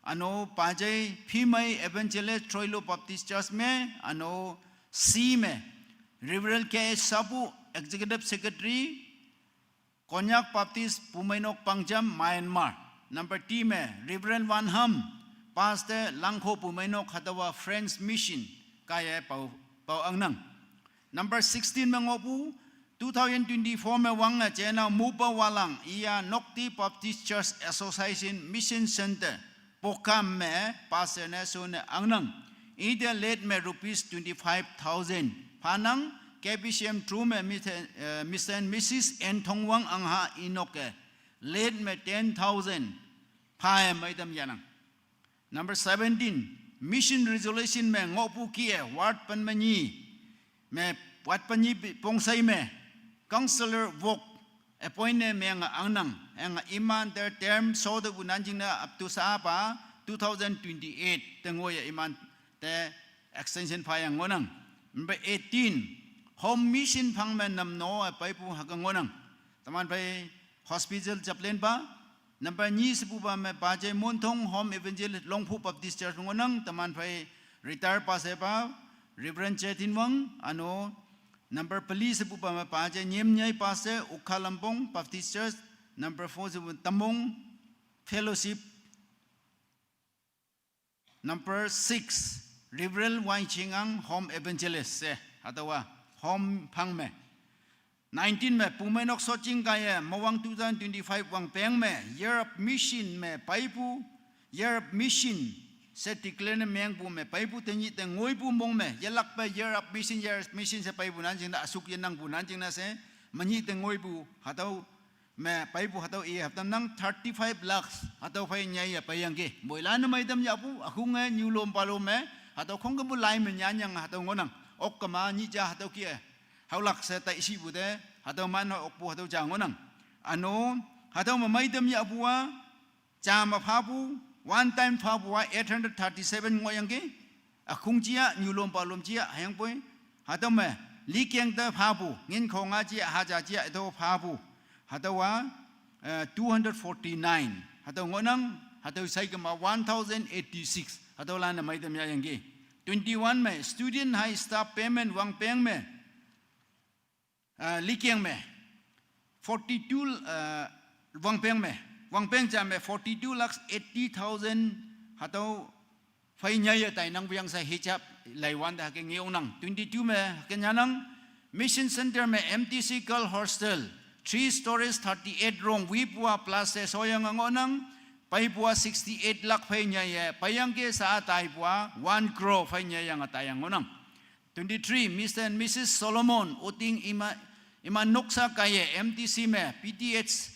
üno pajai Phimei Evangelist Troilo Baptist Church me, üno C me Reverend K H Sapu, Executive Secretary, Konyak Baptist Pumeinok Pangjam, Myanmar. Number D me Reverend Van Ham, Pastor Langkho Pumeinok hatüowa French Mission kaiye pao, pao angnang. Number sixteen me ngohpu, two thousand twenty-four me wange jenao Mupa Walang iya Nokti Baptist Church Association Mission Center Pokam me pastor ne shonne angnang, ite late me rupees twenty-five thousand phanang, K B C M through me Mister, eh, Mister and Missus N Thongwang Angha Enoke late me ten thousand phaye meitam yahnang. Number seventeen, mission resolution me ngohpu kih-e ward pen me nyi me, ward pen nyi pi-, Pongshei me Councillor Wok appoint ne menge angnang, hüyange iman te term shotepu nanjingne up to sapa two thousand twenty-eight te ngoiye iman te extension phayang ngohnang. Number eighteen, Home Mission phang me namno-e peipu hüke ngohnang. Teman phei hospital chaplain pa, number nyi shepupa me pajai Monthong Home Evangelist Longphu Baptist Church ngohnang, teman phei retire pastor pa Reverend Chetin Wang, üno number peli shepupa me pajai Nyemnyei Pastor Ukha Lampong Baptist Church, number four shepu Tamong Fellowship, number six, Reverend Wai Chingang, Home Evangelist she, hatüowa Home phang me. Nineteen me Pumeinok Soching kaiye mewang two thousand twenty-five wangpeng me Year of Mission me peipu, Year of Mission she declare ne mengpu me peipu tenyih te ngoipu mong me, yelakpe Year of Mission, Year of Mission she peipu nanjingne, üsuk yenangpu nanjingne she, menyih te ngoipu hatüo me paipu hatüo i haptam nang thirty-five lakhs hatüo phei nyaiye peiyangki. Moilan-e meitam yahpu, ükhung-e nyulom palom me, hatüo khongkümpu lai me nyanyang hatüo ngohnang. Okkema nyih ja hatüo kih-e haolak she taishipu te, hatüo man okpu hatüo ja ngohnang. Üno, hatüo me meitam yahpu-a, ja me phapu, one time phapu-a eight hundred thirty-seven ngohyangki. Ükhung jia, nyulom palom jia, hüyangpoi. Hatüo me, likeng te phapu, ngin khonga jia, haja jia, hatüo phapu. Hatüowa, eh, two hundred forty-nine. Hatüo ngohnang, hatüo shaikema one thousand eighty-six. Hatüolan-e meitam yahyangki. Twenty-one me, student high staff payment wangpeng me, ah, likeng me, forty-two, ah, wangpeng me, wangpeng ja me forty-two lakhs eighty thousand hatüo phei nyaiye tainangpu yang she hijab laiwante hüke ngeonang. Twenty-two me hüke nyanang, Mission Center me M T C Girl Hostel, three stories, thirty-eight room, wipu-a plus she shoyange ngohnang, paipu-a sixty-eight lakh phei nyaiye peiyangki, sha taipu-a one crore phei nyaiyange taiyang ngohnang. Twenty-three, Mister and Missus Solomon Oting, ima, iman noksa kaiye M T C me P T H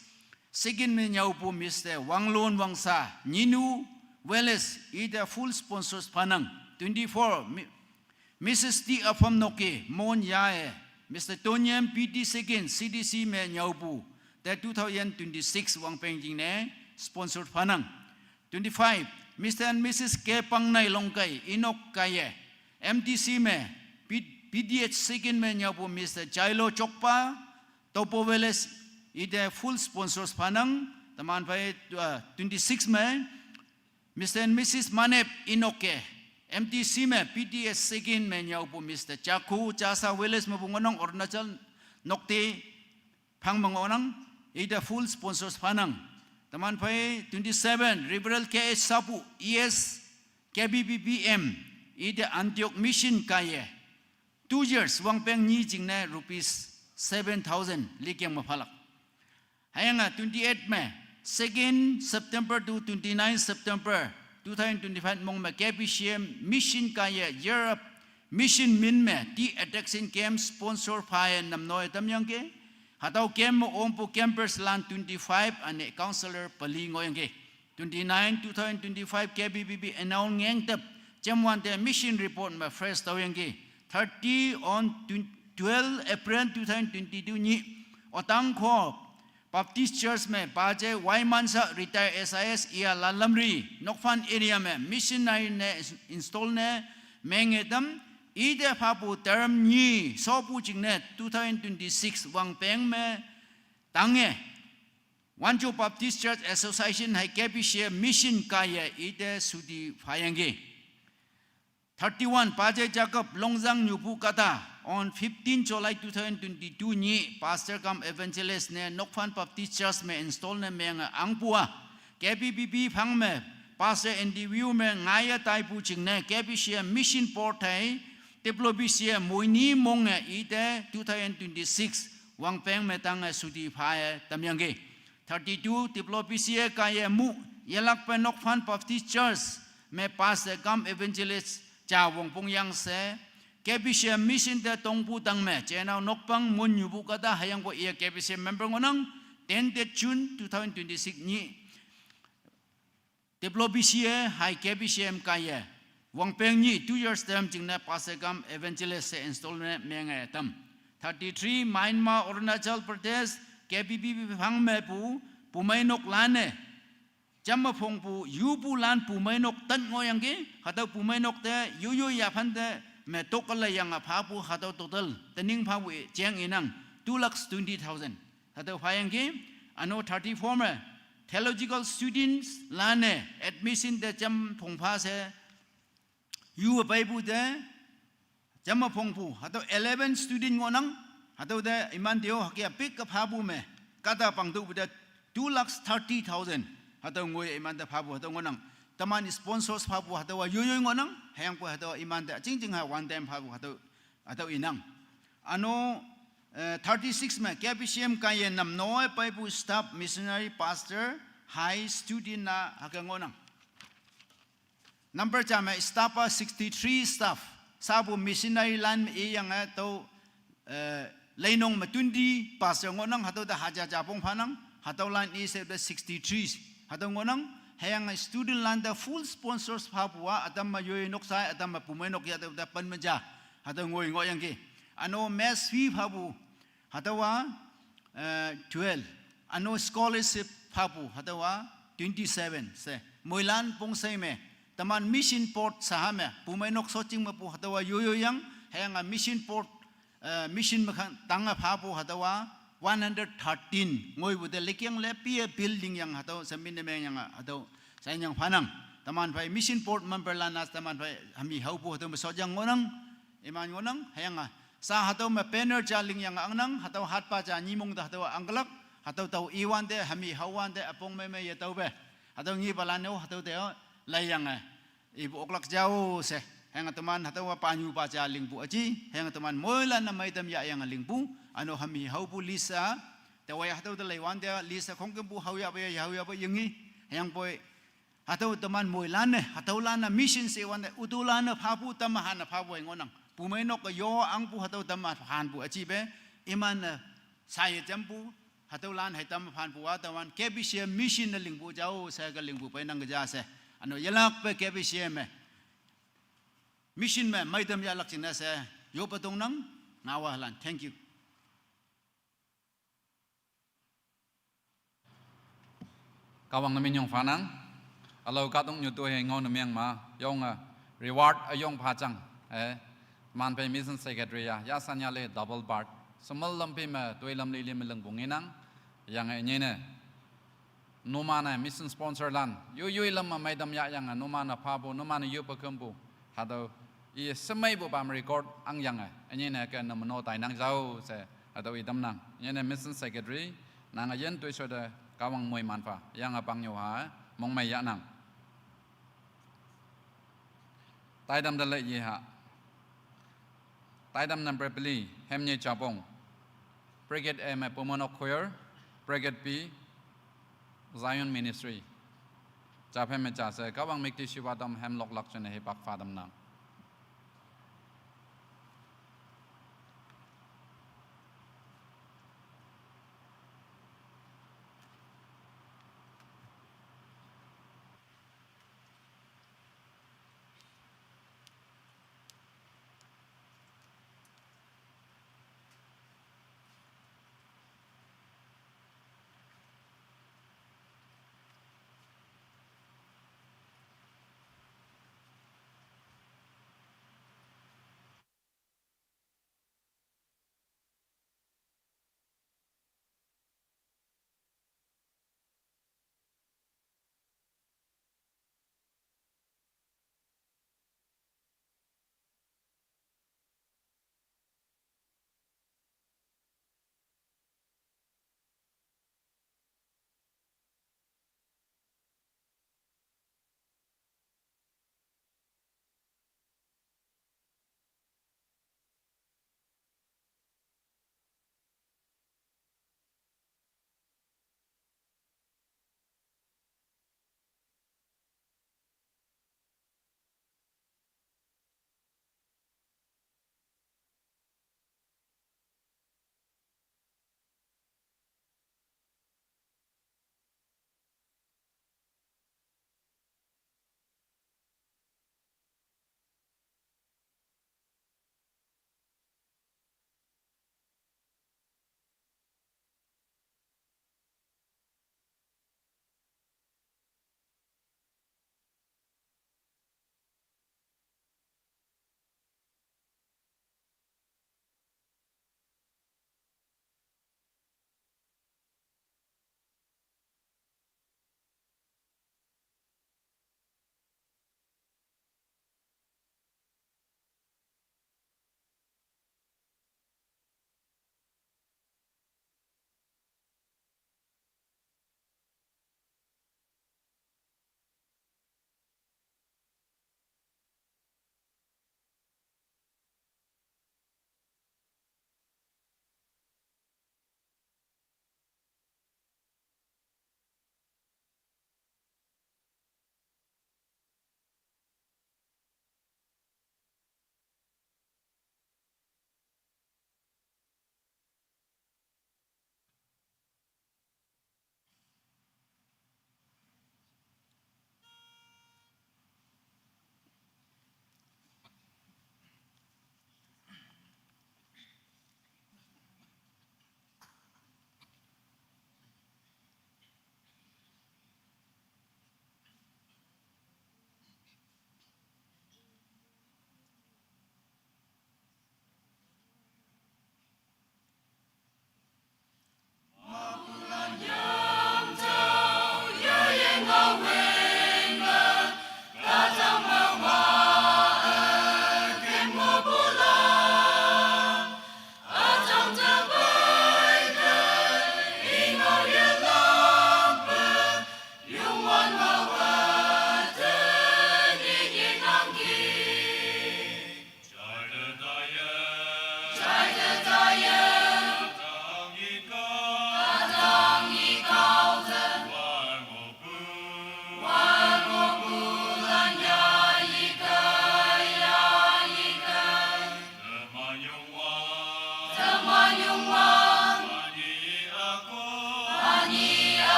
second me nyüopu Mister Wanglon Wangsa, nyinu Wales, ite full sponsors phanang. Twenty-four, Mi-, Missus T Apham Noke, Mon yaye, Mister Tonyam P T second C D C me nyüopu, te two thousand twenty-six wangpeng jingne sponsor phanang. Twenty-five, Mister and Missus K Pangnai Longkai, Inok kaiye, M T C me, P-, P D H second me nyüopu Mister Jailo Chokpa, Topo Village, ite full sponsors phanang. Teman phei, uh, twenty-six me, Mister and Missus Manep Inoke, M T C me, P D H second me nyüopu Mister Chakhu, Chasa Village mepu ngohnang, Arunachal Nokte phang me ngohnang, ite full sponsors phanang. Teman phei twenty-seven, Reverend K H Sapu, E S, K B B B M, ite Antioch Mission kaiye, two years wangpeng nyi jingne rupees seven thousand likeng me phalak. Hüyange twenty-eight me, second September to twenty-nine September two thousand twenty-five mong me K B C M Mission kaiye Europe Mission min me tea attraction camp sponsor phaye namnoi tamyangki. Hatüo camp me ongpu campers lan twenty-five üne counselor peli ngohyangki. Twenty-nine, two thousand twenty-five K B B B announce ngengtep, jamwante mission report me fresh taoyangki. Thirty on twen-, twelve April two thousand twenty-two nyih, Otangkho Baptist Church me Paje Waimansa retired S I S iya Lalamri, Nokphan area me missionary ne ins-, install ne menge tam, ite phapu term nyi shopu jingne two thousand twenty-six wangpeng me tange, Wancho Baptist Church Association hei K B C M Mission kaiye ite suti phayangki. Thirty-one, Paje Jacob Longzang nyupu kahta, on fifteen July two thousand twenty-two nyih, Pastor cum Evangelist ne Nokphan Baptist Church me install ne menge angpu-a, K B B B phang me, Pastor interview me ngaiye taipu jingne, K B C M Mission Board hei, Teplo B C M moini monge ite two thousand twenty-six wangpeng me tange suti phaye tamyangki. Thirty-two, Teplo B C A kaiye mu, yelakpe Nokphan Baptist Church me Pastor cum Evangelist ja wongpong yang she, K B C M Mission te tongpu tang me, jenao nokpang mun nyupu kahta hüyangpoi iya K B C M member ngohnang, ten June two thousand twenty-six nyih, Teplo B C A hei K B C M kaiye, wangpeng nyi two years term jingne Pastor cum Evangelist she install ne menge tam. Thirty-three, Myanmar, Arunachal Pradesh, K B B B phang mepu, pumeinok lan-e, jamme phongpu, yupu lan pumeinok tan ngohyangki, hatüo pumeinok te, yoyo yaphante, me tokle yange phapu hatüo total, tening phapu jeng inang, two lakhs twenty thousand. Hatüo phayangki, üno thirty-four me, theological students lan-e, admission te jam phongpha she, yu peipu te, jamme phongpu, hatüo eleven student ngohnang, hatüo te iman te-o hüke pik-e phapu me, kahta pangtupu te two lakhs thirty thousand, hatüo ngoi iman te phapu, hatüo ngohnang, teman sponsors phapu, hatüowa yoiyoi ngohnang, hüyangpoi hatüo iman te, jingjing ha one time phapu, hatüo, hatüo inang. Üno, eh, thirty-six me, K B C M kaiye namnoi peipu staff, missionary, pastor, hei student-a hüke ngohnang. Number ja me staff-a sixty-three staff. Shapu missionary lan me iyange tüo, eh, leinong me twenty pastor ngohnang, hatüo te haja ja pong phanang. Hatüolan ise te sixty-three. Hatüo ngohnang, hüyange studentlan te full sponsors phapu-a, ütam me yoi nok sai, ütam me pumeinok yah te, te pen me ja. Hatüo ngoi ngohyangki. Üno mess fee phapu, hatüowa, eh, twelve. Üno scholarship phapu, hatüowa twenty-seven she. Moilan pongshei me, teman mission board saha me, pumeinok soching mepu hatüowa yoyoyang, hüyange mission board, eh, mission me khan tange phapu hatüowa one hundred thirteen. Ngoipu te likyang le pie building yang hatüo, samin ne meng yang hatüo, sanyang phanang. Teman phei mission board memberlan-a teman phei hami haopu hatüo me sochang ngohnang. Iman ngohnang, hüyange. Sa hatüo me banner ja lingyange angnang, hatüo hatpa ja nyimong te hatüo angklak, hatüo tao iwante, hami haowante, üpong me me yetaope. Hatüo ngipalan-o, hatüo te-o, laiyange. Ipu oklak jao she, hüyange teman hatüowa panyupa ja lingpu üji, hüyange teman moilan-e meitam yahyange lingpu, üno hami haopu list-a, taowe hatüo te leiwante list-a khongkümpu haoyahpe ya, haoyahpe yengi, hüyangpoi, hatüo teman moilan-e, hatüolan-e mission she wante, utulan-e phapu tamme han-e phapu-e ngohnang. Pumeinok-e yo angpu hatüo tamme hanpu üjipe, iman-e, saye jampu, hatüolan hei tamme phanpu-a, teman K B C M mission ne lingpu jao she ke lingpu peinang ke ja she. Üno yelakpe K B C M me, mission me meitam yahlak jingne she, yoppe tongnang, ngaowalan. Thank you. Kahwang ne minyong phanang, ülao kahtoknyu tohe ngao ne meng ma, yonge, reward üyong phajang, eh, teman phei mission secretary ya, yashan yale double part, semal lam phei me, toi lam lili me lingpu ngenang, yange nyine. Numan-e mission sponsorlan, yoi yoi lam me meitam yahyange, numan-e phapu, numan-e yoppe kümpu, hatüo, i shemeipu pam record angyange, ünyine ke ne meno tainang jao she, hatüo i tamnang. Ünyine mission secretary, nange yin toishao te Kahwang moiman pha, yange pangnyüo ha, mongmei yahnang. Taitam te le yeha. Taitam number peli, Hemnye Japong. Brigade A me Pumeinok Choir, Brigade B, Zion Ministry. Japhe me ja she, Kahwang mükti shiwa tam hemloklak jingne hipak pha tamnang.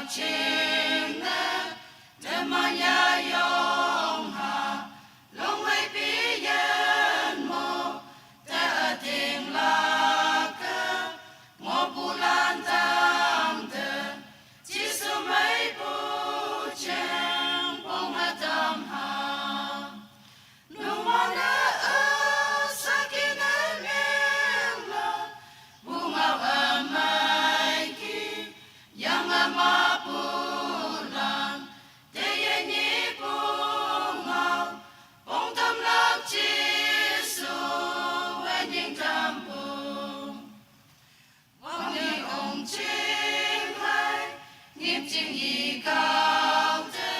Ching ne, te manya yong ha, long wei pi yen mo, te a ting la ke, ngo pu lan tang te, Jisu mei pu cheng pong a tam ha. Numane e sakine meng la, bungau amai ki, yang ama pulan, te ye ni bungau, pong tam lak Jisu, wenying tam pung. Wang ni ong ching hai, ngim ching i kau te,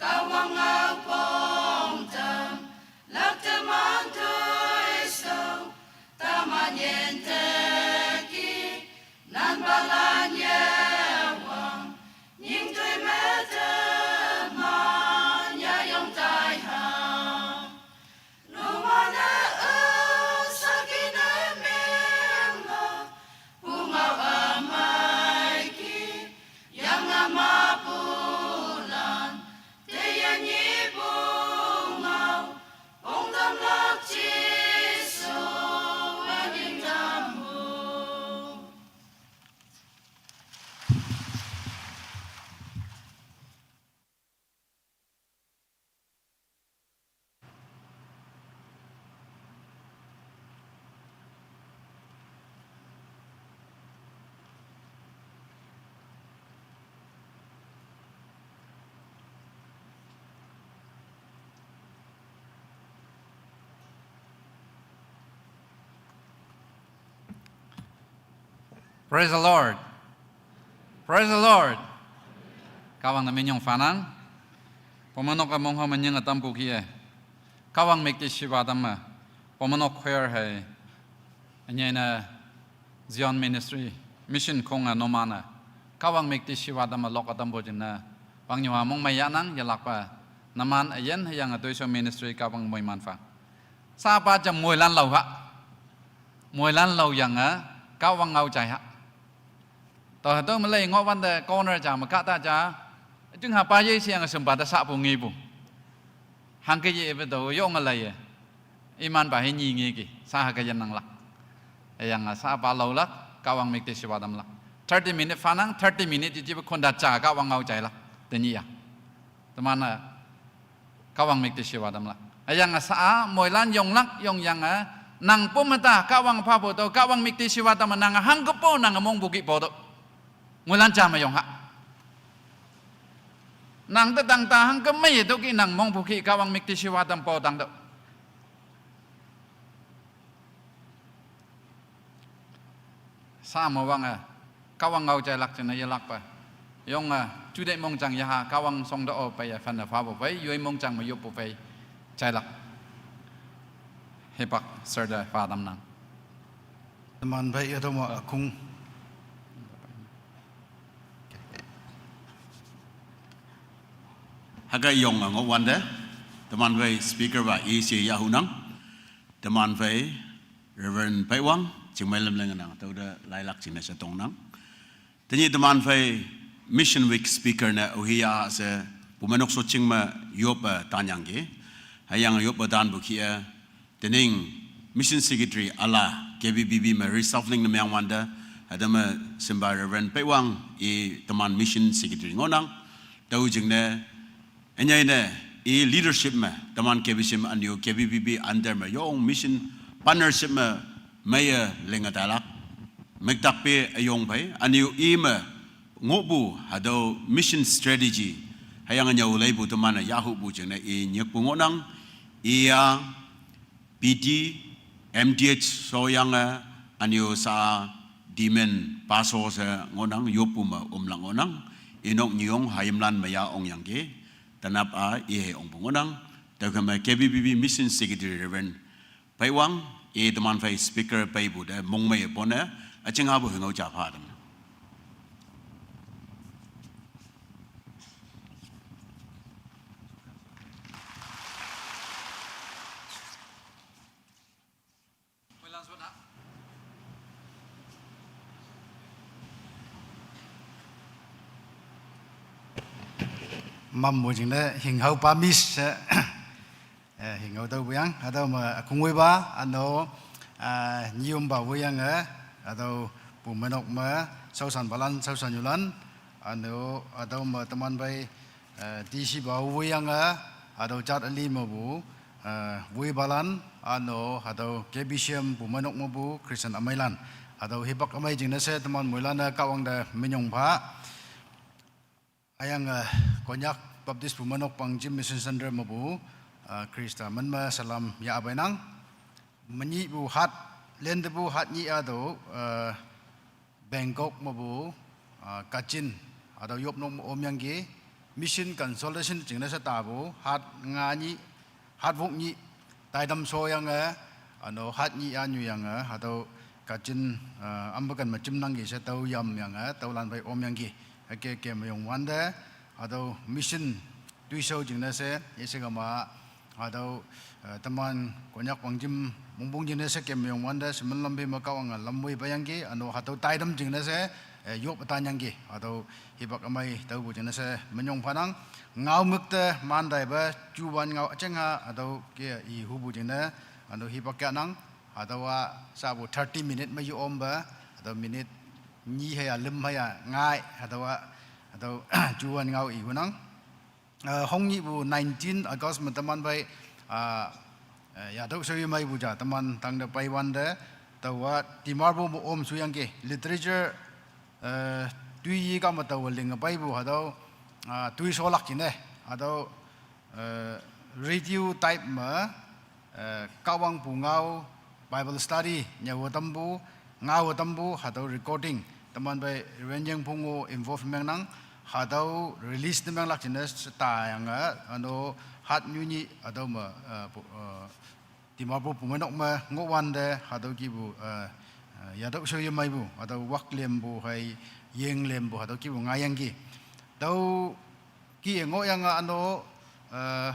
kau wang ngau pong tam, lak te man tui sou, ta man yen te ki, nan ba lan ye wang, ning tui me te man ya yong tai ha. Praise the Lord. Praise the Lord. Kawang na minyong fanang. Pomonok ka mong ho manyang atam pu ki e. Kawang mik ti shiwa tam ma. Pomonok choir hai. Anyai na Zion Ministry. Mission kong a nomana. Kawang mik ti shiwa tam ma lok atam pu jin na. Wang nyua mong mai ya nang ya lak pa. Naman ayen hayang a tui so ministry kawang moi man fa. Sa pa jam moi lan lau ha. Moi lan lau yang a. Kawang ngau chai ha. Tau ha tau malay ngok wan da corner cha ma ka ta cha. Jung ha pa ye siang sum pa da sa pu ngi pu. Hang ke ye be tau yong a lay ye. Iman pa he nyi ngi ki. Sa ha ka yan nang lak. Ayang a sa pa lau lak. Kawang mik te shiwa tam lak. Thirty minute fanang, thirty minute ji ji ba khon da cha kawang ngau chai lak. Te nyi ya. Teman a Kawang mik ti shiwa tam lak. Ayang a sa a, moilan yong lak, yong yang a, nang pum mata, kawang pa po to, kawang mik ti shiwa tam nang a hang kepo nang a mong buki po to. Moilan cha ma yong ha. Nang te tang ta hang kemei to ki nang mong buki kawang mik ti shiwa tam po tang to. Sa ma wang a, kawang ngau chai lak chen a ye lak pa. Yong a, chu dei mong chang ya ha, kawang song da o pa ya fan da fa bo pa, yoi mong chang ma yop po pa, chai lak. He pak, sir da fa dam nang. Teman bai ya to ma kung. Haka yong a ngo wan da. Teman bai speaker ba i si ya hu nang. Teman bai Reverend Paiwang, ching mai lem leng nang, tau da lai lak ching na sa tong nang. Tenyih teman bai Mission Week speaker na uhi ya se, pu manok so ching ma yop a tanyang ki. Hayang yop a tan bu ki a, tening Mission Secretary ala K B B B ma reshuffling na myang wan da, ada ma simba Reverend Paiwang i teman Mission Secretary ngo nang, tau jing na, anyai ne, i leadership ma, teman K B C ma anyo K B B B under ma, yong mission partnership ma, maya lenga talak. Mektak pe ayong pai, anyo i ma, ngobu, hadau mission strategy, hayang anyo lay bu teman a yahu bu jeng na i nyek bu ngonang, i ya, P T, M T H so yang a, anyo sa dimen paso sa ngonang, yopu ma umlang ngonang, inok nyong hayimlan maya ong yang ke, tanap a ihe ong pungonang, tau kama K B B B Mission Secretary Reverend Paiwang, e teman fai speaker pai bu da mong mai pon a, aching abu hengau cha pha tam. Mampu jingne hinghao pa mis, eh, hinghao tüo puyang, hatüo me akungwoi pa, üno, ah, nyiyom pa woiyange, hatüo pu menok me, shaoshan palan, shaoshan yulan, üno, hatüo me teman pei, eh, D C pa woiyange, hatüo jat ali mepu, eh, woipalan, üno, hatüo K B C M pu menok mepu, Christian ümeilan, hatüo hipak ümei jingne she, teman moilan-e Kahwang te minyong pha. Hüyange, eh, Konyak Baptist pu menok Pangjim Mission Center mepu, eh, Khrista min me salam yahpeinang. Menyihpu hat, lentepu hat nyih hatüo, eh, Bangkok mepu, eh, Kachin, hatüo yopnok me omyangki, mission consultation jingne she tapu, hat nga nyih, hat wok nyih, taitam shoyange, üno hat nyih anyu yange, hatüo Kachin, eh, ampekan me jimnangki she tüo yamyange, tüolan pei omyangki. Hüke ke meyong wante, hatüo mission toishao jingne she, yeshe kema, hatüo, eh, teman Konyak Pangjim mongpong jingne she ke meyong wante, shemen lam pei me Kahwange lam woi peiyangki, üno hatüo taitam jingne she, eh, yop tanyangki, hatüo hipak ümei tüopu jingne she minyong phanang, ngao mükte man taipe, juwan ngao üjingha, hatüo ke i hupu jingne, üno hipak yahnang, hatüowa shapu thirty minute me yo ompe, hatüo minute nyi hüya lüm hüya ngai, hatüowa, hatüo juwan ngao i hunang. Eh, hongnyihpu nineteen August me teman pei, ah, eh, yatüo shao yemeipu ja, teman tangte pei wante, taowa Dimapur me om shuyangki, literature, eh, toiyi kah me taowe linge peipu hatüo, ah, toisholak jingne, hatüo, eh, radio type me, eh, Kahwang pu ngao, Bible study, nyüowe tampu, ngaowe tampu, hatüo recording, teman pei Reverend Yengphong-o involve mengnang, hatüo release ne menglak jingne she tayange, üno hat nyu nyih, hatüo me, eh, pu-, eh, Dimapur pu menok me ngohwante, hatüo kihpu, eh, eh, yatüo shao yemeipu, hatüo waklempu hei, yenglempu, hatüo kihpu ngaiyangki. Tüo kih-e ngohyange üno, eh,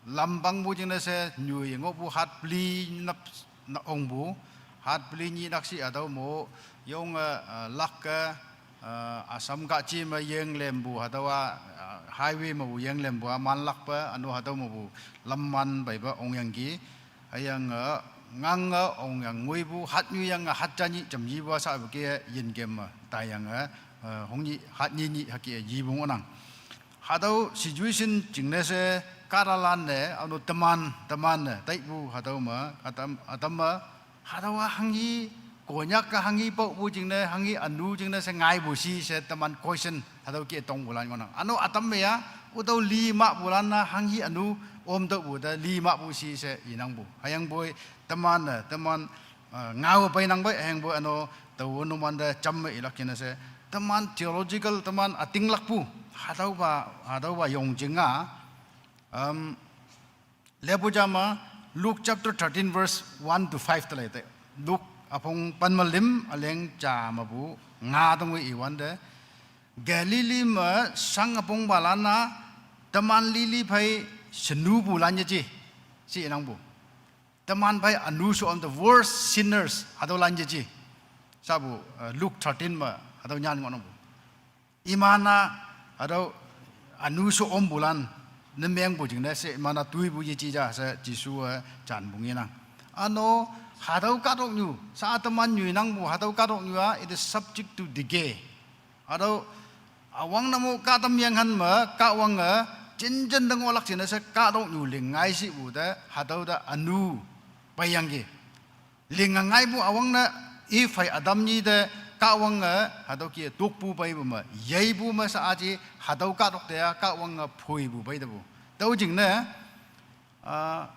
lampangpu jingne she, nyuye ngohpu hat peli nap, na ongpu, hat peli nyih nakshih hatüo mo, yonge, eh, lakke, eh, Assam kahji me yenglempu, hatüowa, eh, highway mepu yenglempu-a manlakpe, üno hatüo mepu lam man peipe ongyangki. Hüyange, ngange ongyang ngoipu, hat nyu yange, hat ja nyih jam yipu-a shapu ke yin kem me, taiyange, eh, hongnyih, hat nyi nyih hüke yipu ngohnang. Hatüo situation jingne she kahtalan-e, üno teman, teman-e, taipu hatüo me, ütam, ütam me, hatüowa hanghi, Konyak-a hanghi paopu jingne, hanghi ünu jingne she ngaipu shi she teman question, hatüo ke tongpulan ngohnang. Üno ütam me ya, ütüo li mahpulan-a hanghi ünu omtüohpu te li mahpu shi she inangpu. Hüyangpoi teman-e, teman, eh, ngao peinang pei, hüyangpoi üno, taowe numante jamme ilak jingne she, teman theological, teman ütinglakpu, hatüopa, hatüopa yongjing-a, um, lepu ja me, Luke chapter thirteen verse one to five te lei te. Luke üpong pen me lüm üleng ja mepu nga tangwe iwante, Galilee me shang üpongpalan-a teman lili phei shenupulan yeji, she inangpu. Teman phei ünu sho-om, the worst sinners, hatüolan yeji. Shapu, eh, Luke thirteen me, hatüo nyan ngohnangpu. Iman-a, hatüo ünu sho-ompulan, ne mengpu jingne she iman-a toipu yeji ja she Jesu-e janpu ngenang. Üno, hatüo kahtoknyu, sha teman nyuinangpu, hatüo kahtoknyu-a, it is subject to decay. Hatüo, üwang namo kahtam yenghan me, Kahwange, jinjen te ngohlak jingne she kahtoknyu ling ngaishipu te, hatüo te ünu peiyangki. Ling ngaipu üwangne, Eve hei Adam nyi te, Kahwange, hatüo kih-e tokpu peipu me, yeipu me sha aji, hatüo kahtok te-a, Kahwange phoipu peitepu. Tüo jingne, ah,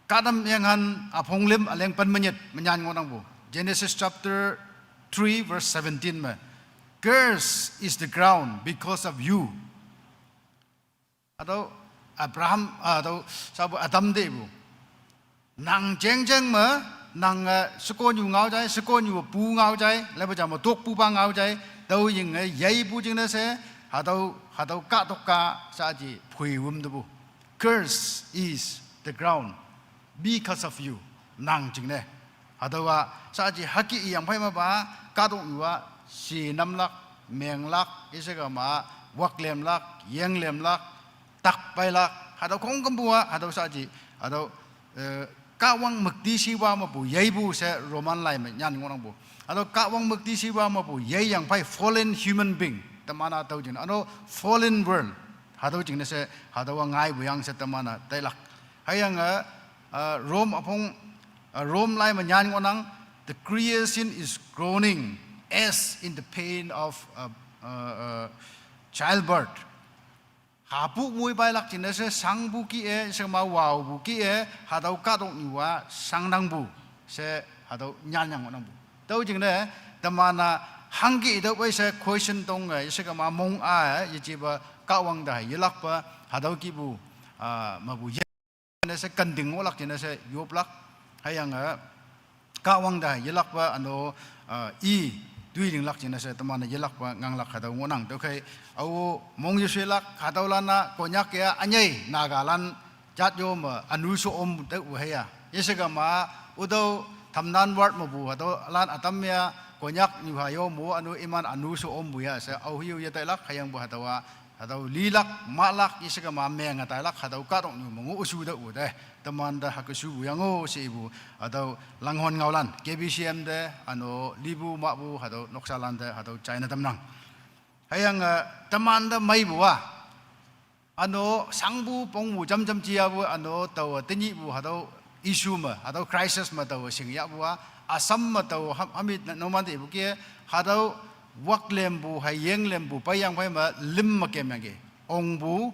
kahtam yenghan üpong lüm üleng pen me nyit, me nyan ngohnangpu. Genesis chapter three verse seventeen me, "Curse is the ground because of you." Hatüo Abraham, ah, hatüo shapu Adam te ipu. Nang jengjeng me, nang, eh, shekonyu ngao jai, shekonyu pu ngao jai, lepu ja me tokpu pa ngao jai, tüo yinge, eh, yeipu jingne she, hatüo, hatüo kahtok-a, shaji, phoiwüm tepu. "Curse is the ground because of you." Nang jingne. Hatüowa, shaji hüke iyang phei mepa, kahtoknyu-a, shinamlak, menglak, yeshe kema, waklemlak, yenglemlak, takpailak, hatüo khongkümpu-a, hatüo shaaji, hatüo, eh, Kahwang müktishiwa mepu yeipu she Roman lai me nyan ngohnangpu. Hatüo Kahwang müktishiwa mepu yeiyangphei fallen human being, teman-a tüo jingne, üno fallen world, hatüo jingne she, hatüowa ngaipu yang she teman-a tailak. Hüyange, eh, Rome üpong, eh, Rome lai me nyan ngohnang, the creation is groaning as in the pain of, uh, uh, uh, childbirth. Hapu moipailak jingne she shangpu kih-e, shema waopu kih-e, hatüo kahtoknyu-a shangdangpu she, hatüo nyanyang ngohnangpu. Tüo jingne, teman-a hangke tüophei she question tonge, shekema mong-a, yejepa Kahwang te hei yelakpa, hatüo kihpu, ah, mepu ye ne she kenting ngohlak jingne she yoplak. Hüyange, Kahwang te yelakpa üno, ah, i, toi linglak jingne she teman-e yelakpa nganglak hatüo ngohnang. Tüokhei, ao mong yeshelak, hatüolan-a, Konyak-a, ünyei, Nagalan, jat yo me, ünu sho om tüopu hüya. Yeshekema, ütüo, Tamnan ward mepu, hatüolan ütam ya, Konyak nyuha yo mo, üno iman ünu sho ompu ya she, aohe-o yetailak, hüyangpu hatüowa, hatüo lilak, mahlak, yeshekema menge tailak, hatüo kahtoknyu me ngoh üshu tüopu te. Teman te hüke shupu yang-o she ipu, hatüo langhon ngaolan, K B C M te, üno lipu mahpu, hatüo noksalan te, hatüo china tamnang. Hüyange, teman te meipu-a, üno shangpu pongpu jamjam jiyapu, üno taowe tenyihpu hatüo issue me, hatüo crisis me taowe shingyahpu-a, Assam me taowe ham, hami numan te ipu ke, hatüo waklempu, hei yenglempu, peiyangphei me lüm me kemyangki. Ongpu,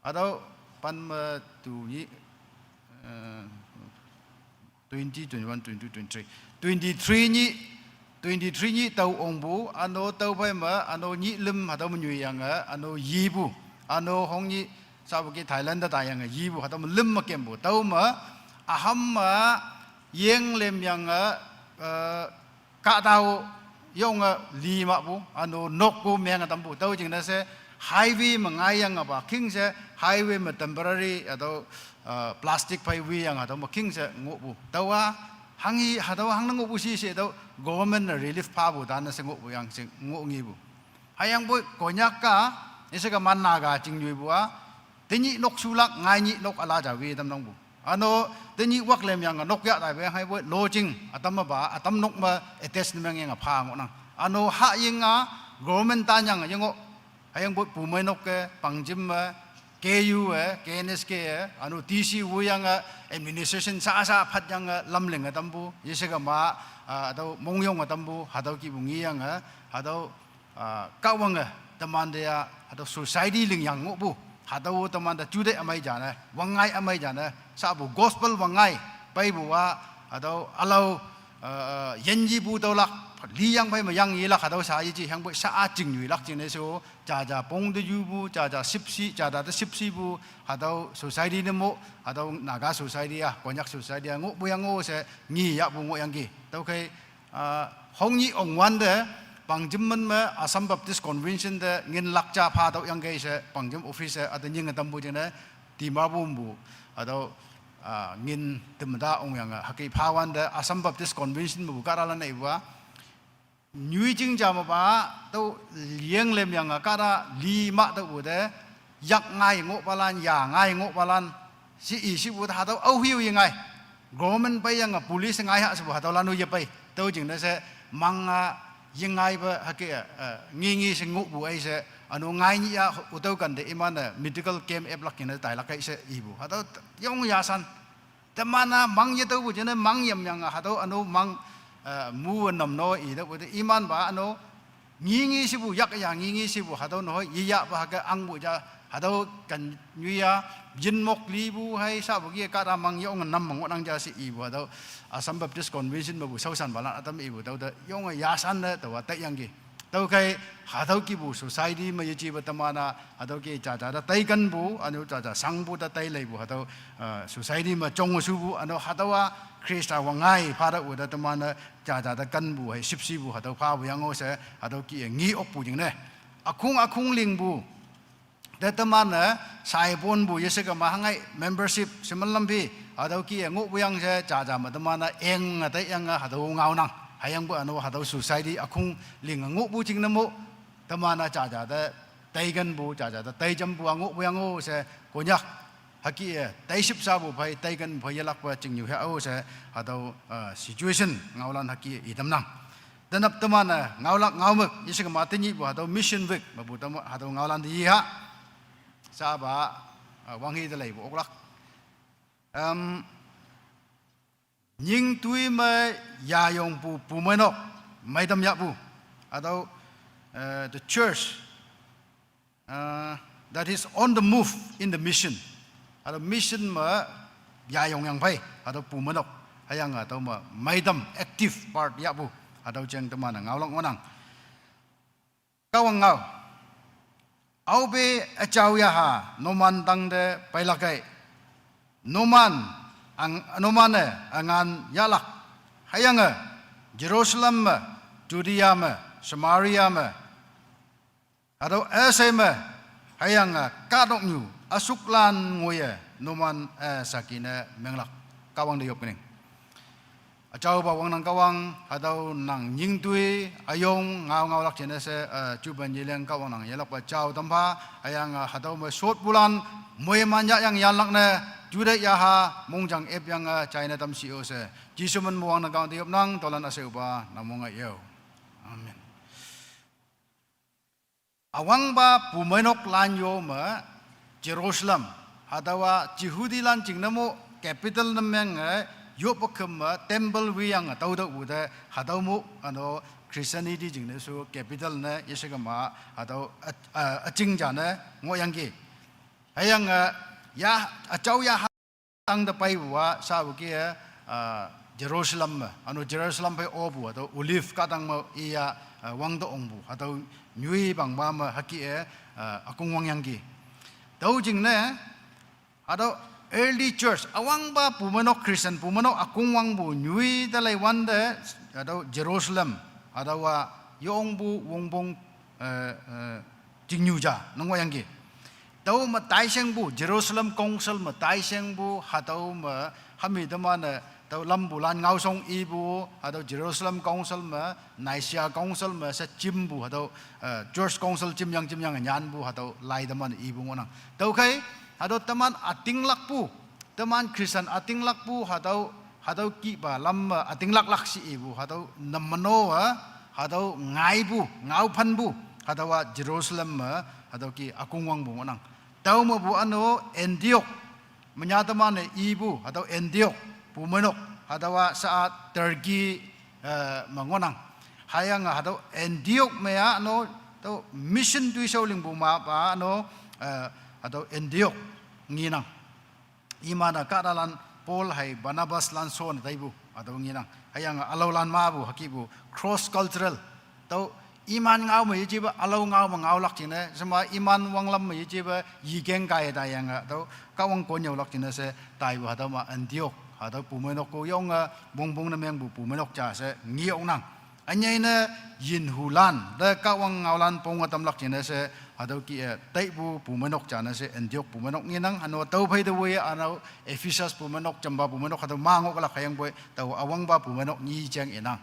hatüo pen me tu nyih, eh, twenty, twenty-one, twenty-two, twenty-three. Twenty-three nyih, twenty-three nyih tao ongpu, üno tüophei me, üno nyih lüm hatüo me nyoiyange, üno yipu, üno hongnyih, shapu ke Thailand te taiyange, yipu hatüo me lüm me kempu. Tüome, üham me, yeng lemyange, eh, kahtao, yonge li mahpu, üno nokpu menge tampu. Tüo jingne she, highway me ngaiyange pa, king she, highway me temporary, hatüo, eh, plastic phei wiyange, hatüo me king she ngohpu. Tüowa, hanghi, hatüo hangne ngohpu shi she tüo, government ne relief phapu tane she ngohpu yang she ngoh ngepu. Hüyangpoi Konyak-a, yeshekema Naga chingnyoipu-a, tenyih nok shulak, ngainyih nok üla ja wi tamnangpu. Üno, tenyih wak lemyange nok yah taipe hüyangpoi lodging, ütam me pa, ütam nok me attach ne mengyange pha ngohnang. Üno hahying-a, government tanyange yengoh, hüyangpoi pumei nok-e, pangjim me, K U-e, K N S K-e, üno D C woiyange, administration sha-sha phatyange, lamlinge tampu, yeshekema, ah, hatüo mongyonge tampu, hatüo kihpu ngeyange, hatüo, ah, Kahwange, teman te-a, hatüo society lingyang ngohpu, hatüo teman te juteih ümei jane, wangngai ümei jane, shapu gospel wangngai, peipu-a, hatüo ülao, ah, yinyepu tüolak, liyangphei me yang yelak hatüo sha yeji hüyangpoi sha-a chingnyoilak jingne she-o, jaja pong te yupu, jaja shüpshe, jaja te shüpshepu, hatüo society ne mo, hatüo Naga society-a, Konyak society-a ngohpu yang-o she, ngeyahpu ngohyangki. Tüokhei, ah, hongnyih ongwante, pangjim men me, Assam Baptist Convention te, nginlak ja pha tüohyangki she, pangjim office-e, üte nyinge tampu jingne, Dimapur mepu, hatüo, ah, ngin temta ongyange, hüke phawante, Assam Baptist Convention mepu kahtalan-e ipu-a, nyoijing ja me pa, tüo yeng lemyange kahta li mah tüopu te, yak ngai ngohpalan, ya ngai ngohpalan, she i shepu te hatüo aohe-o yengai. Government peiyange police ngai ha shepu hatüolan-o yepei. Tüo jingne she, mang-a, yengaipe hüke, eh, ngi ngi she ngohpu ei she, üno ngainyih-a, ütüo kante iman-e medical camp aplak jingne tailak kei she ipu. Hatüo, yong yasan. Teman-a mang yetüopu jingne mang yamyange hatüo üno mang, eh, mu nam no i tüopu te iman pa üno, ngi ngi shepu yak ya ngi ngi shepu hatüo nehoi yeyahpa hüke angpu ja, hatüo ken nyoi-a, yinmok lipu hei shapu kih-e kahta mang yonge nam me ngohnang ja she ipu hatüo, Assam Baptist Convention mepu shaoshanpalan ütam ipu tüote yonge yasan ne tüowa taiyangki. Tüokhei, hatüo kihpu society me yejepa teman-a, hatüo kih jaja te taikenpu, üno jaja shangpu te taileipu, hatüo, ah, society me jonge shupu, üno hatüowa Khrista wangngai pha tüopu te teman-e, jaja te kenpu hei shüpshepu, hatüo phapu yang-o she, hatüo kih-e nge okpu jingne. Ükhong ükhong lingpu, te teman-e, shaiponpu yeshekema hangei membership, shemen lamphi, hatüo kih-e ngohpu yang she, jaja me teman-e, enge taiyange, hatüo ngaonang. Hüyangpoi üno, hatüo society, ükhong linge ngohpu jingne mo, teman-e, jaja te, taikenpu jaja te taijampu a ngohpu yang o she Konyak hüke-e taishüpshapu phei taiken phei yelakpe chingnyu ha o she hatüo, uh, situation ngaolan hüke itamnang. Tenap teman-e ngaolak ngaomük yeshekema tenyihpu hatüo Mission Week mepu tam hatüo ngaolan te yeha. Shapa, uh, wanghe te leipu oklak. Um, nyingtoi me yayongpu pumeinok meitam yahpu. Hatüo, uh, the church, uh, that is on the move in the mission. Hatüo mission me yayongyang phei hatüo pumeinok, hüyange hatüo me meitam active part yahpu, hatüo jeng teman-e ngaolak ngohnang. Kahwang ngao, aope üjao yaha numan tangte peilak ei. Numan, ang, numan-e üngan yahlak, hüyange Jerusalem me, Judea me, Samaria me, hatüo üshei me, hüyange kahtoknyu üsuklan ngoiye numan-e saki ne menglak. Kahwang te yop kening. Üjaopa wangnang Kahwang, hatüo nang nyingtoi üyong ngao ngaolak jingne she, eh, jupen yeleng Kahwang nang yelakpe jao tampha, hüyange hatüo me shotpulan moiman yahyang yanlak ne, juteih yaha mongjang epyange jaine tamshi o she. Jesu min me wangnang Kahwang te yopnang, tüolan üsheipa nang mong-e yo. Amen. Üwangpa pumeinok lan yo me Jerusalem, hatüowa Jehudilan jingne mo capital ne menge, yoppe küm me temple wiyange tüotüohpu te, hatüo mo, üno Christianity jingne shu capital ne yeshekema, hatüo, eh, eh, üjing ja ne ngohyangki. Hüyange, ya, üjao ya tangte peipu a, shapu ke, ah, Jerusalem me, üno Jerusalem phei opu, hatüo Olive kahtang me iya, ah, wangte ongpu, hatüo nyuipangpa me hüke, ah, ükong wangyangki. Tüo jingne, hatüo early church, üwangpa pumeinok Christian pumeinok ükong wangpu nyui te leiwante, hatüo Jerusalem, hatüowa yongpu wongpong, eh, eh, chingnyu ja ne ngohyangki. Tüo me taishengpu, Jerusalem Council me taishengpu, hatüo me hami teman-e, tüo lampulan ngaoshong ipu, hatüo Jerusalem Council me, Nicaea Council me she jimpu, hatüo, eh, Church Council jimyang jimyang nyanpu, hatüo lai teman ipu ngohnang. Tüokhei, hatüo teman ütinglakpu, teman Christian ütinglakpu, hatüo, hatüo kihpa lam me ütinglaklak she ipu, hatüo namno-a, hatüo ngaipu, ngaophanpu, hatüowa Jerusalem me, hatüo ke ükong wangpu ngohnang. Tüo mepu üno Antioch, menyih teman-e ipu, hatüo Antioch pumeinok, hatüowa sha-a Turkey, eh, me ngohnang. Hüyange hatüo Antioch me-a üno, tüo mission toishao lingpu mepa üno, eh, hatüo Antioch ngenang. Iman-e kahtalan Paul hei Barnabas lan shonne taipu, hatüo ngenang. Hüyange ülaolan mepu hükepu cross cultural. Tüo iman ngao me yejepa, ülao ngao me ngaolak jingne, shema iman wanglam me yejepa, yikeng kaiye taiyange, tüo Kahwang konnyüolak jingne she taipu hatüo me Antioch, hatüo pumeinok ko yonge, wongpong ne mengpu pumeinok ja she ngeoknang. Ünyei ne yinhulan te Kahwang ngaolan ponge tamlak jingne she, hatüo ke-e taipu pumeinok ja ne she Antioch pumeinok ngenang, üno tüophei te woiye üno Ephesus pumeinok, jampa pumeinok, hatüo ma ngohlak hüyangpoi, tao üwangpa pumeinok nyi jeng inang.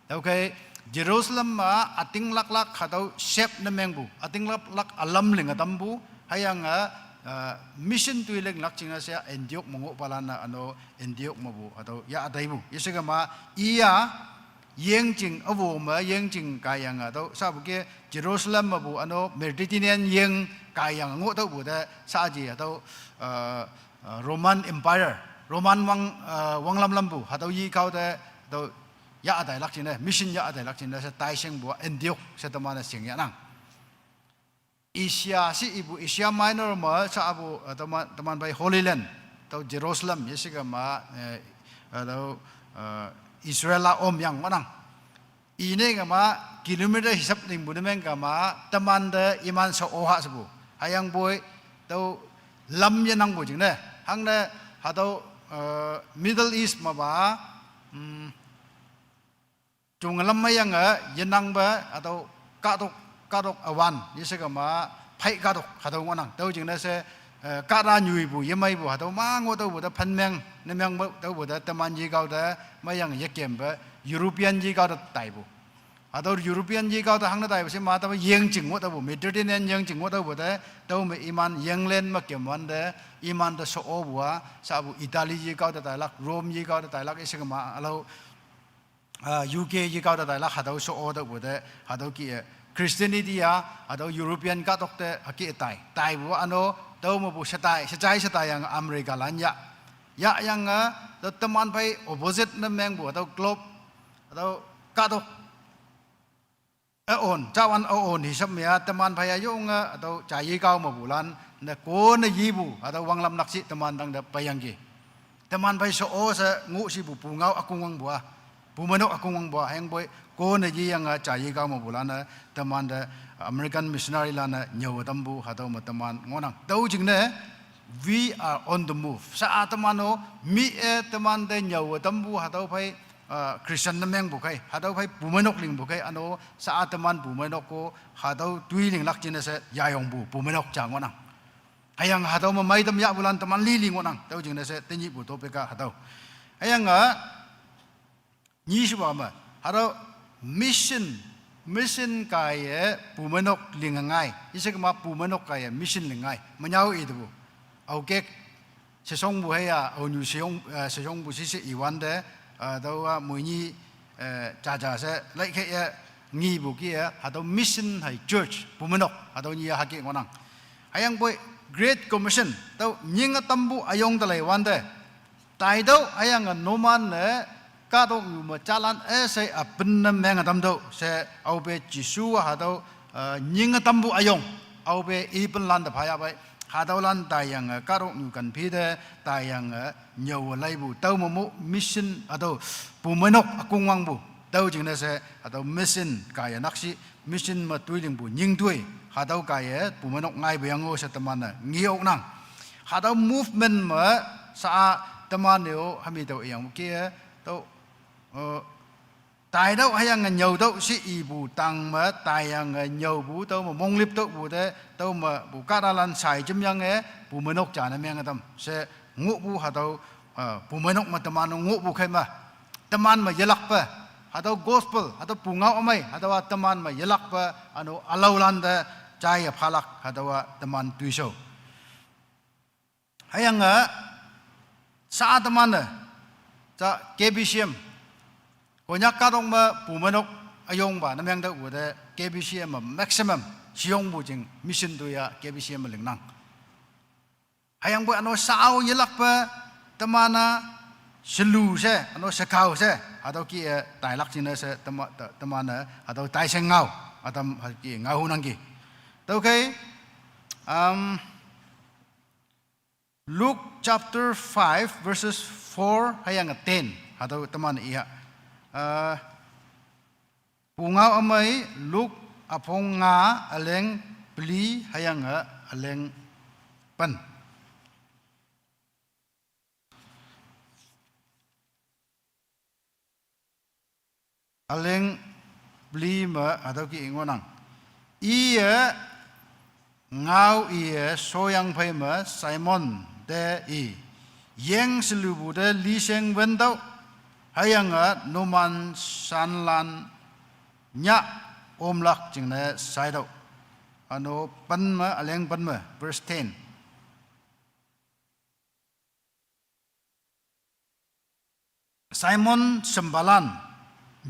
Tüokhei, Jerusalem me ütinglaklak hatüo shep ne mengpu, ütinglaklak ülam linge tampu, hüyange, eh, mission toi linglak jingne she Antioch me ngohpalan-e üno Antioch mepu hatüo yah taipu. Yeshekema iya, yengjing awo me yengjing kaiyange tüo, shapu ke Jerusalem mepu üno Mediterranean yeng kaiyange ngohtüohpu te, shaji hatüo, eh, eh, Roman Empire, Roman wang, eh, wanglam lampu, hatüo yikao te, hatüo yah ütailak jingne, mission yah ütailak jingne she taishengpu Antioch she teman-e shingyahnang. Asia she ipu, Asia Minor me shapu, eh, teman, teman phei Holy Land, tüo Jerusalem, yeshekema, eh, eh, tüo, eh, Israel-a omyang ngohnang. Ine kema kilometer hisap lingpu ne meng kema, temante iman sha oha shepu. Hüyangpoi, tüo lam yenangpu jingne. Hangne, hatüo, eh, Middle East mepa, mm, jung lam meyange yenangpe, hatüo kahtok, kahtok üwan, yeshekema, phei kahtok, hatüo ngohnang. Tüo jingne she, eh, kahta nyoipu, yemeipu, hatüo ma ngohtüohpu te phanmeng, ne mengpu, tüopu te teman yikao te, meyange yekempe, European yikao te taipu. Hatüo European yekao te hangne taipu she ma tüo yeng ching ngoh tüopu, Mediterranean yeng ching ngoh tüopu te, tüome iman yenglen me kem wante, iman te sho-o pu-a, shapu Italy yekao te tailak, Rome yekao te tailak, ishekema ülao, ah, U K yekao te tailak, hatüo sho-o tüopu te, hatüo kih-e, Christianity-a, hatüo European kahtok te, hüke tai, taipu ano, tüo mepu shetai, shejai shetai yange America lan yah. Yahyange, tüo teman phei opposite ne mengpu, hatüo globe, hatüo kahtok üon, jawan üon hisap me-a teman phei-a yonge, hatüo jayekao mepulan, ne kone yipu, hatüo wanglam nakshih teman tangte peiyangki. Teman phei sho-o she ngoh shipu pungao ükongwangpu-a, pumeinok ükongwangpu-a, hüyangpoi kone yiyange jayekao mepulan-e, temante American missionary lan-e nyüowe tampu, hatüo me teman ngohnang. Tüo jingne, we are on the move. Sha-a teman-o, mi-e temante nyüowe tampu, hatüo phei, ah, Christian ne mengpu khei, hatüo phei pumeinok lingpu khei, ano, sha-a teman pumeinok-o, hatüo toi linglak jingne she yayongpu, pumeinok ja ngohnang. Hüyange hatüo me meitam yahpulan teman lili ngohnang, tüo jingne she tenyihpu topic-a hatüo. Hüyange, nyishupa me, hatüo mission, mission kaiye pumeinok linge ngai, ishekema pumeinok kaiye mission ling ngai, menyao itepu. Aokek, sheshongpu hei-a, aonyu sheyong, eh, sheshongpu shishe iwante, eh, tüo-a moini, eh, jaja she, laikhei-e, ngipu kih-e, hatüo mission hei church, pumeinok, hatüo nyi-a hüke ngohnang. Hüyangpoi Great Commission, tüo nyinge tampu üyong te leiwante, taitüoh hüyange numan-e kahtoknyu me jalan üshei üpinne menge tamtüoh she aope Jesu hatüo, eh, nyinge tampu üyong, aope ipenlan te phayah pei, hatüolan taiyange kahtoknyu kanphi te taiyange nyüowe laipu, tüo memo mission hatüo pumeinok ükongwangpu, tüo jingne she hatüo mission kaiye nakshih, mission me toi lingpu nying toi, hatüo kaiye pumeinok ngaipu yang-o she teman-e nge-oknang. Hatüo movement me sha-a teman-e-o hami tüo iyang kih-e, tüo, eh, taitüoh hüyange nyüotüoh she ipu tang me taiyange nyüopu, tüome monglip tüohpu te, tüo mepu kahtalan shai jemyange, pumeinok ja ne menge tam she ngohpu hatüo, eh, pumeinok me teman-o ngohpu khei me, teman me yelakpe, hatüo gospel, hatüo pungao ümei, hatüowa teman me yelakpe, ano ülaolan te jaiye phalak, hatüowa teman toishao. Hüyange, sha-a teman-e, ja K B C M, Konyak kahtok me pumeinok üyongpa ne mengtüohpu te K B C M me maximum sheyongpu jing mission toi-a K B C M me lingnang. Hüyangpoi ano shao yelakpe teman-a shelu she, ano shekao she, hatüo kih-e tailak jingne she tema-, te-, teman-e, hatüo taisheng ngao, ütam hüke ngaohunangki. Tüokhei, um, Luke chapter five verses four hüyange ten, hatüo teman iya. Ah, Pungao Ümei Luke üpong nga üleng peli hüyange üleng pen. Üleng peli me hatüo kih-e ngohnang. Iye ngao iye shoyang phei me Simon te i, yeng shelupu te lisheng wentüoh, hüyange numan shanlan nyah omlak jingne shaitüoh. Üno pen me, üleng pen me, verse ten. Simon shempalan,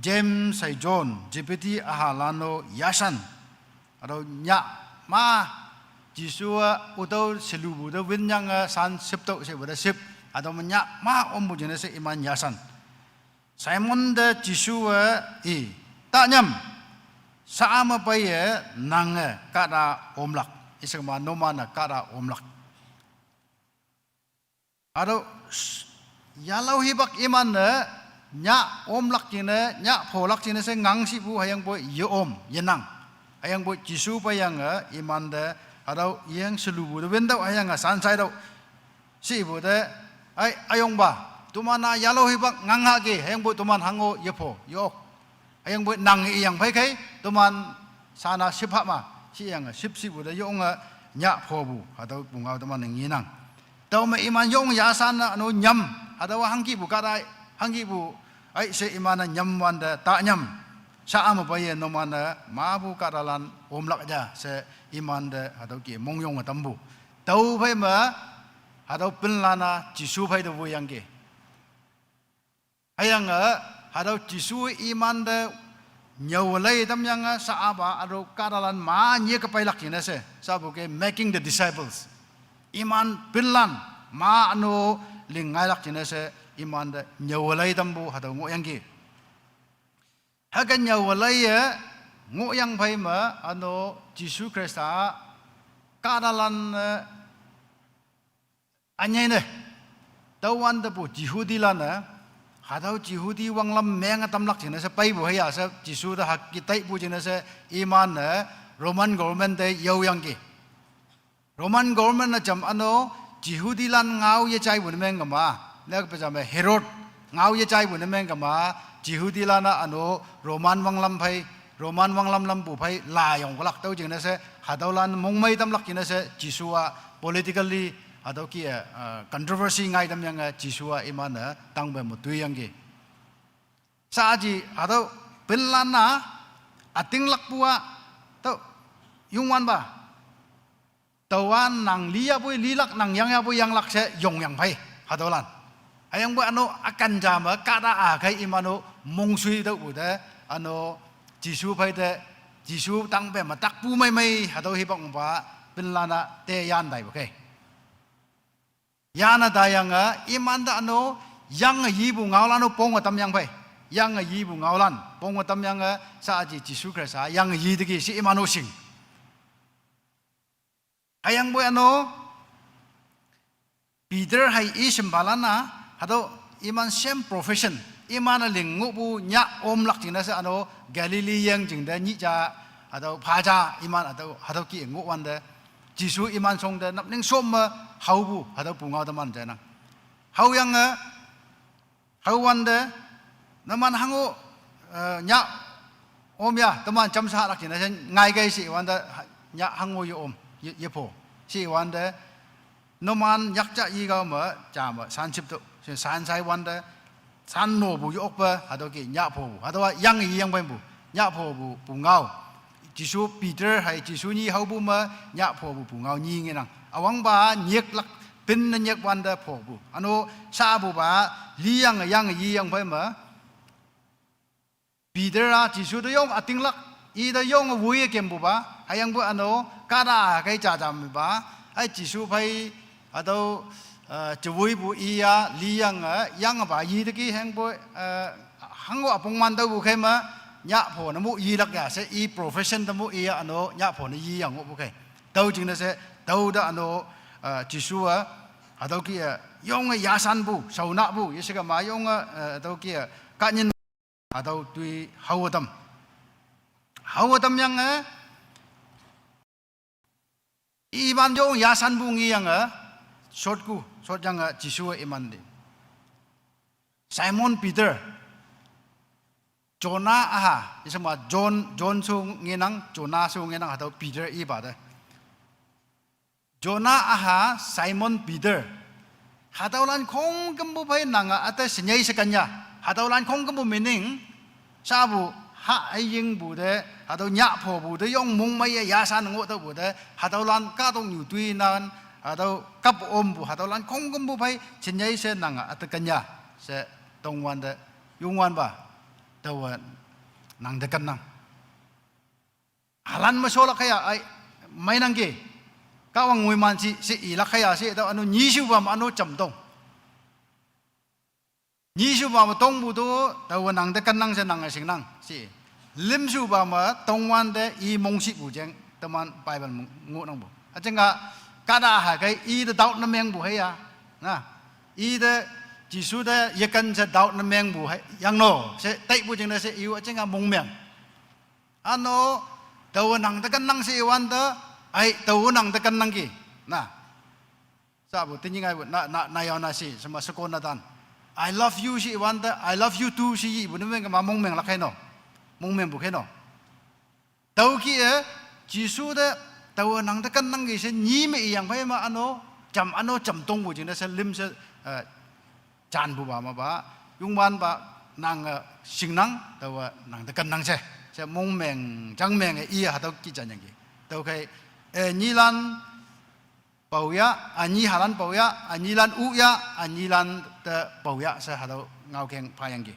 James hei John, Zebedee ühalan-o yashan. Hatüo nyah ma, Jesu-a ütüo shelupu te winyange shan shüptüoh shepu te shüp. Hatüo me nyah ma ompu jingne she iman yashan. Simon te Jesu-e i, tanyam, sha-a me peiye nange kahta omlak, ishekema numan-e kahta omlak. Hatüo, s-, yalao hipak iman-e, nyah omlak jingne, nyah pholak jingne she ngangshipu hüyangpoi ye-om, yenang. Hüyangpoi Jesu peiyange imante, hatüo yeng shelupu te wentüoh hüyange shanshaitüoh. Shipu te, ai, üyongpa, toman-a yalao hipak ngang hahki, hüyangpoi toman hango yepho, yok. Hüyangpoi nang iyang phei khei, toman shan-a shüpha ma, shiyange, shüpshipu te yonge, nyah phopu, hatüo pungao teman-e ngenang. Tüome iman yong yashan-a üno nyam, hatüowa hangkipu kahta, hangkipu, ai she iman-e nyam wante tanyam. Sha-a me peiye numan-e mapu kahtalan omlak ja she imante hatüo kih-e mongyonge tampu. Tüophei me hatüo pinlan-a Jesu phei te woiyangki. Hüyange hatüo Jesu imante nyüo lei tamyange sha-a pa hatüo kahtalan ma nyeke peilak jingne she, shapu ke making the disciples. Iman pinlan ma üno ling ngailak jingne she imante nyüo lei tampu hatüo ngohyangki. Hüke nyüo leiye ngohyang phei me üno Jesu Khrista kahtalan-e ünyei ne. Tüowante pu Jehudilan-e hatüo Jehudi wanglam menge tamlak jingne she peipu hüya she Jesu te hüke taipu jingne she iman-e Roman government te yaoyangki. Roman government-e jam üno Jehudilan ngao yejaipu ne meng kema, ne peja me Herod ngao yejaipu ne meng kema, Jehudilan-a üno Roman wanglam phei, Roman wanglam lampu phei layong kalak tüo jingne she hatüolan mongmei tamlak jingne she Jesu-a politically hatüo kih-e, uh, controversy ngai tamyange Jesu-a iman-e tangpe me toiyangki. Shaaji hatüo pinlan-a ütinglakpu-a tüo Youngwanpa tüowa nang liyapoi lilak, nang yangyapoi yanglak she yongyang phei hatüolan. Hüyangpoi üno ükan ja me kahta-a kei iman-o mongshui tüohpu te üno Jesu phei te, Jesu tangpe me takpu meimei hatüo hipak mepa pinlan-a te yan taipu kei. Yane taiyange imante üno yange yipu ngaolan-o ponge tamyang phei. Yange yipu ngaolan ponge tamyange shaaji Jesu Khrista yange yi teki she iman-o shing. Hüyangpoi üno Peter hei i shimpalan-a hatüo iman same profession, iman-e ling ngohpu nyah omlak jingne she üno Galilee yeng jingte nyih ja, hatüo pha ja iman hatüo, hatüo kih-e ngohwante Jesu iman shongte napning shom me haopu hatüo pungao teman jainang. Haoyange haowante, numan hango, eh, nyah om ya, teman jamsha lak jingne she ngaikei she wante, nyah hango ye om, ye, yepho she wante, numan yakja i gao me ja me sanship tüoh she san shaiwante, san nopu ye okpe hatüo kih nyah phopu hatüowa yange yiyang peipu, nyah phopu pungao. Jesu Peter hei Jesu nyi haopu me nyah phopu pungao nyi ngenang. Üwangpa nyiklak, pinne nyikwante phopu. Üno shapupa liyange yange yiyang phei me Peter-a Jesu te yong ütinglak, ite yonge woiye kempupa, hüyangpoi üno kahta-a kei ja ja mepa, ai Jesu phei hatüo, eh, jewoipu iya liyange yangepa yi teki hüyangpoi, eh, hango üpong man tüopu kei me nyah pho ne mu yilak ya she i profession te mu iya üno nyah pho ne yiyang ngohpu kei. Tüo jingne she tüo te üno, eh, Jesu-a hatüo kih-e yonge yasanpu, shaonahpu yeshekema yonge, eh, hatüo kih-e kahnyin hatüo toi haowe tam. Haowe tamyange iman yong yasanpu ngeyange, shotku shotyange Jesu-e iman te, Simon Peter, Jonah üha, yeshema John, John shu ngenang, Jonah shu ngenang, hatüo Peter ipa te. Jonah üha Simon Peter, hatüolan khongkümpu phei nange üte shenyei she kenya. Hatüolan khongkümpu meaning, shapu ha üyingpu te, hatüo nyah phopu te yong mongmeiye yasan ngoh tüohpu te hatüolan kahtoknyu toinan, hatüo kap ompu hatüolan khongkümpu phei shenyei she nange üte kenya she tongwante, Youngwanpa, taowe nang te kennang. Halan me sholak kaiya ai, meinangki. Kahwang ngoiman shi she ilak kaiya she tao üno nyishupa me üno jamtong. Nyishupa me tongpu to, taowe nang te kennang she nange shingnang she. Limshupa me tongwante i mongshipu jeng teman Bible me ngohnangpu. Üjinga kahta hüke ite doubt ne mengpu hüya, na, ite Jesu te yeken she doubt ne mengpu hüyange no she taipu jingne she i-o üjinga mongmeng. Üno, taowe nang te kennang she iwante, ai, taowe nang te kennangki, na. Shapu tenyih ngaipu na, na, na yao na she shema shekon natan, I love you she iwante, I love you too she ipu ne mengkema mongmenglak kei no. Mongmengpu kei no. Tüokih-e Jesu te, taowe nang te kennangki she nyi me iyang phei me üno, jam üno jamtongpu jingne she lim she, eh, janpupa mepa, Youngwanpa nang, eh, shingnang, taowa nang te kennang she. She mongmeng, jangmeng, eh, iye hatüo ki janyangki. Tüokhei, eh, nyilan paoya, anyi halan paoya, anyilan uya, anyilan te paoya she hatüo ngaokeng phayangki.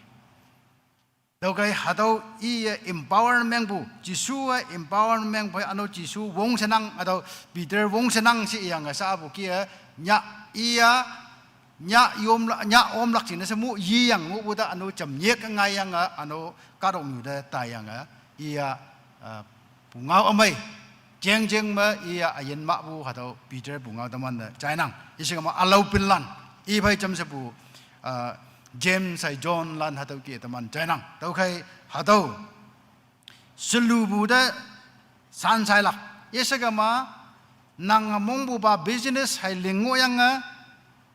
Tüokhei hatüo iye empower ne mengpu, Jesuwe empower ne mengpu, üno Jesu wong shenang, hatüo Peter wong shenang she iyange shapu kih-e, nyah iya, nyah yomla-, nyah omlak jingne she mu yiyang ngohpu te üno jamnyek ngaiyange, üno kahtoknyu te taiyange, iya, eh, pungao ümei, jengjeng me iya üyin mahpu hatüo Peter pungao teman-e jainang. Yeshikema ülao pinlan, iphei jamshepu, eh, James hei John lan hatüo kih-e teman jainang. Tüokhei hatüo shelupu te shanshailak. Yeshikema nang mongpupa business hei ling ngohyange,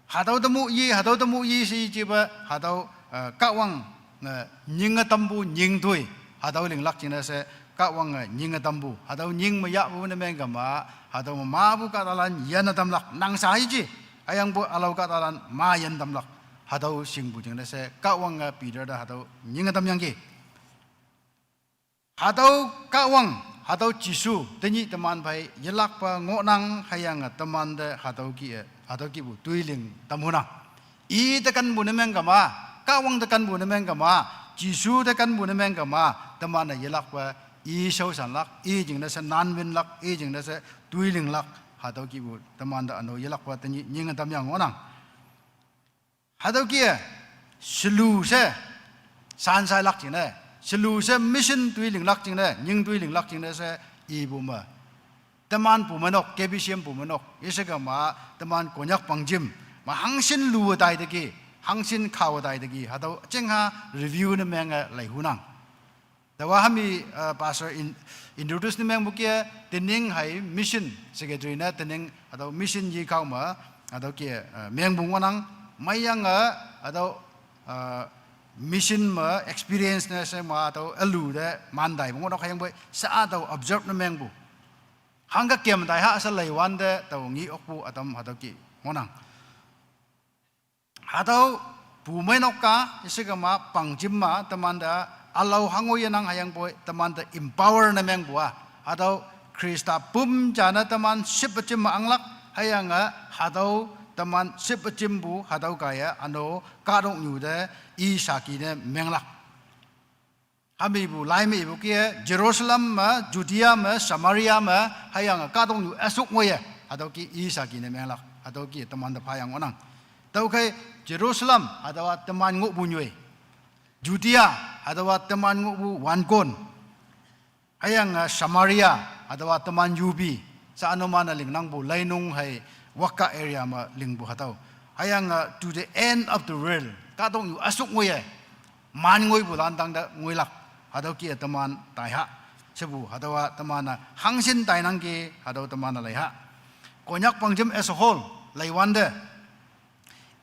hatüo te mu yi, hatüo te mu yi she jipe, hatüo, eh, Kahwang, eh, nyinge tampu nying toi, hatüo linglak jingne she, Kahwange nyinge tampu, hatüo nying me yahpu ne mengkema, hatüo me mapu kahtalan yanne tamlak, nang sha iji, hüyangpoi ülao kahtalan ma yan tamlak, hatüo shingpu jingne she, Kahwange Peter te hatüo nyinge tamyangki. Hatüo Kahwang, hatüo Jesu, tenyih teman phei yelakpa ngohnang hüyange temante hatüo kih-e, hatüo kihpu toiling tamhunang. I te kenpu ne mengkema, Kahwang te kenpu ne mengkema, Jesu te kenpu ne mengkema, teman-e yelakpa i shaoshanlak, i jingne she nanwinlak, i jingne she toilinglak, hatüo kihpu temante üno yelakpa tenyih nyinge tamyang ngohnang. Hatüo kih-e, shelu she, shanshailak jingne, shelu she mission toi linglak jingne, nying toi linglak jingne she ipu me. Teman pumeinok, K B C M pumeinok, yeshikema, teman Konyak pangjim, ma hangshin lu tai teki, hangshin khao tai teki, hatüo jingha review ne menge leihunang. Taowa hami, eh, pastor in-, introduce ne mengpu kih-e, tening hei mission secretary ne, tening hatüo mission yi kao me, hatüo kih-e, eh, mengpu ngohnang, meiyange, hatüo, eh, mission me experience ne she ma hatüo ülu te man taipu ngohnang hüyangpoi, sha hatüo observe ne mengpu. Hangke kem tai ha she leiwante, tao ngi okpu ütam hatüo kih ngohnang. Hatüo pumeinok-a, yeshikema pangjim ma, temante ülao hango yenang hüyangpoi, temante empower ne mengpu-a. Hatüo Khrista püm jane teman ship jim me anglak, hüyange hatüo teman ship jimpu, hatüo kaiye, üno kahtoknyu te i shaki ne menglak. Hamipu lai me ipu kih-e, Jerusalem me, Judea me, Samaria me, hüyange kahtoknyu üsuk ngoiye, hatüo kih i shaki ne menglak, hatüo kih temante phayang ngohnang. Tüokhei Jerusalem, hatüowa teman ngohpu nyoi. Judea, hatüowa teman ngohpu wankon. Hüyange Samaria, hatüowa teman yupi. Sha üno man-e lingnangpu leinung hei Wakka area me lingpu hatüo. Hüyange to the end of the world, kahtoknyu üsuk ngoiye, man ngoipulan tangte ngoilak, hatüo kih-e teman taiha. Shepu hatüowa teman-e hangshin tainangki, hatüo teman-e leiha. Konyak pangjim as a whole, leiwante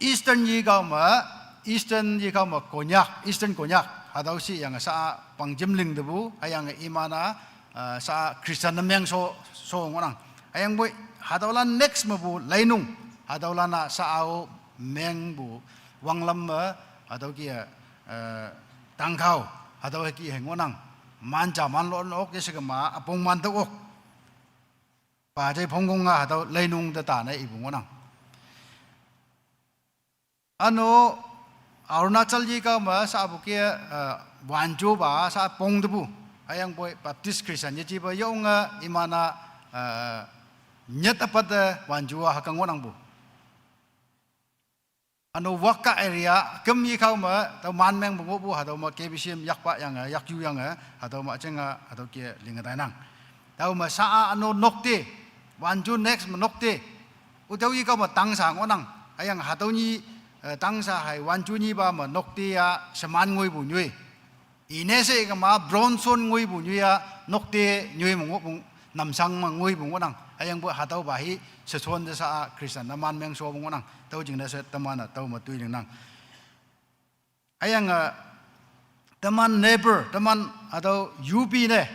Eastern yikao me, Eastern yikao me Konyak, Eastern Konyak, hatüo shiyange sha pangjim lingtepu, hüyange iman-a, eh, sha Christian ne meng sho, sho ngohnang. Hüyangpoi, hatüolan next mepu leinung, hatüolan-a sha-o mengpu wanglam me, hatüo kih-e, eh, tangkhao, hatüo kih-e ngohnang. Man ja man lo ok, yeshikema, üpong man tüo ok. Pa jai phongkong-a hatüo leinung te tane ipu ngohnang. Üno Arunachal yikao me shapu kih-e, eh, wanjupa sha pongtepu. Hüyangpoi Baptist Christian yejipa yonge iman-a, eh, nyit üpat te wanju-a hüke ngohnangpu. Üno Wakka area, küm yikao me, tüo man mengpu ngohpu, hatüo me K B C M yakpa yange, yakyu yange, hatüo me üjinge, hatüo kih-e linge tainang. Tüo me sha-a üno Nokte, wanju next me Nokte. Ütüo yikao me Tangsha ngohnang, hüyange hatüo nyi, eh, Tangsha hei wanju nyipa me Nokte-a sheman ngoipu nyoi. Ine she kema bronze son ngoipu nyoi-a, Nokte nyoi me ngohpu, Namsang me ngoipu ngohnang. Hüyangpoi hatüopa hi, sheshon te sha-a Christian ne man meng shopu ngohnang. Tüo jingne she teman-e tüo me toi lingnang. Hüyange, eh, teman neighbor, teman hatüo yupi ne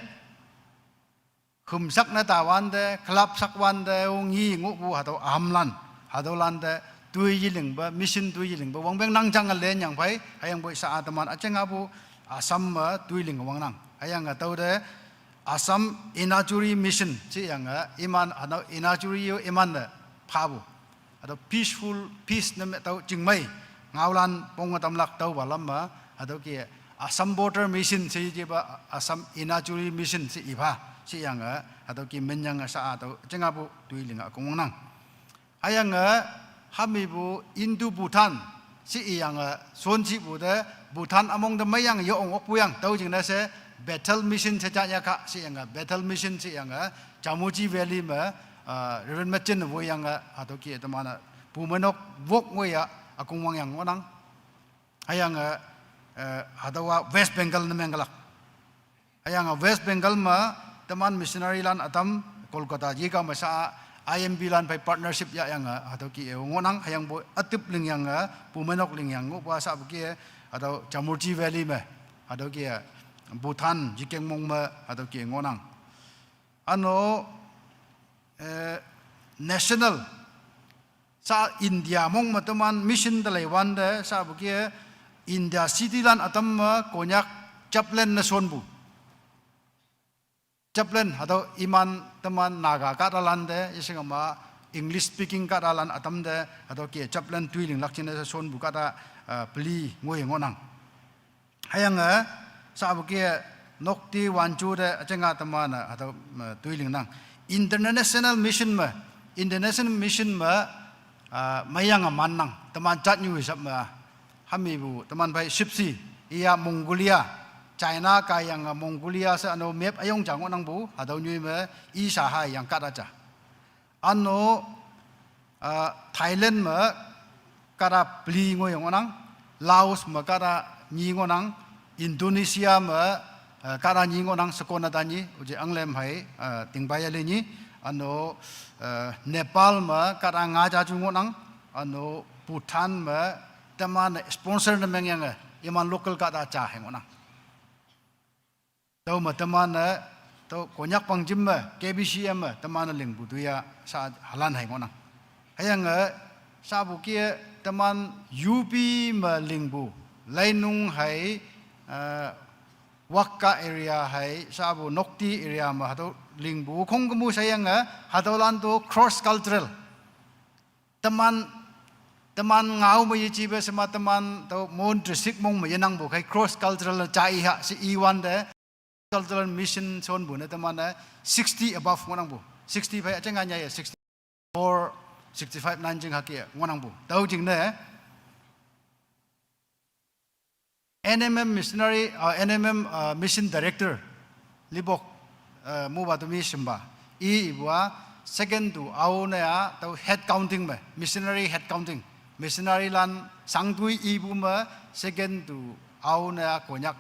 hümsak ne tawante, club sakwante, o ngi ngohpu hatüo ühamlan, hatüolante tui yilingpa, mission tui yilingpa, wangpeng nang jang a len yang phei, hüyangpoi sha-a teman üjing apu, Assam me tui ling wangnang. Hüyange tüote, Assam Enachuri Mission, sheyange, iman, ano Enachuri yo iman ne, phapu. Hatüo peaceful, peace ne me tüo chingmei, ngaolan pong tamlak tüopa lam me, hatüo ke, Assam Border Mission she jipa, Assam Enachuri Mission she ipha, sheyange, hatüo ke minyange sha-a tüo, jingapu tui linge kongwangnang. Hüyange, hamipu Indo Bhutan, she iyange, shonshipu te, Bhutan ümong te meiyange yo ong okpu yang, tüo jingne she, Bethel Mission she janya kha, sheyange, Bethel Mission sheyange, Chamuji Valley me, ah, Reverend Machen ne woiyange, hatüo ke teman-e, pumeinok wok ngoiya, ükongwang yang ngohnang. Hüyange, eh, hatüowa West Bengal ne mengkelak. Hüyange West Bengal me, teman missionary lan ütam, Kolkata, yekao me sha, I M B lan phei partnership yahyange, hatüo ke ngohnang, hüyangpoi ütip lingyange, pumeinok lingyang ngohpa shapu ke, hatüo Chamuji Valley me, hatüo ke, Bhutan, yikeng mong me, hatüo ke ngohnang. Ano, eh, national, sha India mong me teman mission te leiwante, shapu ke India city lan ütam me Konyak chaplain ne shonpu. Chaplain, hatüo iman teman Naga kahtalante, yeshingma English speaking kahtalan ütam te, hatüo ke chaplain tui linglak jingne she shonpu kahta, ah, peli ngoi ngohnang. Hüyange, shapu ke Nokti Wancho te üjinga teman-e, hatüo, eh, tui lingnang. International Mission me, International Mission me, ah, meiyange mannang, teman jatnyu hisap me, hamipu, teman phei shüpshe, iya Mongolia, China kaiyange Mongolia she ano map üyong ja ngohnangpu, hatüo nyoi me, i sha ha yang kahta ja. Ano, ah, Thailand me kahta peli ngoiyang ngohnang, Laos me kahta nyi ngohnang, Indonesia me, ah, kahta nyi ngohnang, shekonata nyi, üje anglem hei, ah, tingpaya le nyi, ano, ah, Nepal me kahta nga ja ju ngohnang, ano Bhutan me teman-e sponsor ne mengyange, iman local kahta ja hei ngohnang. Tüo me teman-e, tüo Konyak pangjim me, K B C M me, teman-e lingpu tuiya, sha halan hei ngohnang. Hüyange, shapu ke teman U P me lingpu, Leinung hei, eh, Wakka area hei, shapu Nokti area me, hatüo lingpu, khongkümpu sheyange, hatüolan to cross cultural. Teman, teman ngao me yejipe shema teman tüo Mon district mong me yenangpu khei cross cultural jai ha she iwante, cultural mission shonpu ne teman-e sixty above ngohnangpu. Sixty phei üjing anya ye sixty-four, sixty-five nanjing hüke ngohnangpu. Tüo jingne, N M M missionary, ah, N M M, ah, mission director, Libok, eh, Muba Tumi shimpa. I ipu-a, second to Ao ne-a, tüo head counting me, missionary head counting. Missionary lan shangtoi ipu me, second to Ao ne-a Konyak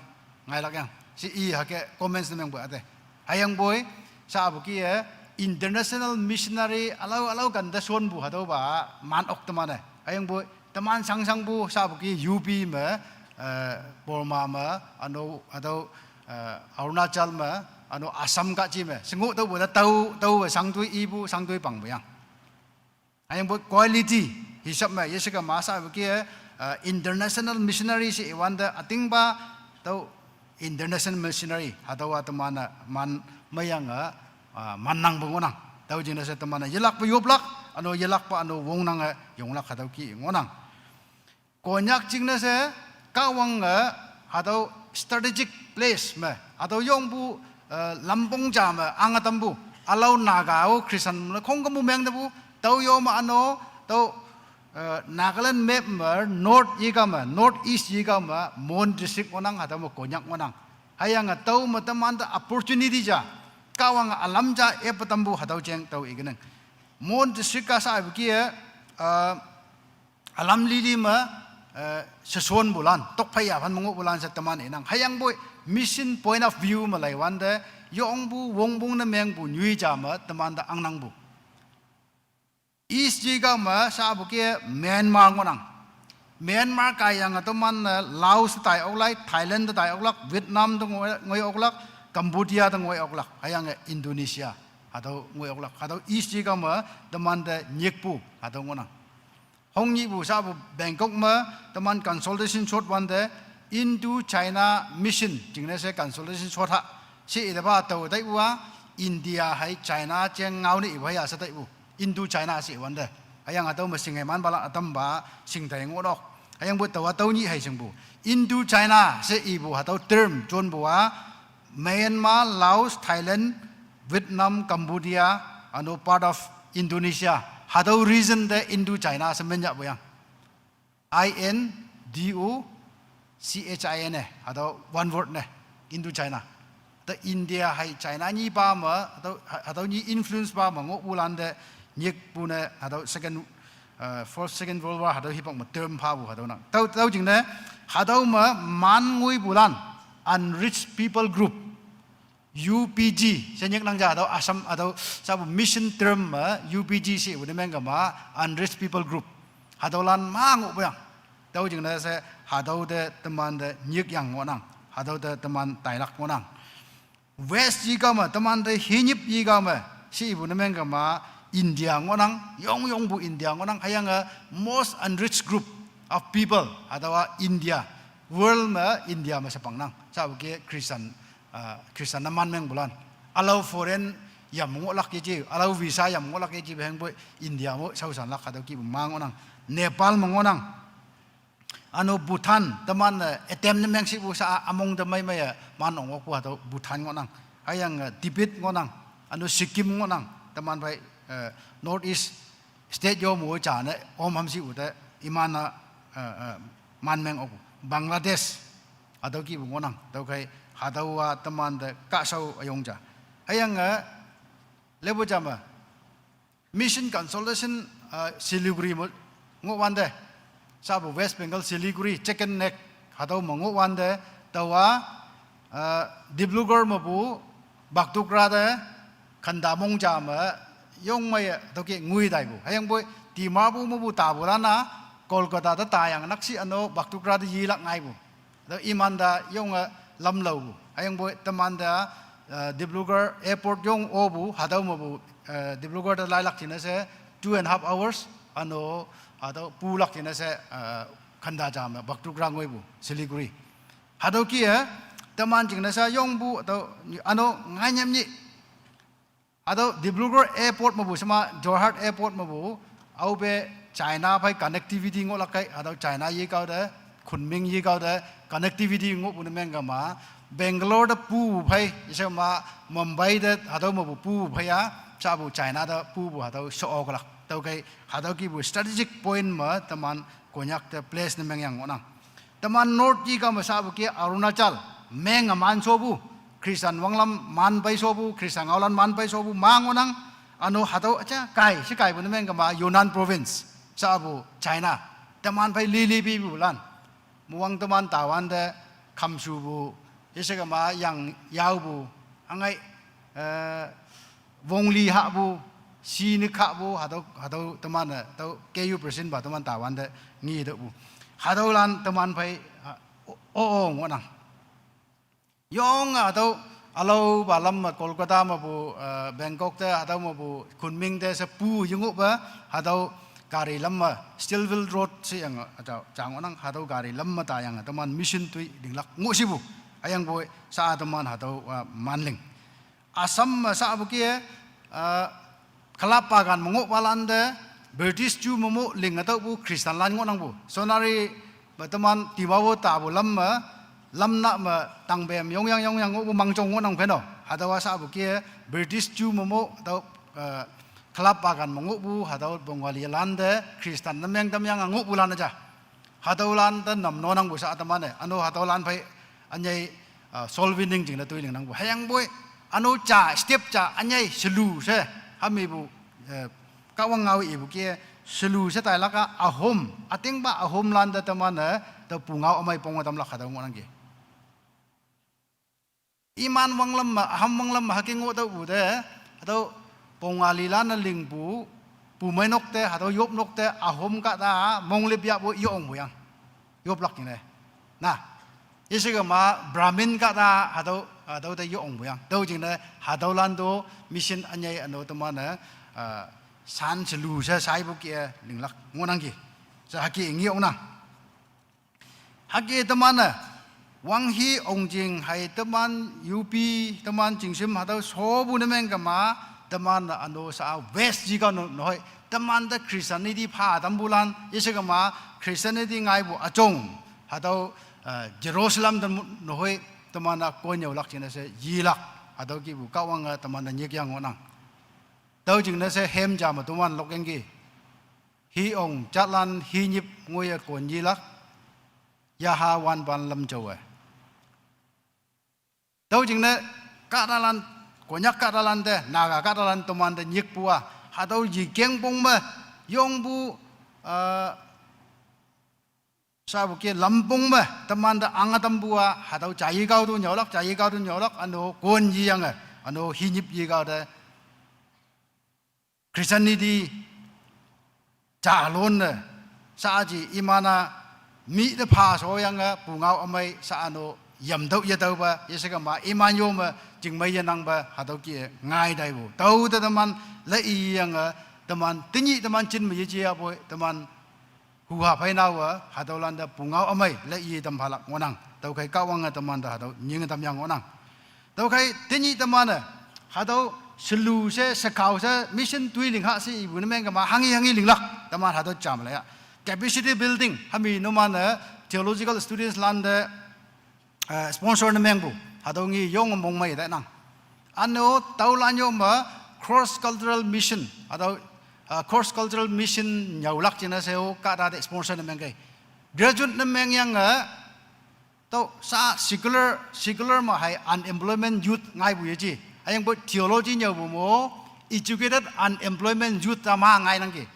ngailak yang. She i hüke comments ne mengpu ate. Hüyangpoi, shapu ke, eh, international missionary ülao ülao kante shonpu hatüopa, man ok teman-e. Hüyangpoi, teman shangshangpu, shapu ke U P me, eh, Burma me, ano, hatüo, eh, Arunachal me, ano Assam kahji me, shengoh tüopu te tao, tao shangtoi ipu, shangtoi pangpu yang. Hüyangpoi quality hisap me, yeshikema shapu ke, eh, international missionary she iwante ütingpa, tüo international missionary, hatüowa teman-e man meiyange, ah, mannangpu ngohnang. Tüo jingne she teman-e yelakpe yoplak, ano yelakpe ano wongnange yonglak hatüo ke ngohnang. Konyak jingne she, Kahwange, hatüo strategic place me, hatüo yongpu, eh, lampong ja me, ange tampu, ülao Naga-o Christian me khongkümpu mengtepu, tüo yo me ano, tüo, eh, Nagaland map me, North yekao me, North East yekao me, Mon district ngohnang, hatüo me Konyak ngohnang. Hüyange tüo me temante opportunity ja, Kahwange ülam ja epe tampu hatüo jeng tüo ikenang. Mon district ka shapu ke, eh, ülam lili me, eh, sheshonpulan, tokphei yaphan me ngohpulan she teman inang. Hüyangpoi mission point of view me leiwante, yongpu, wongpung ne mengpu nyoi ja me temante angnangpu. East yekao me shapu ke Myanmar ngohnang. Myanmar kaiyange teman-e Laos te tai oklak, Thailand te tai oklak, Vietnam te ngoi, ngoi oklak, Cambodia te ngoi oklak, hüyange Indonesia, hatüo ngoi oklak, hatüo East yekao me temante nyikpu, hatüo ngohnang. Hongnyihpu shapu Bangkok me teman consultation shot wante Indo China Mission jingne she consultation shot ha. She itapa tao taipu-a India hei China jeng ngao ne ipu hei-a she taipu. Indo China she wante. Hüyange hatüo me shinghei manpalan ütampa shingtei ngohnok. Hüyangpoi taowa tüonyih hei shingpu. Indo China she ipu hatüo term jonpu-a Myanmar, Laos, Thailand, Vietnam, Cambodia, üno part of Indonesia. Hatüo region te Indo China she min yahpu yang. I N D O CHINA, hatüo one word ne, Indo China. Te India hei China nyipa me, hatüo, hatüo nyi influence pa me ngohpulan te nyikpu ne, hatüo second, uh, first, second World War, hatüo hipak me term phapu hatüo nang. Tüo, tüo jingne, hatüo me man ngoipulan, unreached people group, U P G, she nyik nang ja hatüo Assam, hatüo, shapu mission term me, U P G shepu ne meng kama, unreached people group. Hatüolan ma ngohpu yang. Tüo jingne she, hatüo te teman te nyikyang ngohnang. Hatüo te teman tailak ngohnang. West yikao me, teman te hinyip yikao me, shepu ne meng kama, India ngohnang, yongyongpu India ngohnang, hüyange most unreached group of people, hatüowa India, world me India me shepangnang, shapu ke Christian, uh, Christian ne man mengpulan. Ülao foreign yam ngohlak yeje, ülao visa yam ngohlak yeje, hüyangpoi India mo shaoshanlak hatüo kihpu ma ngohnang, Nepal me ngohnang. Üno Bhutan, teman, eh, attempt ne meng shepu sha-a ümong te meimei-e, man ong okpu hatüo Bhutan ngohnang. Hüyange, eh, Tibet ngohnang. Üno Sikkim ngohnang. Teman phei, eh, North East state yo mo ja ne, om ham shepu te, iman-a, eh, eh, man meng okpu. Bangladesh, hatüo kihpu ngohnang. Tüokhei, hatüowa teman te kahshao üyong ja. Hüyange, eh, lepu ja me, Mission consultation, uh, Siliguri mo ngohwante. Shapu West Bengal Siliguri, Chicken Neck, hatüo me ngohwante. Taowa, uh, Dibrugarh mepu, Bakdogra te, Khanda mong ja me, yongmei tüoke ngoi taipu. Hüyangpoi, Dimapur mepu tapulan-a, Kolkata te tayang nakshih üno, Bakdogra te yelak ngaipu. Hatüo iman te yonge lamlaopu. Hüyangpoi teman te, eh, Dibrugarh airport yong opu, hatüo mepu, eh, Dibrugarh te lailak jingne she two and a half hours, üno, hatüo pulak jingne she, eh, Khanda ja me, Bakdogra ngoipu, Siliguri. Hatüo kih-e, teman jingne she yongpu, hatüo, üno ngainyam nyih. Hatüo Dibrugarh airport mepu shema Jorhat airport mepu, aope China phei connectivity ngohlak kei, hatüo China yekao te, Kunming yekao te, connectivity ngohpu ne meng kama, Bangalore te pu phei, shema Mumbai te, hatüo mepu pu phei-a, shapu China te pupu hatüo sho-oklak. Tüokhei, hatüo kihpu strategic point me, teman Konyak te place ne mengyang ngohnang. Teman North yikao me shapu ke Arunachal, meng-e man shopu, Christian wanglam man pei shopu, Christian ngaolan man pei shopu, ma ngohnang, üno hatüo aja, kai, she kaipu ne meng kama Yunnan province, shapu China, teman phei lili pipulan, muwang teman tawante, khamshupu, yeshe kama yang yaopu, angai, eh, wongli hahpu, shi ne kahpu, hatüo, hatüo teman-e, tüo K U president pa teman tawante, nge tüopu. Hatüolan teman phei, ah, o, o, o, ngohnang. Yonge hatüo, ülaopa lam me Kolkata mepu, eh, Bangkok te, hatüo mepu Kunming te she pu yengohpe, hatüo gari lam me, Stillwell Road sheyange, hatüo, ja ngohnang, hatüo gari lam me tayange, teman mission toi linglak ngoh shipu. Hüyangpoi, sha teman hatüo, ah, manling. Assam me shapu ke, ah, club bagan me ngohpalan te, British ju me mo linge tüopu Christian lan ngohnangpu. Sonari me teman Dimapur tapu lam me, lamna me tangpem yongyang yongyang ngohpu mangjong ngohnang phei no. Hatüowa shapu ke, British ju me mo, hatüo, ah, club bagan me ngohpu, hatüo Bengali lan te, Christian ne meng tamyange ngohpulan-e ja. Hatüolan te nam nonangpu sha teman-e, üno hatüolan phei ünyei, ah, soul winning jingne toi lingnangpu. Hüyangpoi, üno ja, step ja, ünyei shelu she, hamipu, eh, Kahwang ngao ipu ke, shelu she tailak-a Ahom, ütingpa Ahomlan te teman-e, tüo pungao ümei ponge tamlak hatüo ngohnangki. Iman wanglam me, Aham wanglam me hüke ngoh tüohpu te, hatüo Bongalilan-e lingpu, pumeinok te, hatüo yopnok te, Ahom kahta, monglep yahpu yongpu yang. Yoplak jingne. Na, yeshe kema Brahmin kahta, hatüo, hatüo te yongpu yang. Tüo jingne, hatüolan to mission ünyei üno teman-e, ah, san shelu she shaipu ke linglak ngohnangki. Sa hüke ngi ongnang. Hüke teman-e, wanghe ongjing hei teman, yupi, teman chingshim hatüo shopu ne meng kema, teman-e üno sa West ji ka no, nohoi, teman te Christianity pha tampulan, yeshe kema, Christianity ngaipu üjong, hatüo, eh, Jerusalem te nohoi, teman-e kon yaolak jingne she yilak, hatüo kihpu Kahwange teman te nyikyang ngohnang. Tüo jingne she hem ja me toman lokyangki. Hi ong jatlan hi nyip ngoiye kon yilak, yaha wanpan lam jaowe. Tüo jingne kahtalan, Konyak kahtalan te, Naga kahtalan teman te nyikpu-a, hatüo yikengpong me, yongpu, eh, sapu ke lampong me, teman te ange tampu-a, hatüo jai kao tu nyüolak, jai kao tu nyüolak, üno kon yiyange, üno hi nyip yi kao te. Christianity jalonne, sa ji iman-a, mi te pha shoyange, pungao ümei, sa üno, yamtüoh yetüopa, yeshe kema, iman yo me, jingmei yenangpa, hatüo kih-e, ngai taipu. Tüo te teman, le iyange, teman, tenyih teman jin me yeji yapoi, teman, huha pheinaowe, hatüolan te pungao ümei, le i tam phalak ngohnang. Tüokhei Kahwange teman te hatüo nying tamyang ngohnang. Tüokhei tenyih teman-e, hatüo shelu she, shekao she, mission toi ling ha she ipu ne meng kema, hanghi hanghi linglak, teman hatüo jam le ya. Capacity building, hami numan-e, theological studies lan te, eh, sponsor ne mengpu, hatüo ngi yong mongmei tainang. Üno, tüolan yo me, cross cultural mission, hatüo, eh, cross cultural mission nyüolak jingne she-o, kahta te sponsor ne mengkei. Graduate ne mengyange, tüo sa secular, secular me hei unemployment youth ngaipu yeji. Hüyangpoi theology nyüopu mo, educated unemployment youth ta ma ngainangki.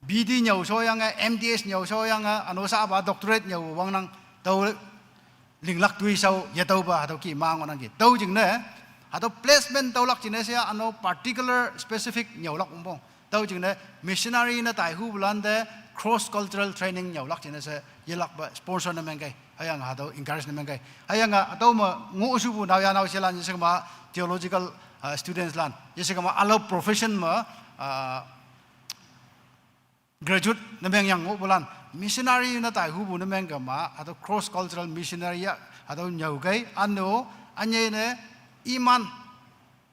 B D nyüo shoyange, M D S nyüo shoyange, üno sapa doctorate nyüo wangnang, tüo linglak toishao yetüopa hatüo kih ma ngohnangki. Tüo jingne, hatüo placement tüolak jingne she üno particular specific nyüolak ongpong. Tüo jingne missionary ne taihupulan te cross cultural training nyüolak jingne she yelakpe sponsor ne mengkei. Hüyange hatüo encourage ne mengkei. Hüyange hatüo me ngohshupu naoya naoshelan yeshe kema theological, ah, students lan. Yeshe kema ülao profession me, ah, graduate ne mengyang ngohpulan, missionary ne taihupu ne meng kema, hatüo cross cultural missionary ya, hatüo nyüokei, üno, ünyei ne, iman,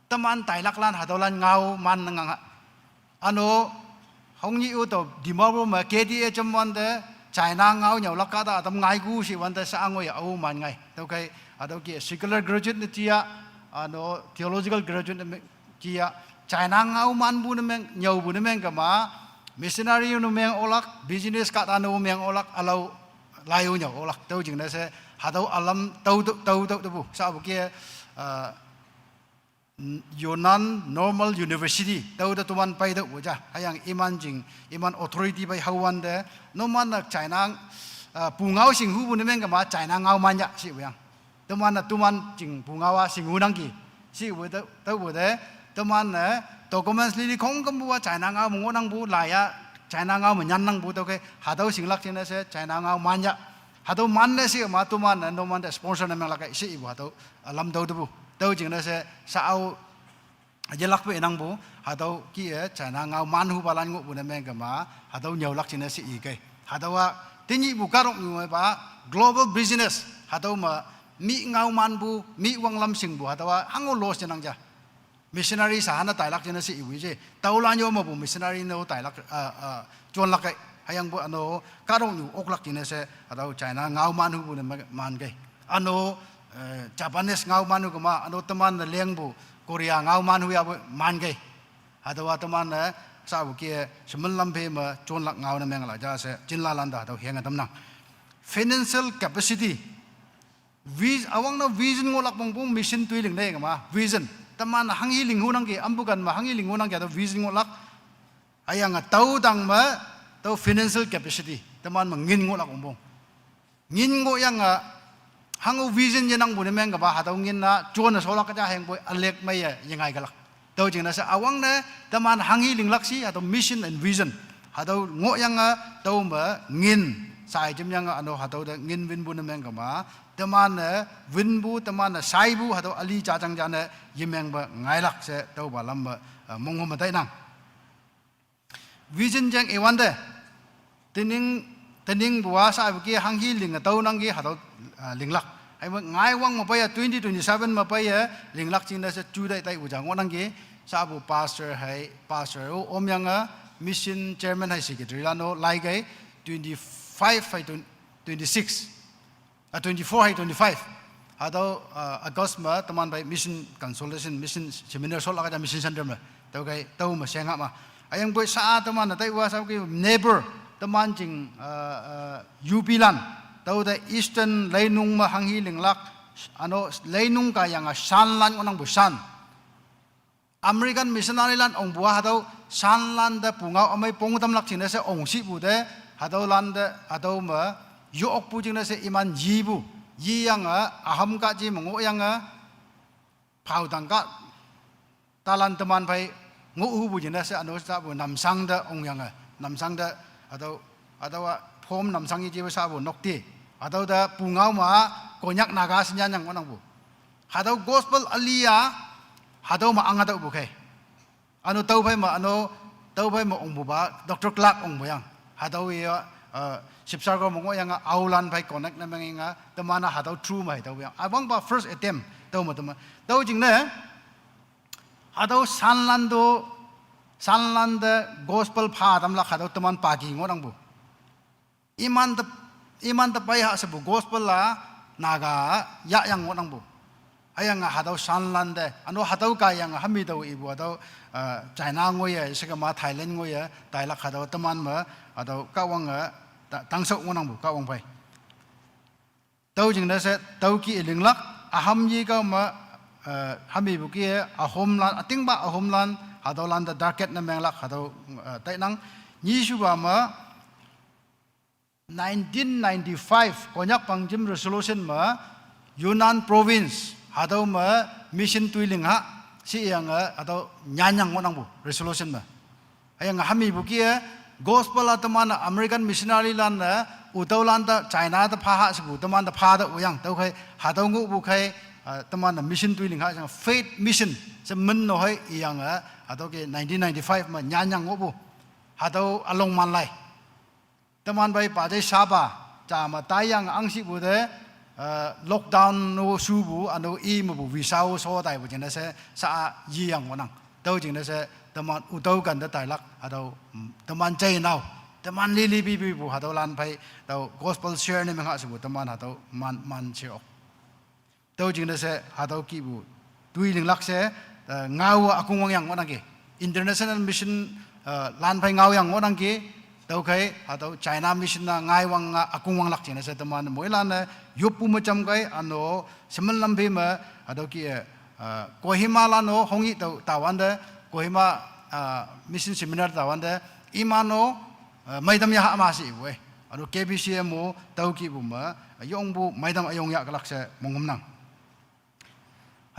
teman tailaklan hatüolan ngao man ne ngang ha. Üno, hongnyih-o tao Dimapur me K D A jam wante, China ngao nyüolak kahta ütam ngaiku she wante sa ngoiye ao man ngai. Tüokhei, hatüo kih-e secular graduate ne jiya, üno, theological graduate ne me-, jiya, China ngao manpu ne meng, nyüopu ne meng kema, missionary ne meng oklak, business kahta ne meng oklak, ülao lai-o nyüo oklak, tüo jingne she, hatüo ülam tüo, tüo, tüo, tüo, tepu, sapu ke, eh, Yunnan Normal University, tüo te toman peitüohpu ja, hüyange iman jing, iman authority pei haowante, numan-e China, eh, pungao shinghupu ne meng kema, China ngao man ya, shepu yang. Teman-e, teman jing pungao-a shinghu nangki. Shepu te, tüopu te, teman-e documents lili khongkümpu-a China ngao me ngohnangpu, lai-a China ngao me nyannangpu tüokhei, hatüo shinglak jingne she China ngao man ya. Hatüo man ne she ma teman-e, numan te sponsor ne menglak kei shepu hatüo, ülam tüo tepu. Tüo jingne she sa-o yelakpe inangpu, hatüo kih-e China ngao manhupalan ngohpu ne meng kema, hatüo nyüolak jingne she ikei. Hatüowa, tenyihpu kahtoknyu-e pa, global business, hatüo me, mi ngao manpu, mi wanglam shingpu, hatüowa, hango loss jenang ja. Missionary sa hane tailak jingne she ipu je. Tüolan yo mepu missionary ne-o tailak, ah, ah, jonlak kei. Hüyangpoi üno, kahtoknyu oklak jingne she, hatüo China ngao manhupu ne ma-, man kei. Üno, eh, Japanese ngao manhu kema, üno teman-e lengpu, Korea ngao manhu yapu man kei. Hatüowa teman-e, sapu ke, shemen lam phe me, jonlak ngao ne menglak ja she, jinlalan te hatüo henge tamnang. Financial capacity. Vis-, üwangne vision ngohlak pongpong mission toi lingne kema, vision. Teman hanghi linghu nangki, ampu kan me hanghi linghu nangki, hatüo vision ngohlak. Hüyange tüo tang me, tüo financial capacity. Teman me ngin ngohlak pongpong. Ngin ngohyange, hango vision yenangpu ne meng kema, hatüo ngin-a, jone sholak ja hüyangpoi ülek meiye, yengai kelak. Tüo jingne she üwangne, teman hanghi linglak shi, hatüo mission and vision. Hatüo ngohyange, tüo me ngin, sai jemyange, üno hatüo te ngin winpu ne meng kema, teman-e winpu, teman-e shaipu, hatüo üli jajang jane, yemengpe ngailak she, tüopa lam me, eh, mongho me tainang. Vision jeng iwante, Tening, tening bua sa bu ki hanghi ling tau nang ki hatau, ah, linglak. Hai ma ngai wang ma paya twenty twenty-seven ma paya linglak ching da se chu dai tai bu jang nang ki sa bu pastor hai, pastor o om yang a mission chairman hai secretary la no lai gai twenty-five hai twenty-six. Ah, twenty-four hai twenty-five. Hatau, ah, August ma teman bai mission consultation, mission seminar sol aga mission center ma. Tau kai tau ma senga ma. Ayang boi sa teman na tai wa sa ki neighbor teman ching, ah, ah, U P lan. Tau da Eastern leinung ma hanghi linglak ano leinung ka yang a san lan ngonang bu san. American missionary lan ong bua hatau san lan da pungau amai pong tam lak ching da se ong si bu de hatau lan da hatau ma yo ok pu ching da se iman yi bu yi yang a aham ka ji mengo yang a pau tang ka talan teman pai ngo hu bu ching da se ano sa bu namsang da ong yang a namsang da hatau hatau a phom namsang yi ji bu sa bu nok ti hatau da pungau ma Konyak Naga senyan yang ngonang bu. Hatau gospel alia, hatau ma ang hatau bu kai. Ano tau pai ma, ano tau pai ma ong bu ba, Doctor Clark ong bu yang. Hatau ya, eh, Sipsar ko mongo yang a aulan pai connect na mengi nga, temana hatau true mai tau yang. Abang ba first attempt, tau ma teman. Tau jing ne, hatau sanlan do, sanlan de gospel pha tam lak hatau teman pagi ngonang bu. Iman tep, iman tepai ha sebu gospel la Naga ya yang ngonang bu. Ayang nga hatau sanlan de, ano hatau ka yang hami tau ibu hatau, eh, China ngoya, sekama Thailand ngoya, tailak hatau teman ma, hatau kawang, eh, ta-, tangsau ngonang bu, kawang pai. Tau jing da se, tau ki linglak, aham yi ka ma, eh, hami bu ki, ahom lan, ating ba ahom lan, hatau lan da darket na menglak, hatau, eh, tai nang, nyi su ba ma, nineteen ninety-five Konyak Pangjim Resolution ma Yunnan Province hatau ma mission tuiling ha si yang a hatau nyanyang ngonang bu resolution ma. Ayang hami bu ki gospel a teman American missionary lan na utau lan ta China ta pha ha si bu teman ta pha ta uyang tau kai hatau ngu bu kai, ah, teman mission tuiling ha yang faith mission se men no hai yang a hatau ke nineteen ninety-five ma nyanyang ngu bu hatau along man lai. Teman bai pa jai saba, cha ma tai yang ang si bu de, eh, lockdown no su bu, ano i ma bu visa o so tai bu jin da se, sa a yi yang wanang. Tau jin da se, teman utau kan da tai lak, hatau, mm, teman jai nau, teman li li bi bi bu, hatau lan pai, tau gospel share ne meng ha si bu, teman hatau man, man share ok. Tau jing da se hatau ki bu tui ling lak se, eh, ngau akung wang yang ngonang ki. International mission, eh, lan phai ngau yang ngonang ki. Tau kai hatau China mission na ngai wang nga akung wang lak jing da se teman moi lan, eh, yup pu ma jam kai ano semen lam phi ma hatau ki, eh, eh, Kohima lan no hongi tau tawan de Kohima, eh, mission seminar tawan de imano, eh, maidam ya ha ma si bu, eh. Ano K B C M o tau ki bu ma, eh, yong bu maidam ayong ya kalak se mongum nang.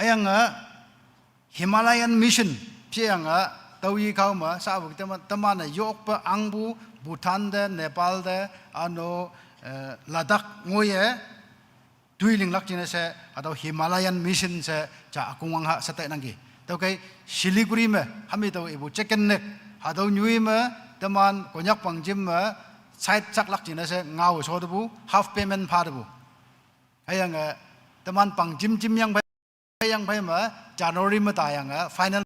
Ayang a Himalayan Mission, si yang a tau yi kau ma, sa bu teman, teman a yok pa ang bu, Bhutan de, Nepal de, ano, eh, Ladakh ngoye, tui ling lak jine se, hatau Himalayan Mission se, cha akung wang ha sa tai nang ki. Tau kai Siliguri me, hami tau ibu Chicken Neck, hatau nyui me, teman Konyak Pangjim me, side chak lak jine se, ngau so de bu, half payment pha de bu. Ayang, eh, teman Pangjim jim yang bai, yang bai ma, January ma ta yang, eh, final.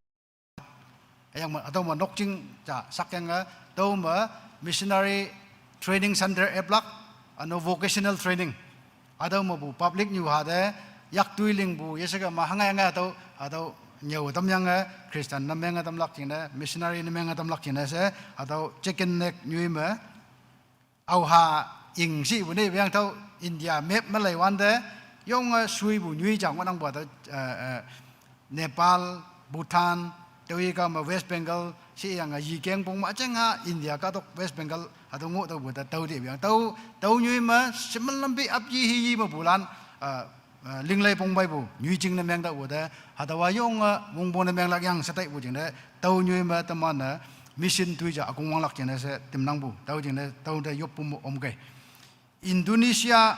Ayang ma, atau ma nokjing ja sak yang, eh, tau ma missionary training center eplak, ano vocational training. Atau ma bu public nyu ha de, yak tui ling bu, yesega ma hanga yang, eh, atau, atau nyau tam yang, eh, Christian na meng tam lak jing de, missionary na meng tam lak jing de se, atau Chicken Neck nyui ma, au ha ing si bu ne biang tau India map ma lai wan de, yong, eh, sui bu nyui jang wan ang bu tau, eh, eh, Nepal, Bhutan, tau yi ka ma West Bengal, si yang, eh, yi keng pong ma cheng ha India ka tok West Bengal, hatau ngo tau bu ta tau de biang tau, tau nyui ma, semen lampi ap yi hi yi ma bulan, eh, eh, ling lai pong bai bu, nyui jing na meng da bu de, hatau wa yong, eh, mong bu na meng lak yang sa tai bu jing de, tau nyui ma teman na, mission tui ja akung wang lak jing de se tim nang bu, tau jing de, tau de yop pum om kai. Indonesia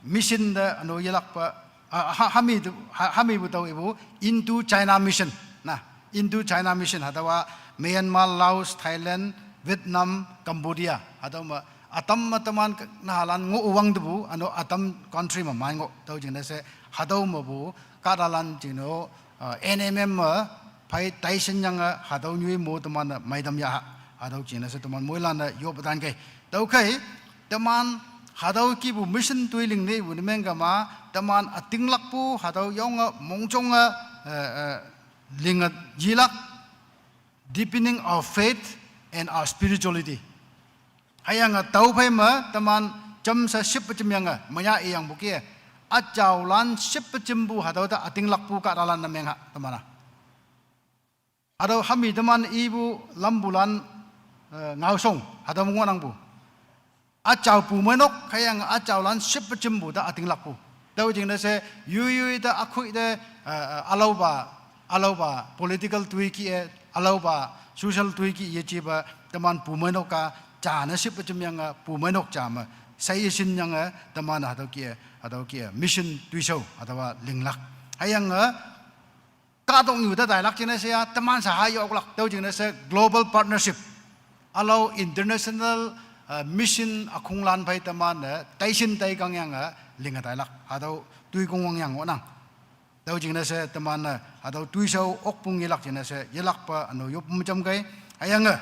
mission de ano yelak pa, ah, ha, hami tu, ha, hami bu tau ibu, Indo China Mission. Na, Indo China Mission, hatau wa Myanmar, Laos, Thailand, Vietnam, Cambodia, hatüo me ütam me teman ke nahalan ngoh wang tepu, üno ütam country me man ngoh, tüo jingne she, hatüo mepu, kahtalan jingne, uh, N M M me, phei taishin yange, hatüo nyoi mo teman-e meitam yaha, hatüo jingne she teman moilan-e yop tan kei. Tüokhei, teman, hatüo kihpu mission toi ling ne pu ne meng kama, teman ütinglakpu, hatüo yonge, mongjonge, eh, eh, linge yilak, deepening our faith and our spirituality. Hüyange tüophei me teman jamshe shippe jemyange, menya iyangpu ke. Üjaolan shippe jempu hatüo te ütinglakpu kahtalan ne mengha teman-a. Hatüo hami teman ipu lampulan, eh, ngaoshong, hatüo me ngohnangpu. Üjao pumeinok, hüyange üjaolan shippe jempu te ütinglakpu. Tüo jingne she, yoi yoi te ükhui te, eh, eh, ülaopa, ülaopa political toi kih-e, ülaopa social toi kih yejepa, teman pumeinok-a, ja ne shippe jemyange, pumeinok ja me, sai yeshin yange, teman hatüo kih-e, hatüo kih-e, mission toishao, hatüowa linglak. Hüyange, kahtoknyu te tailak jingne she-a, teman sha ha yoklak, tüo jingne she global partnership. Ülao international, eh, mission ükhonglan phei teman-e, taishin taikang yange, linge tailak. Hatüo toikong wangyang ngohnang. Tüo jingne she teman-e, hatüo toishao okpung yelak jingne she, yelakpa üno yop me jamkei. Hüyange,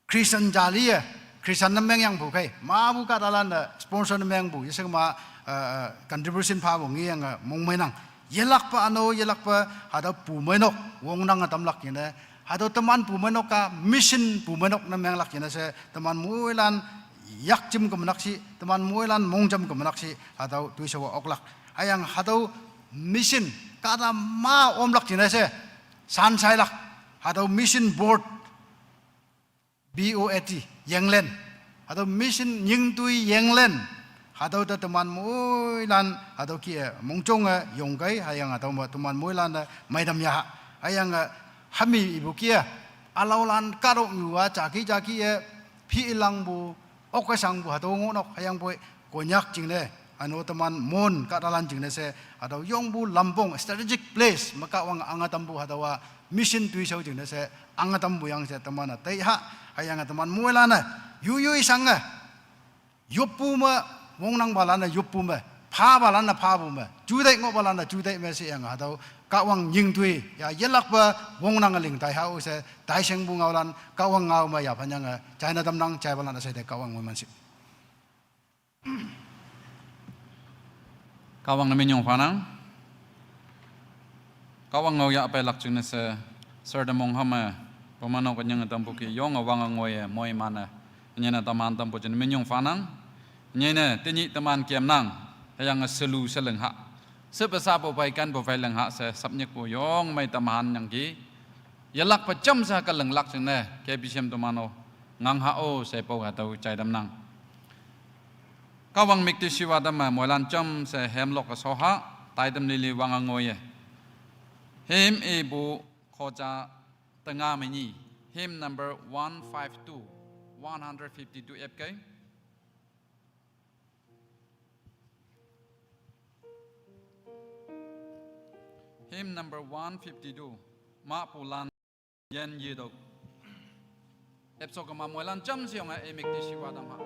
Christian jali-e, Christian ne mengyangpu khei, mapu kahtalan-e sponsor ne mengpu, yeshingma, eh, eh, contribution phapu ngeyange mongmeinang. Yelakpa üno, yelakpa, hatüo pumeinok, wongnange tamlak jingne. Hatüo teman pumeinok-a, mission pumeinok ne menglak jingne she, teman moilan yakjem kemnak shi, teman moilan mongjam kemnak shi, hatüo toishao oklak. Hüyange hatüo mission, kahta ma omlak jingne she, san shailak, hatüo mission board, B O A T, yenglen. Hatüo mission nyingtoi yenglen. Hatüo te teman moilan, hatüo kih-e, mongjonge, yongkei, hüyange hatüo me teman moilan-e, meitam yaha. Hüyange, hami ipu kih-e, ülaolan kahtoknyu-a, jaki jaki-e, phi ilangpu, okke shangpu, hatüo ngohnok, hüyangpoi, Konyak jingne, üno teman Mon kahtalan jingne she, hatüo yongpu lampong, strategic place, me Kahwang ange tampu hatüowa, mission toishao jingne she, ange tampu yang she teman-e taiha, hüyange teman moilan-e, yoi yoi shange, yoppu me, wongnangpalan-e yoppu me, phapalan-e phapu me, jutai ngohpalan-e jutai me sheyange hatüo, Kahwang nyingtoi, ya yelakpe, wongnange ling taihao she, taishengpu ngaolan, Kahwang ngao me yaphan yange, jaine tamnang, jaipalan-e she te Kahwang moiman shi. Kahwang ne minyong phanang. Kahwang ngao yahpeilak jingne she, sir te mong hame, pumeinok ünyinge tampu kih yonge wange ngoiye moiman-e, ünyine teman tampu jingne minyong phanang. Ünyine tenyih teman kemnang, hüyange shelu she lingha. Shepe shapu phei kenpu phei lingha she sapnyikpu yong mei teman yangki. Yelakpe jamshe ke linglak jingne, K B C M teman-o, ngang ha-o she pao hatüo jai tamnang. Kahwang müktishiwa tamme moilan jamshe hemlok-e shoha, taitam lili wange ngoiye. Hymn ipu khoja tenga me nyi. Hymn number one five two, one hundred fifty-two F K. Hymn number one fifty-two. Mahpulan yen yetüoh. Epso kema moilan jamshe yonge i müktishiwa tam ha.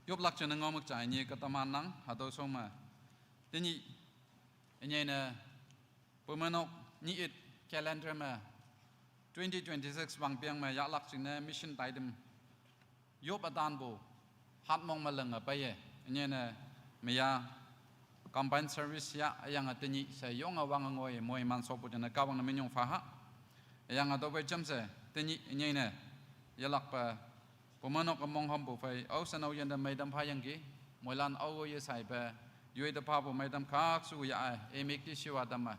Yoplak jingne ngaomük ja inye ke teman nang, hatüo shong me. Tenyih, inye ne, pumeinok nyih it calendar me, twenty twenty-six wangpeng me yahlak jingne mission taitam. Yop ütanpu, hatmong me lenge peiye, inye ne, meya, combined service ya, hüyange tenyih she yonge wange ngoi moiman shopu jingne Kahwang ne minyong pha ha. Hüyange tüophei jamshe, tenyih, inye ne, yelakpe, pumeinok ke monghümpu phei, ao shen aoyinte meitam phayangki, moilan ao-o yeshaipe, yoi te phapu meitam khakshu ya-e, imik ti shiwa tamme,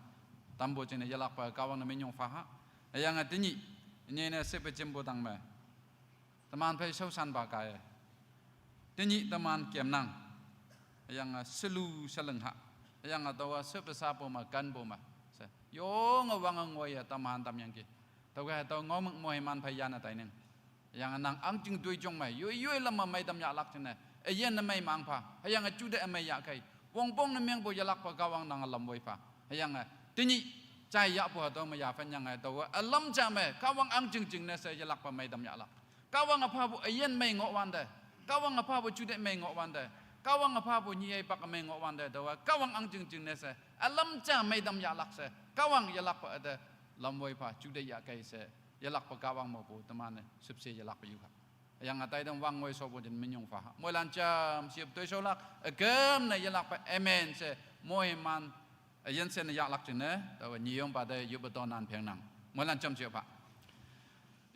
tampu jingne yelakpe Kahwang ne minyong pha ha. Hüyange tenyih, inye ne shepe jimpu tang me, teman phei shaoshanpa kaiye. Tenyih teman kemnang. Hüyange shelu sheleng ha. Hüyange taowa shepe shapu me kenpu me. She, yonge wange ngoiye teman tamyangki. Tüoke tao ngaomük moiman phei yanne tainang. Hüyange nang ahngching toijong me, yoi yoi lam me meitam yahlak jingne, üyin ne mei mang pha, hüyange jute ümei yahkei, wongpong ne mengpu yelakpe Kahwang nange lam woi pha, hüyange, tenyih, jai yahpu hatüo me yaphenyange taowe ülam ja me Kahwang ahngching jingne she yelakpe meitam yahlak. Kahwange phapu üyin mei ngohwante, Kahwange phapu jute mei ngohwante, Kahwange phapu nyiheipak mei ngohwante taowe Kahwang ahngching jingne she ülam ja meitam yahlak she Kahwang yelakpe üte lam woi pha jute yahkei she yelakpe Kahwang mepu teman-e shüpshe yelakpe yu ha. Hüyange taitam wang ngoi shopu jingne minyong pha ha. Moilan jamshe toishaolak, üküm ne yelakpe amen she moiman, üyin she ne yahlak jingne, taowe nyiyongpa te yoppe tonan phengnang. Moilan jamshe pha.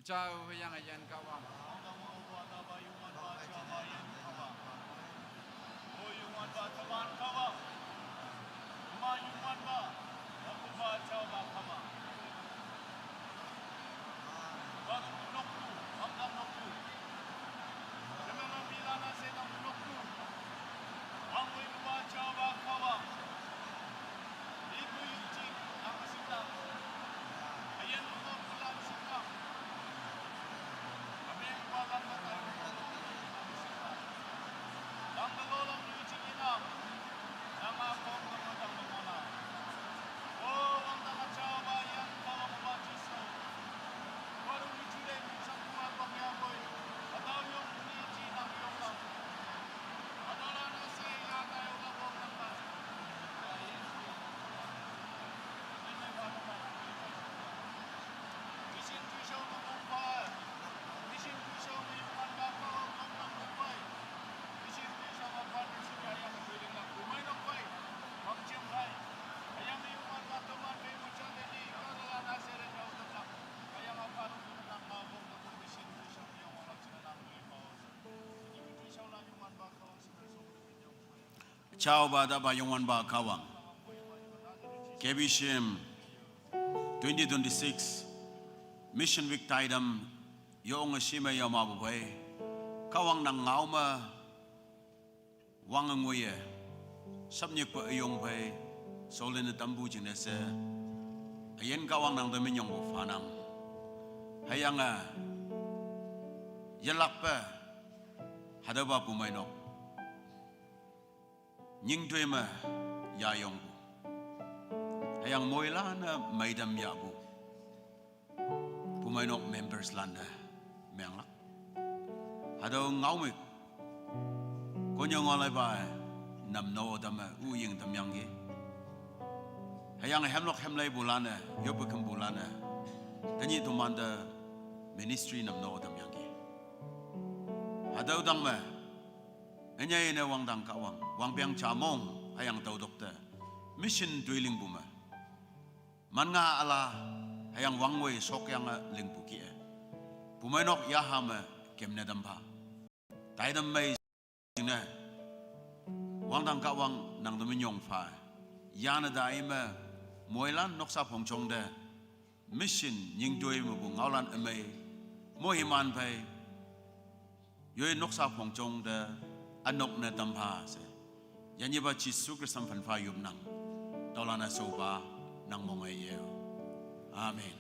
Jao hüyange yin Kahwang. Jaopa tapa Youngwanpa Kahwang. K B C M twenty twenty-six Mission Week taitam yonge shime yamapu phei, Kahwang nang ngao me wange ngoiye, shapnyikpe üyong phei, shaolin-e tampu jingne she, üyin Kahwang nang te minyongpu phanang. Hüyange, yelakpe, hatüopa pumeinok nyingtoi me yayongpu, hüyange moilan-e meitam yahpu pumeinok members lan-e menglak. Hatüo ngaomük, konnyüo ngaoleipa-e, namno tamme üying tamyangki. Hüyange hemlok hemleipulan-e, yoppe kümpulan-e, tenyih tomante ministry namno tamyangki. Hatüo tang me, ünyei ne wangdang Kahwang, wangpeng ja mong, hüyange tüotok te, mission toi lingpu me, man nga üla, hüyange wangngoi shokyange lingpu kih-e, pumeinok yaha me kemne tampha, taitam mei jingne, wangdang Kahwang nang te minyong pha, yane tai me, moilan noksa phongjong te, mission nyingtoi mepu ngaolan ümei, moiman phei, yoi noksa phongjong te, ünok ne tampha she, yanyihpa Jesu Khrista phanpha yopnang, tüolan-e shaopa nang mong-e ye-o. Amen.